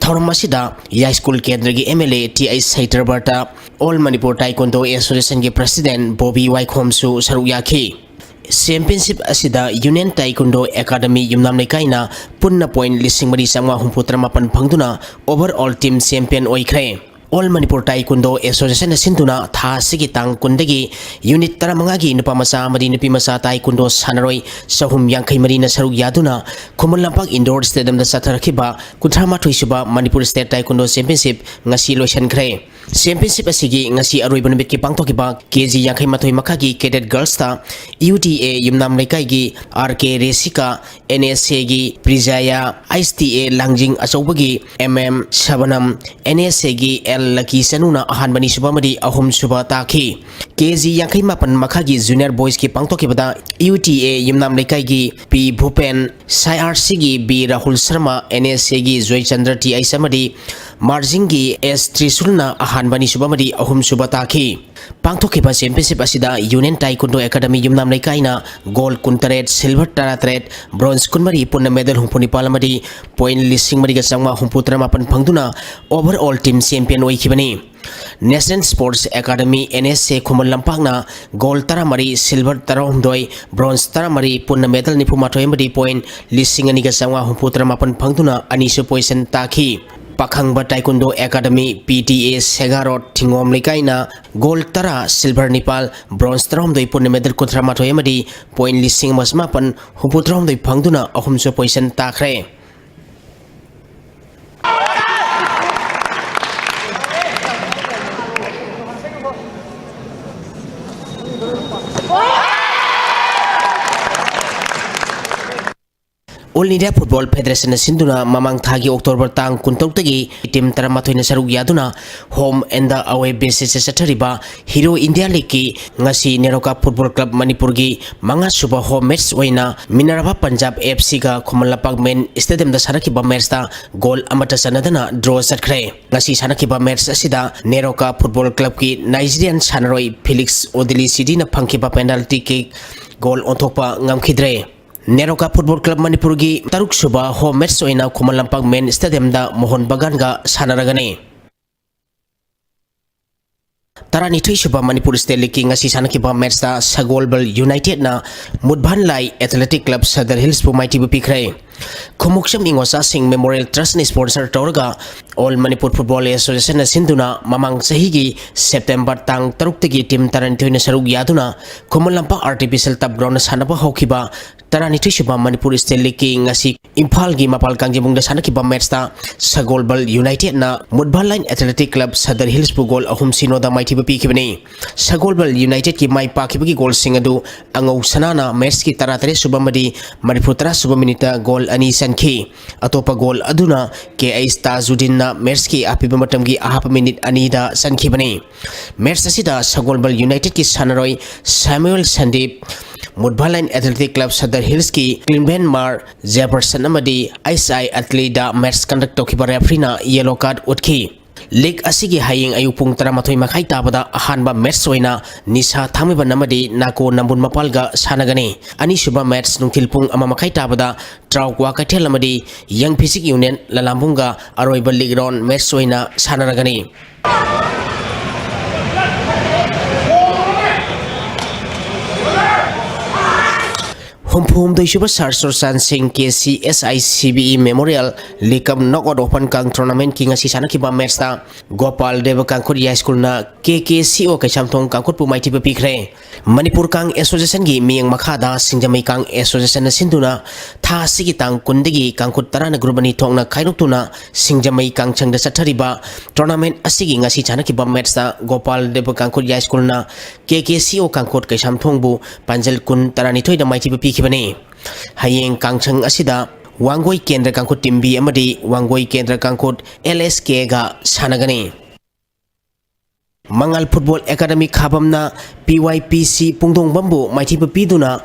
ꯊꯧꯔꯝ ꯑꯁꯤꯗ ꯌꯥꯏꯁ꯭ꯀꯨꯜ ꯀꯦꯟꯗ꯭ꯔꯒꯤ MLA T I ꯁꯩꯇ꯭ꯔꯕꯔꯇ, All Manipur Taekwondo Associationꯒꯤ President Bobby ꯋꯥꯏꯈꯣꯝꯁꯨ ꯁꯔꯨꯛ ꯌꯥꯈꯤ꯫ Championship ꯑꯁꯤꯗ Union Taekwondo Academy ꯌꯨꯝꯅꯥꯝ ꯂꯩꯀꯥꯏꯅ ꯄꯨꯟꯅ point ꯂꯤꯁꯤꯡ ꯃꯔꯤ ꯆꯥꯝꯃꯉꯥ ꯍꯨꯝꯐꯨ ꯇꯔꯥꯃꯥꯄꯟ ꯐꯪꯗꯨꯅ overall team champion ꯑꯣꯏꯈ꯭ꯔꯦ꯫ All Manipur Taekwondo Associationꯅ ꯁꯤꯟꯗꯨꯅ ꯊꯥ ꯑꯁꯤꯒꯤ ꯇꯥꯡ ꯀꯨꯟꯗꯒꯤ unit ꯇꯔꯥꯃꯉꯥꯒꯤ ꯅꯨꯄꯥ ꯃꯆꯥ ꯑꯃꯗꯤ ꯅꯨꯄꯤ ꯃꯆꯥ taekwondo ꯁꯥꯟꯅꯔꯣꯏ ꯆꯍꯨꯝ ꯌꯥꯡꯈꯩ ꯃꯔꯤꯅ ꯁꯔꯨꯛ ꯌꯥꯗꯨꯅ ꯈꯨꯃꯟ ꯂꯝꯄꯥꯛ indoor stadiumꯗ ꯆꯠꯊꯔꯛꯈꯤꯕ ꯀꯨꯟꯊ꯭ꯔꯥ ꯃꯥꯊꯣꯏ ꯁꯨꯕ Manipur State Taekwondo Championship ꯉꯁꯤ ꯂꯣꯏꯁꯤꯟꯈ꯭ꯔꯦ꯫ Championship ꯑꯁꯤꯒꯤ ꯉꯁꯤ ꯑꯔꯣꯏꯕ ꯅꯨꯃꯤꯠꯀꯤ ꯄꯥꯡꯊꯣꯛꯈꯤꯕ KG ꯌꯥꯡꯈꯩ ꯃꯥꯊꯣꯏ ꯃꯈꯥꯒꯤ cadet girlsꯇ UTA ꯌꯨꯝꯅꯥꯝ ꯂꯩꯀꯥꯏꯒꯤ RK ꯔꯦꯁꯤꯀꯥ, NSAꯒꯤ ꯄ꯭ꯔꯤꯖꯥꯌꯥ, ISTA ꯂꯥꯡꯖꯤꯡ ꯑꯆꯧꯕꯒꯤ MM ꯁꯕꯅꯝ, NSAꯒꯤ L ꯂꯀꯤ ꯆꯅꯨꯅ ꯑꯍꯥꯟꯕ, ꯑꯅꯤꯁꯨꯕ ꯑꯃꯗꯤ ꯑꯍꯨꯝꯁꯨꯕ ꯇꯥꯈꯤ꯫ KG ꯌꯥꯡꯈꯩ ꯃꯥꯄꯟ ꯃꯈꯥꯒꯤ junior boysꯀꯤ ꯄꯥꯡꯊꯣꯛꯈꯤꯕꯗ UTA ꯌꯨꯝꯅꯥꯝ ꯂꯩꯀꯥꯏꯒꯤ P ꯚꯨꯄꯦꯟ, SIRCꯒꯤ B Rahul Sharma, NSAꯒꯤ Joychandra TH ꯑꯃꯗꯤ ꯃꯥꯔꯖꯤꯡꯒꯤ S ꯇ꯭ꯔꯤꯁꯨꯜꯅ ꯑꯍꯥꯟꯕ, ꯑꯅꯤꯁꯨꯕ ꯑꯃꯗꯤ ꯑꯍꯨꯝꯁꯨꯕ ꯇꯥꯈꯤ꯫ ꯄꯥꯡꯊꯣꯛꯈꯤꯕ championship ꯑꯁꯤꯗ Union Taekwondo Academy ꯌꯨꯝꯅꯥꯝ ꯂꯩꯀꯥꯏꯅ gold ꯀꯨꯟꯇꯔꯦꯠ, silver ꯇꯔꯥꯇꯔꯦꯠ, bronze ꯀꯨꯟꯃꯔꯤ, ꯄꯨꯟꯅ medal ꯍꯨꯝꯐꯨ ꯅꯤꯄꯥꯜ ꯑꯃꯗꯤ point ꯂꯤꯁꯤꯡ ꯃꯔꯤꯒ ꯆꯥꯝꯃꯉꯥ ꯍꯨꯝꯐꯨ ꯇꯔꯥꯃꯥꯄꯟ ꯐꯪꯗꯨꯅ overall team champion ꯑꯣꯏꯈꯤꯕꯅꯤ꯫ National Sports Academy, NSA, ꯈꯨꯃꯟ ꯂꯝꯄꯥꯛꯅ gold ꯇꯔꯥꯃꯔꯤ, silver ꯇꯔꯥꯍꯨꯝꯗꯣꯏ, bronze ꯇꯔꯥꯃꯔꯤ, ꯄꯨꯟꯅ medal ꯅꯤꯐꯨ ꯃꯥꯊꯣꯏ ꯑꯃꯗꯤ point ꯂꯤꯁꯤꯡ ꯑꯅꯤꯒ ꯆꯥꯝꯃꯉꯥ ꯍꯨꯝꯐꯨ ꯇꯔꯥꯃꯥꯄꯟ ꯐꯪꯗꯨꯅ ꯑꯅꯤꯁꯨꯕ position ꯇꯥꯈꯤ꯫ ꯄꯥꯈꯪꯕ Taekwondo Academy, PTA, ꯁꯦꯒꯥꯔꯣꯠ ꯊꯤꯡꯒꯣꯝ ꯂꯩꯀꯥꯏꯅ gold ꯇꯔꯥ, silver ꯅꯤꯄꯥꯜ, bronze ꯇꯔꯥꯍꯨꯝꯗꯣꯏ, ꯄꯨꯟꯅ medal ꯀꯨꯟꯊ꯭ꯔꯥ ꯃꯥꯊꯣꯏ ꯑꯃꯗꯤ point ꯂꯤꯁꯤꯡ ꯑꯃ ꯆꯃꯥꯄꯟ ꯍꯨꯝꯐꯨ ꯇꯔꯥꯍꯨꯝꯗꯣꯏ ꯐꯪꯗꯨꯅ ꯑꯍꯨꯝꯁꯨꯕ position ꯇꯥꯈ꯭ꯔꯦ꯫ All India Football Federationꯅ ꯁꯤꯟꯗꯨꯅ ꯃꯃꯥꯡ ꯊꯥꯒꯤ October ꯇꯥꯡ ꯀꯨꯟꯇꯔꯨꯛꯇꯒꯤ team ꯇꯔꯥꯃꯥꯊꯣꯏꯅ ꯁꯔꯨꯛ ꯌꯥꯗꯨꯅ home and away basisꯇ ꯆꯠꯊꯔꯤꯕ Hero India Leagueꯀꯤ ꯉꯁꯤ ꯅꯦꯔꯣꯀꯥ Football Club ꯃꯅꯤꯄꯨꯔꯒꯤ ꯃꯉꯥꯁꯨꯕ home match ꯑꯣꯏꯅ Minerva Punjab FCꯒ Khuman Lampak main stadiumꯗ ꯁꯥꯟꯅꯈꯤꯕ matchꯇ goal ꯑꯃꯠꯇ ꯆꯟꯅꯗꯅ draw ꯆꯠꯈ꯭ꯔꯦ꯫ ꯉꯁꯤ ꯁꯥꯟꯅꯈꯤꯕ match ꯑꯁꯤꯗ ꯅꯦꯔꯣꯀꯥ Football Clubꯀꯤ Nigerian ꯁꯥꯟꯅꯔꯣꯏ Felix Odili Sidiꯅ ꯐꯪꯈꯤꯕ penalty kick goal ꯑꯣꯟꯊꯣꯛꯄ ꯉꯝꯈꯤꯗ꯭ꯔꯦ꯫ ꯅꯦꯔꯣꯀꯥ ꯐꯨꯠꯕꯣꯜ ꯀ꯭ꯂꯕ ꯃꯅꯤꯄꯨꯔꯒꯤ ꯇꯔꯨꯛ ꯁꯨꯕ ꯍꯣꯝ ꯃꯦꯠꯆ ꯑꯣꯏꯅ ꯈꯨꯃꯟ ꯂꯝꯄꯥꯛ ꯃꯦꯟ ꯁ꯭ꯇꯦꯗꯤꯌꯝꯗ ꯃꯣꯍꯟ ꯕꯒꯥꯟꯒ ꯁꯥꯟꯅꯔꯒꯅꯤ꯫ ꯇꯔꯥꯅꯤꯊꯣꯏ ꯁꯨꯕ ꯃꯅꯤꯄꯨꯔ ꯁ꯭ꯇꯦꯠ ꯂꯤꯒꯀꯤ ꯉꯁꯤ ꯁꯥꯟꯅꯈꯤꯕ ꯃꯦꯠꯆꯇ ꯁꯒꯣꯜꯕꯜ ꯌꯨꯅꯥꯏꯇꯦꯗꯅ ꯃꯨꯠꯚꯥꯟ ꯂꯥꯏ ꯑꯦꯊꯂꯦꯇꯤꯛ ꯀ꯭ꯂꯕ ꯁꯗꯔ ꯍꯤꯜꯁꯄꯨ ꯃꯥꯏꯊꯤꯕ ꯄꯤꯈ꯭ꯔꯦ꯫ ꯈꯣꯡꯎꯞꯁꯝ ꯏꯉꯣꯆꯥꯁꯤꯡ ꯃꯦꯃꯣꯔꯤꯌꯦꯜ ꯇ꯭ꯔꯁꯅ ꯁ꯭ꯄꯣꯟꯁꯔ ꯇꯧꯔꯒ ꯑꯣꯜ ꯃꯅꯤꯄꯨꯔ ꯐꯨꯠꯕꯣꯜ ꯑꯦꯁꯣꯁꯤꯌꯦꯁꯟꯅ ꯁꯤꯟꯗꯨꯅ ꯃꯃꯥꯡ ꯆꯍꯤꯒꯤ ꯁꯦꯞꯇꯦꯝꯕꯔ ꯇꯥꯡ ꯇꯔꯨꯛꯇꯒꯤ ꯇꯤꯝ ꯇꯔꯥꯅꯤꯊꯣꯏꯅ ꯁꯔꯨꯛ ꯌꯥꯗꯨꯅ ꯈꯨꯃꯟ ꯂꯝꯄꯥꯛ ꯑꯥꯔꯇꯤꯐꯤꯁꯤꯌꯦꯜ ꯇꯞ ꯒ꯭ꯔꯥꯎꯟꯗ ꯁꯥꯟꯅꯕ ꯍꯧꯈꯤꯕ ꯇꯔꯥꯅꯤꯊꯣꯏ ꯁꯨꯕ ꯃꯅꯤꯄꯨꯔ ꯁ꯭ꯇꯦꯠ ꯂꯤꯒꯀꯤ ꯉꯁꯤ ꯏꯝꯐꯥꯜꯒꯤ ꯃꯄꯥꯜ ꯀꯥꯡꯖꯩꯕꯨꯡꯗ ꯁꯥꯟꯅꯈꯤꯕ ꯃꯦꯠꯆꯇ ꯁꯒꯣꯜꯕꯜ ꯌꯨꯅꯥꯏꯇꯦꯗꯅ ꯃꯨꯠꯚꯥꯟ line athletic club Sadar ꯍꯤꯜꯁꯄꯨ goal ꯑꯍꯨꯝ ꯁꯤꯅꯣꯗ ꯃꯥꯏꯊꯤꯕ ꯄꯤꯈꯤꯕꯅꯤ꯫ ꯁꯒꯣꯜꯕꯜ ꯌꯨꯅꯥꯏꯇꯦꯗꯀꯤ ꯃꯥꯏ ꯄꯥꯛꯈꯤꯕꯒꯤ ꯒꯣꯜꯁꯤꯡ ꯑꯗꯨ ꯑꯉꯧ ꯁꯅꯥꯅ ꯃꯦꯠꯆꯀꯤ ꯇꯔꯥꯇꯔꯦꯠ ꯁꯨꯕ ꯑꯃꯗꯤ ꯃꯔꯤꯐꯨ ꯇꯔꯥ ꯁꯨꯕ ꯃꯤꯅꯤꯠꯇ ꯒꯣꯜ ꯑꯅꯤ ꯆꯟꯈꯤ꯫ ꯑꯇꯣꯞꯄ ꯒꯣꯜ ꯑꯗꯨꯅ ꯀꯦ ꯑꯩꯆ ꯇꯥꯖꯨꯗꯤꯟꯅ ꯃꯦꯠꯆꯀꯤ ꯑꯄꯤꯕ ꯃꯇꯝꯒꯤ ꯑꯍꯥꯞꯄ ꯃꯤꯅꯤꯠ ꯑꯅꯤꯗ ꯆꯟꯈꯤꯕꯅꯤ꯫ ꯃꯦꯠꯆ ꯑꯁꯤꯗ ꯁꯒꯣꯜꯕꯜ ꯌꯨꯅꯥꯏꯇꯦꯗꯀꯤ ꯁꯥꯟꯅꯔꯣꯏ ꯁꯥꯃꯨꯑꯦꯜ Sandeep, ꯃꯨꯠꯚꯥꯟ line athletic club Sadar ꯍꯤꯜꯁꯀꯤ ꯀ꯭ꯂꯤꯟꯚꯦꯟ ꯃꯥꯔ ꯖꯦꯐꯔꯁꯟ ꯑꯃꯗꯤ ꯑꯩꯆ ꯑꯥꯏ ꯑꯇꯂꯤꯗ ꯃꯦꯠꯆ ꯀꯟꯗꯛ ꯇꯧꯈꯤꯕ ꯔꯦꯐ꯭ꯔꯤꯅ ꯌꯦꯂꯣ ꯀꯥꯔꯗ ꯎꯠꯈꯤ꯫ ꯂꯤꯒ ꯑꯁꯤꯒꯤ ꯍꯌꯦꯡ ꯑꯌꯨꯛ ꯄꯨꯡ ꯇꯔꯥꯃꯥꯊꯣꯏ ꯃꯈꯥꯏ ꯇꯥꯕꯗ ꯑꯍꯥꯟꯕ ꯃꯦꯠꯆ ꯑꯣꯏꯅ ꯅꯤꯁꯥ ꯊꯥꯡꯃꯩꯕꯟ ꯑꯃꯗꯤ ꯅꯥꯀꯣ ꯅꯝꯕꯨꯜ ꯃꯄꯥꯜꯒ ꯁꯥꯟꯅꯒꯅꯤ꯫ ꯑꯅꯤꯁꯨꯕ ꯃꯦꯠꯆ ꯅꯨꯡꯊꯤꯜ ꯄꯨꯡ ꯑꯃ ꯃꯈꯥꯏ ꯇꯥꯕꯗ ꯇ꯭ꯔꯥꯎ ꯀ꯭ꯋꯥꯀꯩꯊꯦꯜ ꯑꯃꯗꯤ ꯌꯪ ꯐꯤꯖꯤꯛ ꯌꯨꯅꯤꯌꯟ ꯂꯂꯥꯝꯕꯨꯡꯒ ꯑꯔꯣꯏꯕ ꯂꯤꯒ ꯔꯥꯎꯟ ꯃꯦꯠꯆ ꯑꯣꯏꯅ ꯁꯥꯟꯅꯔꯒꯅꯤ꯫ ꯍꯨꯝꯐꯨꯍꯨꯝꯗꯣꯏ ꯁꯨꯕ ꯁꯥꯔ ꯆꯨꯔꯆꯥꯟ ꯁꯤꯡ K C S I C B E memorial league cup knock out open ꯀꯥꯡ ꯇꯣꯔꯅꯥꯃꯦꯟꯠꯀꯤ ꯉꯁꯤ ꯁꯥꯟꯅꯈꯤꯕ ꯃꯦꯠꯆꯇ ꯒꯣꯄꯥꯜ ꯗꯦꯕ ꯀꯥꯡꯈꯨꯠ ꯌꯥꯏ ꯁ꯭ꯀꯨꯜꯅ ꯀꯦ ꯀꯦ ꯁꯤ ꯑꯣ ꯀꯩꯁꯥꯝꯊꯣꯡ ꯀꯥꯡꯈꯨꯠꯄꯨ ꯃꯥꯏꯊꯤꯕ ꯄꯤꯈ꯭ꯔꯦ꯫ ꯃꯅꯤꯄꯨꯔ ꯀꯥꯡ ꯑꯦꯁꯣꯁꯤꯌꯦꯁꯟꯒꯤ ꯃꯤꯠꯌꯦꯡ ꯃꯈꯥꯗ ꯁꯤꯡꯖꯃꯩ ꯀꯥꯡ ꯑꯦꯁꯣꯁꯤꯌꯦꯁꯟꯅ ꯁꯤꯟꯗꯨꯅ ꯊꯥ ꯑꯁꯤꯒꯤ ꯇꯥꯡ ꯀꯨꯟꯗꯒꯤ ꯀꯥꯡꯈꯨꯠ ꯇꯔꯥꯅ ꯒ꯭ꯔꯨꯞ ꯑꯅꯤ ꯊꯣꯛꯅ ꯈꯥꯏꯗꯣꯛꯇꯨꯅ ꯁꯤꯡꯖꯃꯩ ꯀꯥꯡꯁꯪꯗ ꯆꯠꯊꯔꯤꯕ ꯇꯣꯔꯅꯥꯃꯦꯟꯠ ꯑꯁꯤꯒꯤ ꯉꯁꯤ ꯁꯥꯟꯅꯈꯤꯕ ꯃꯦꯠꯆꯇ ꯒꯣꯄꯥꯜ ꯗꯦꯕ ꯀꯥꯡꯈꯨꯠ ꯌꯥꯏ ꯁ꯭ꯀꯨꯜꯅ ꯀꯦ ꯀꯦ ꯁꯤ ꯑꯣ ꯀꯥꯡꯈꯨꯠ ꯀꯩꯁꯥꯝꯊꯣꯡꯕꯨ ꯄꯥꯟꯖꯜ ꯀꯨꯟ ꯇꯔꯥꯅꯤꯊꯣꯏꯗ ꯃꯥꯏꯊꯤꯕ ꯄꯤꯈꯤꯕꯅꯤ꯫ ꯍꯌꯦꯡ ꯀꯥꯡꯁꯪ ꯑꯁꯤꯗ ꯋꯥꯡꯒꯣꯏ ꯀꯦꯟꯗ꯭ꯔ ꯀꯥꯡꯈꯨꯠ ꯇꯤꯝ ꯕꯤ ꯑꯃꯗꯤ ꯋꯥꯡꯒꯣꯏ ꯀꯦꯟꯗ꯭ꯔ ꯀꯥꯡꯈꯨꯠ ꯑꯦꯜ ꯑꯦꯁ ꯀꯦꯒ ꯁꯥꯟꯅꯒꯅꯤ꯫ ꯃꯉꯥꯜ ꯐꯨꯠꯕꯣꯜ ꯑꯦꯀꯥꯗꯃꯤ ꯈꯥꯕꯝꯅ ꯄꯤ ꯋꯥꯏ ꯄꯤ ꯁꯤ ꯄꯨꯡꯗꯣꯡꯕꯝꯕꯨ ꯃꯥꯏꯊꯤꯕ ꯄꯤꯗꯨꯅ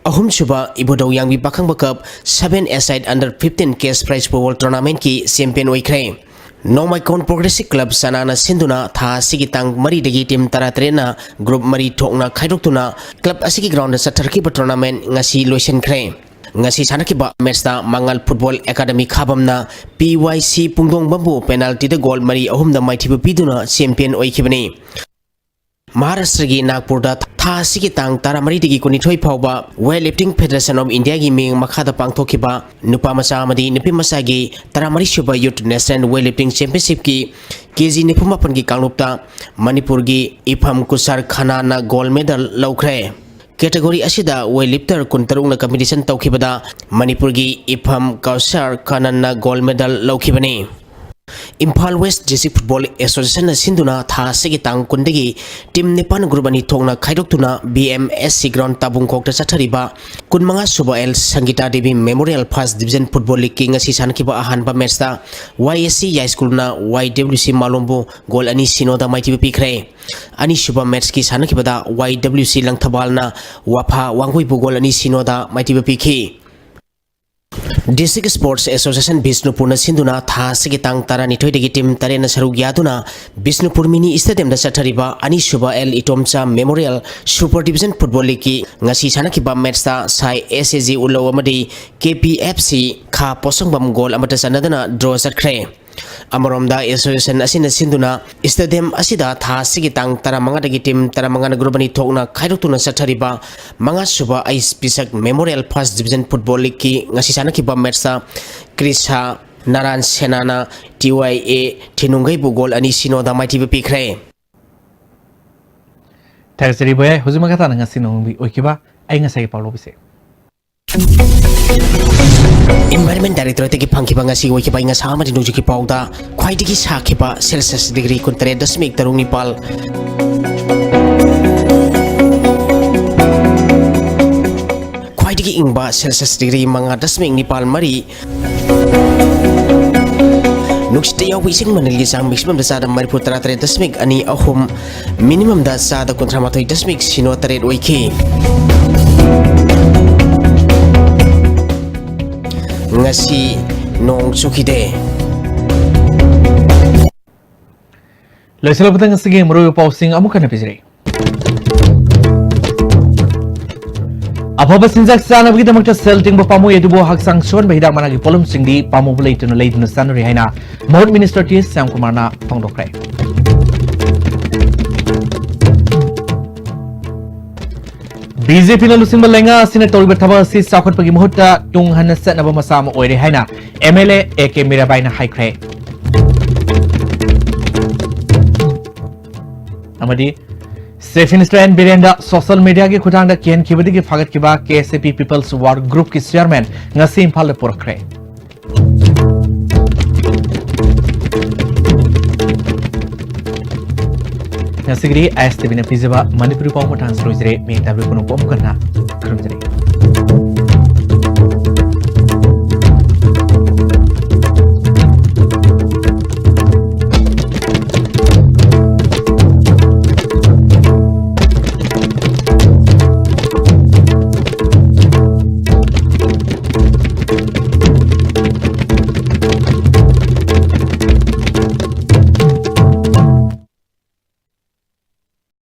ꯑꯍꯨꯝꯁꯨꯕ Ibudhou Yangbi Pakhangba cup seven-a-side under fifteen cash prize football tournamentꯀꯤ ꯆꯦꯝꯄꯤꯌꯟ ꯑꯣꯏꯈ꯭ꯔꯦ꯫ ꯅꯣꯡꯃꯥꯏꯀꯣꯟ ꯄ꯭ꯔꯣꯒ꯭ꯔꯦꯁꯤꯞ ꯀ꯭ꯂꯕ ꯆꯅꯥꯅ ꯁꯤꯟꯗꯨꯅ ꯊꯥ ꯑꯁꯤꯒꯤ ꯇꯥꯡ ꯃꯔꯤꯗꯒꯤ ꯇꯤꯝ ꯇꯔꯥꯇꯔꯦꯠꯅ ꯒ꯭ꯔꯨꯞ ꯃꯔꯤ ꯊꯣꯛꯅ ꯈꯥꯏꯗꯣꯛꯇꯨꯅ ꯀ꯭ꯂꯕ ꯑꯁꯤꯒꯤ ꯒ꯭ꯔꯥꯎꯟꯗ ꯆꯠꯊꯔꯛꯈꯤꯕ ꯇꯣꯔꯅꯥꯃꯦꯟ ꯉꯁꯤ ꯂꯣꯏꯁꯤꯟꯈ꯭ꯔꯦ꯫ ꯉꯁꯤ ꯁꯥꯟꯅꯈꯤꯕ ꯃꯦꯠꯁꯇ ꯃꯉꯥꯜ ꯐꯨꯠꯕꯣꯜ ꯑꯦꯀꯥꯗꯃꯤ ꯈꯥꯕꯝꯅ ꯄꯤ ꯋꯥꯏ ꯁꯤ ꯄꯨꯡꯗꯣꯡꯕꯝꯕꯨ ꯄꯦꯅꯥꯜꯇꯤꯗ ꯒꯣꯜ ꯃꯔꯤ ꯑꯍꯨꯝꯗ ꯃꯥꯏꯊꯤꯕ ꯄꯤꯗꯨꯅ ꯆꯦꯝꯄꯤꯌꯟ ꯑꯣꯏꯈꯤꯕꯅꯤ꯫ ꯃꯍꯥꯔꯥꯁꯇ꯭ꯔꯒꯤ ꯅꯥꯒꯄꯨꯔꯗ ꯊꯥ ꯑꯁꯤꯒꯤ ꯇꯥꯡ ꯇꯔꯥꯃꯔꯤꯗꯒꯤ ꯀꯨꯟꯅꯤꯊꯣꯏ ꯐꯥꯎꯕ Weight Lifting Federation of Indiaꯒꯤ ꯃꯤꯠꯌꯦꯡ ꯃꯈꯥꯗ ꯄꯥꯡꯊꯣꯛꯈꯤꯕ ꯅꯨꯄꯥ ꯃꯆꯥ ꯑꯃꯗꯤ ꯅꯨꯄꯤ ꯃꯆꯥꯒꯤ ꯇꯔꯥꯃꯔꯤ ꯁꯨꯕ Youth National Weight Lifting Championshipꯀꯤ ꯀꯦ ꯖꯤ ꯅꯤꯐꯨ ꯃꯥꯄꯟꯒꯤ ꯀꯥꯡꯂꯨꯞꯇ ꯃꯅꯤꯄꯨꯔꯒꯤ ꯏꯐꯝ ꯀꯨꯁꯥꯔ ꯈꯅꯥꯟꯅ ꯒꯣꯜ ꯃꯦꯗꯜ ꯂꯧꯈ꯭ꯔꯦ꯫ ꯀꯦꯇꯦꯒꯣꯔꯤ ꯑꯁꯤꯗ ꯋꯦꯠ ꯂꯤꯐꯇꯔ ꯀꯨꯟꯇꯔꯨꯛꯅ ꯀꯝꯄꯤꯇꯤꯁꯟ ꯇꯧꯈꯤꯕꯗ ꯃꯅꯤꯄꯨꯔꯒꯤ ꯏꯐꯝ ꯀꯧꯁꯔ ꯈꯅꯥꯟꯅ ꯒꯣꯜ ꯃꯦꯗꯜ ꯂꯧꯈꯤꯕꯅꯤ꯫ ꯏꯝꯐꯥꯜ ꯋꯦꯁ ꯗꯤꯁꯇ꯭ꯔꯤꯛ ꯐꯨꯠꯕꯣꯜ ꯑꯦꯁꯣꯁꯤꯌꯦꯁꯟꯅ ꯁꯤꯟꯗꯨꯅ ꯊꯥ ꯑꯁꯤꯒꯤ ꯇꯥꯡ ꯀꯨꯟꯗꯒꯤ ꯇꯤꯝ ꯅꯤꯄꯥꯟ ꯒ꯭ꯔꯨꯞ ꯑꯅꯤ ꯊꯣꯛꯅ ꯈꯥꯏꯗꯣꯛꯇꯨꯅ B M S C ground ꯇꯥꯕꯨꯡꯈꯣꯛꯇ ꯆꯠꯊꯔꯤꯕ ꯀꯨꯟꯃꯉꯥ ꯁꯨꯕ L Sangita Devi memorial first division football ꯂꯤꯒꯀꯤ ꯉꯁꯤ ꯁꯥꯟꯅꯈꯤꯕ ꯑꯍꯥꯟꯕ ꯃꯦꯠꯁꯇ ꯋꯥꯏ ꯑꯦꯁ ꯁꯤ ꯌꯥꯏꯁ꯭ꯀꯨꯜꯅ ꯋꯥꯏ ꯗꯕ꯭ꯂꯤꯎ ꯁꯤ ꯃꯥꯂꯣꯝꯕꯨ ꯒꯣꯜ ꯑꯅꯤ ꯁꯤꯅꯣꯗ ꯃꯥꯏꯊꯤꯕ ꯄꯤꯈ꯭ꯔꯦ꯫ ꯑꯅꯤꯁꯨꯕ ꯃꯦꯠꯁꯀꯤ ꯁꯥꯟꯅꯈꯤꯕꯗ ꯋꯥꯏ ꯗꯕ꯭ꯂꯤꯎ ꯁꯤ ꯂꯪꯊꯕꯥꯜꯅ ꯋꯥꯐꯥ ꯋꯥꯡꯒꯣꯏꯕꯨ ꯒꯣꯜ ꯑꯅꯤ ꯁꯤꯅꯣꯗ ꯃꯥꯏꯊꯤꯕ ꯄꯤꯈꯤ꯫ ꯗꯤꯁꯇ꯭ꯔꯤꯛ ꯁ꯭ꯄꯣꯔꯠꯁ ꯑꯦꯁꯣꯁꯤꯌꯦꯁꯟ ꯕꯤꯁꯅꯨꯄꯨꯔꯅ ꯁꯤꯟꯗꯨꯅ ꯊꯥ ꯑꯁꯤꯒꯤ ꯇꯥꯡ ꯇꯔꯥꯅꯤꯊꯣꯏꯗꯒꯤ ꯇꯤꯝ ꯇꯔꯦꯠꯅ ꯁꯔꯨꯛ ꯌꯥꯗꯨꯅ ꯕꯤꯁꯅꯨꯄꯨꯔ ꯃꯤꯅꯤ ꯁ꯭ꯇꯦꯗꯤꯌꯝꯗ ꯆꯠꯊꯔꯤꯕ ꯑꯅꯤꯁꯨꯕ L Itomcha memorial super division football ꯂꯤꯒꯀꯤ ꯉꯁꯤ ꯁꯥꯟꯅꯈꯤꯕ ꯃꯦꯠꯁꯇ ꯁꯥꯏ ꯑꯦꯁ ꯑꯦ ꯖꯤ ꯎꯂꯧ ꯑꯃꯗꯤ ꯀꯦ ꯄꯤ ꯑꯦꯐ ꯁꯤ ꯈꯥ ꯄꯣꯠꯁꯪꯕꯝ ꯒꯣꯜ ꯑꯃꯠꯇ ꯆꯟꯅꯗꯅ ꯗ꯭ꯔꯣ ꯆꯠꯈ꯭ꯔꯦ꯫ ꯑꯃꯔꯣꯝꯗ, ꯑꯦꯁꯣꯁꯤꯌꯦꯁꯟ ꯑꯁꯤꯅ ꯁꯤꯟꯗꯨꯅ ꯁ꯭ꯇꯦꯗꯤꯌꯝ ꯑꯁꯤꯗ ꯊꯥ ꯑꯁꯤꯒꯤ ꯇꯥꯡ ꯇꯔꯥꯃꯉꯥꯗꯒꯤ ꯇꯤꯝ ꯇꯔꯥꯃꯉꯥꯅ ꯒ꯭ꯔꯨꯞ ꯑꯅꯤ ꯊꯣꯛꯅ ꯈꯥꯏꯗꯣꯛꯇꯨꯅ ꯆꯠꯊꯔꯤꯕ ꯃꯉꯥꯁꯨꯕ H Pishak memorial first division football ꯂꯤꯒꯀꯤ ꯉꯁꯤ ꯁꯥꯟꯅꯈꯤꯕ ꯃꯦꯠꯁꯇ ꯀ꯭ꯔꯤꯁꯥ ꯅꯥꯔꯥꯟ ꯁꯦꯅꯥꯅ ꯇꯤ ꯋꯥꯏ ꯑꯦ ꯊꯤꯅꯨꯡꯒꯩꯕꯨ ꯒꯣꯜ ꯑꯅꯤ ꯁꯤꯅꯣꯗ ꯃꯥꯏꯊꯤꯕ ꯄꯤꯈ꯭ꯔꯦ꯫ ꯊꯥꯒꯠꯆꯔꯤ ꯚꯣꯏ꯫ ꯍꯧꯖꯤꯛ ꯃꯈꯥ ꯇꯥꯅ ꯉꯁꯤ ꯅꯣꯡꯃꯒꯤ ꯑꯣꯏꯈꯤꯕ ꯑꯩ ꯉꯁꯥꯏꯒꯤ ꯄꯥꯎ ꯂꯧꯕꯤꯁꯦ꯫ ꯏꯟꯚꯥꯏꯔꯟꯃꯦꯟ ꯗꯥꯏꯔꯦꯛꯇꯣꯔꯦꯠꯇꯒꯤ ꯐꯪꯈꯤꯕ ꯉꯁꯤ ꯑꯣꯏꯈꯤꯕ ꯑꯏꯪ ꯑꯁꯥ ꯑꯃꯗꯤ ꯅꯣꯡꯖꯨꯒꯤ ꯄꯥꯎꯗ ꯈ꯭ꯋꯥꯏꯗꯒꯤ ꯁꯥꯈꯤꯕ ꯁꯦꯜꯁꯤꯌꯁ ꯗꯤꯒ꯭ꯔꯤ ꯀꯨꯟꯇꯔꯦꯠ ꯗꯁꯃꯤꯛ ꯇꯔꯨꯛ ꯅꯤꯄꯥꯜ, ꯈ꯭ꯋꯥꯏꯗꯒꯤ ꯏꯪꯕ ꯁꯦꯜꯁꯤꯌꯁ ꯗꯤꯒ꯭ꯔꯤ ꯃꯉꯥ ꯗꯁꯃꯤꯛ ꯅꯤꯄꯥꯜ ꯃꯔꯤ, ꯅꯨꯡꯁꯤꯠꯇ ꯌꯥꯎꯕ ꯏꯁꯤꯡ ꯃꯅꯤꯜꯒꯤ ꯆꯥꯡ ꯃꯦꯛꯁꯤꯃꯝꯗ ꯆꯥꯗ ꯃꯔꯤꯐꯨ ꯇꯔꯥ ꯇꯔꯦꯠ ꯗꯁꯃꯤꯛ ꯑꯅꯤ ꯑꯍꯨꯝ, ꯃꯤꯅꯤꯃꯝꯗ ꯆꯥꯗ ꯀꯨꯟꯊ꯭ꯔꯥ ꯃꯥꯊꯣꯏ ꯗꯁꯃꯤꯛ ꯁꯤꯅꯣ ꯇꯔꯦꯠ ꯑꯣꯏꯈꯤ꯫ ꯉꯁꯤ ꯅꯣꯡ ꯆꯨꯈꯤꯗꯦ꯫ ꯂꯣꯏꯁꯤꯜꯂꯛꯄꯗ ꯉꯁꯤꯒꯤ ꯃꯔꯨꯑꯣꯏꯕ ꯄꯥꯎꯁꯤꯡ ꯑꯃꯨꯛ ꯍꯟꯅ ꯄꯤꯖꯔꯤ꯫ ꯑꯐꯕ ꯆꯤꯟꯖꯥꯛ ꯆꯥꯅꯕꯒꯤꯗꯃꯛꯇ ꯁꯦꯜ ꯇꯤꯡꯕ ꯄꯥꯝꯃꯨꯏ, ꯑꯗꯨꯕꯨ ꯍꯛꯆꯥꯡ ꯁꯣꯟꯕ ꯍꯤꯗꯥꯛ ꯃꯅꯥꯒꯤ ꯄꯣꯠꯂꯝꯁꯤꯡꯗꯤ ꯄꯥꯝꯃꯨꯕ ꯂꯩꯇꯅ ꯂꯩꯗꯨꯅ ꯆꯥꯅꯔꯤ ꯍꯥꯏꯅ ꯃꯍꯨꯠ minister T S ꯁ꯭ꯌꯥꯝꯀꯨꯃꯥꯔꯅ ꯐꯣꯡꯗꯣꯛꯈ꯭ꯔꯦ꯫ B J ꯄꯤꯅ ꯂꯨꯆꯤꯡꯕ ꯂꯩꯉꯥꯛ ꯑꯁꯤꯅ ꯇꯧꯔꯤꯕ ꯊꯕꯛ ꯑꯁꯤ ꯆꯥꯎꯈꯠꯄꯒꯤ ꯃꯍꯨꯠꯇ ꯇꯨꯡ ꯍꯟꯅ ꯆꯠꯅꯕ ꯃꯆꯥꯛ ꯑꯃ ꯑꯣꯏꯔꯦ ꯍꯥꯏꯅ M L A A K ꯃꯤꯔꯥꯕꯥꯏꯅ ꯍꯥꯏꯈ꯭ꯔꯦ꯫ ꯑꯃꯗꯤ ꯆꯤꯐ ꯃꯤꯅꯤꯁꯇꯔ ꯑꯦꯟ ꯕꯤꯔꯦꯟꯗ ꯁꯣꯁꯤꯌꯦꯜ ꯃꯤꯗꯤꯌꯥꯒꯤ ꯈꯨꯠꯊꯥꯡꯗ ꯀꯤꯍꯟꯈꯤꯕꯗꯒꯤ ꯐꯥꯒꯠꯈꯤꯕ ꯀꯦ ꯑꯦꯁ ꯑꯦ ꯄꯤ ꯄꯤꯄꯜꯁ ꯋꯥꯔ ꯒ꯭ꯔꯨꯞꯀꯤ ꯆꯤꯌꯥꯔꯃꯦꯟ ꯉꯁꯤ ꯏꯝꯐꯥꯜꯗ ꯄꯨꯔꯛꯈ꯭ꯔꯦ꯫ ꯉꯁꯤꯒꯤꯗꯤ ꯑꯥꯏ ꯑꯦꯁ ꯇꯤ ꯚꯤꯅ ꯄꯤꯖꯕ ꯃꯅꯤꯄꯨꯔꯤ ꯄꯥꯎ ꯃꯇꯥꯡꯁꯤ ꯂꯣꯏꯖꯔꯦ꯫ ꯃꯌꯦꯛ ꯇꯥꯕꯤꯌꯨ ꯄꯨꯝꯅꯃꯛꯄꯨ ꯑꯃꯨꯛ ꯍꯟꯅ ꯈꯨꯔꯨꯝꯖꯔꯤ꯫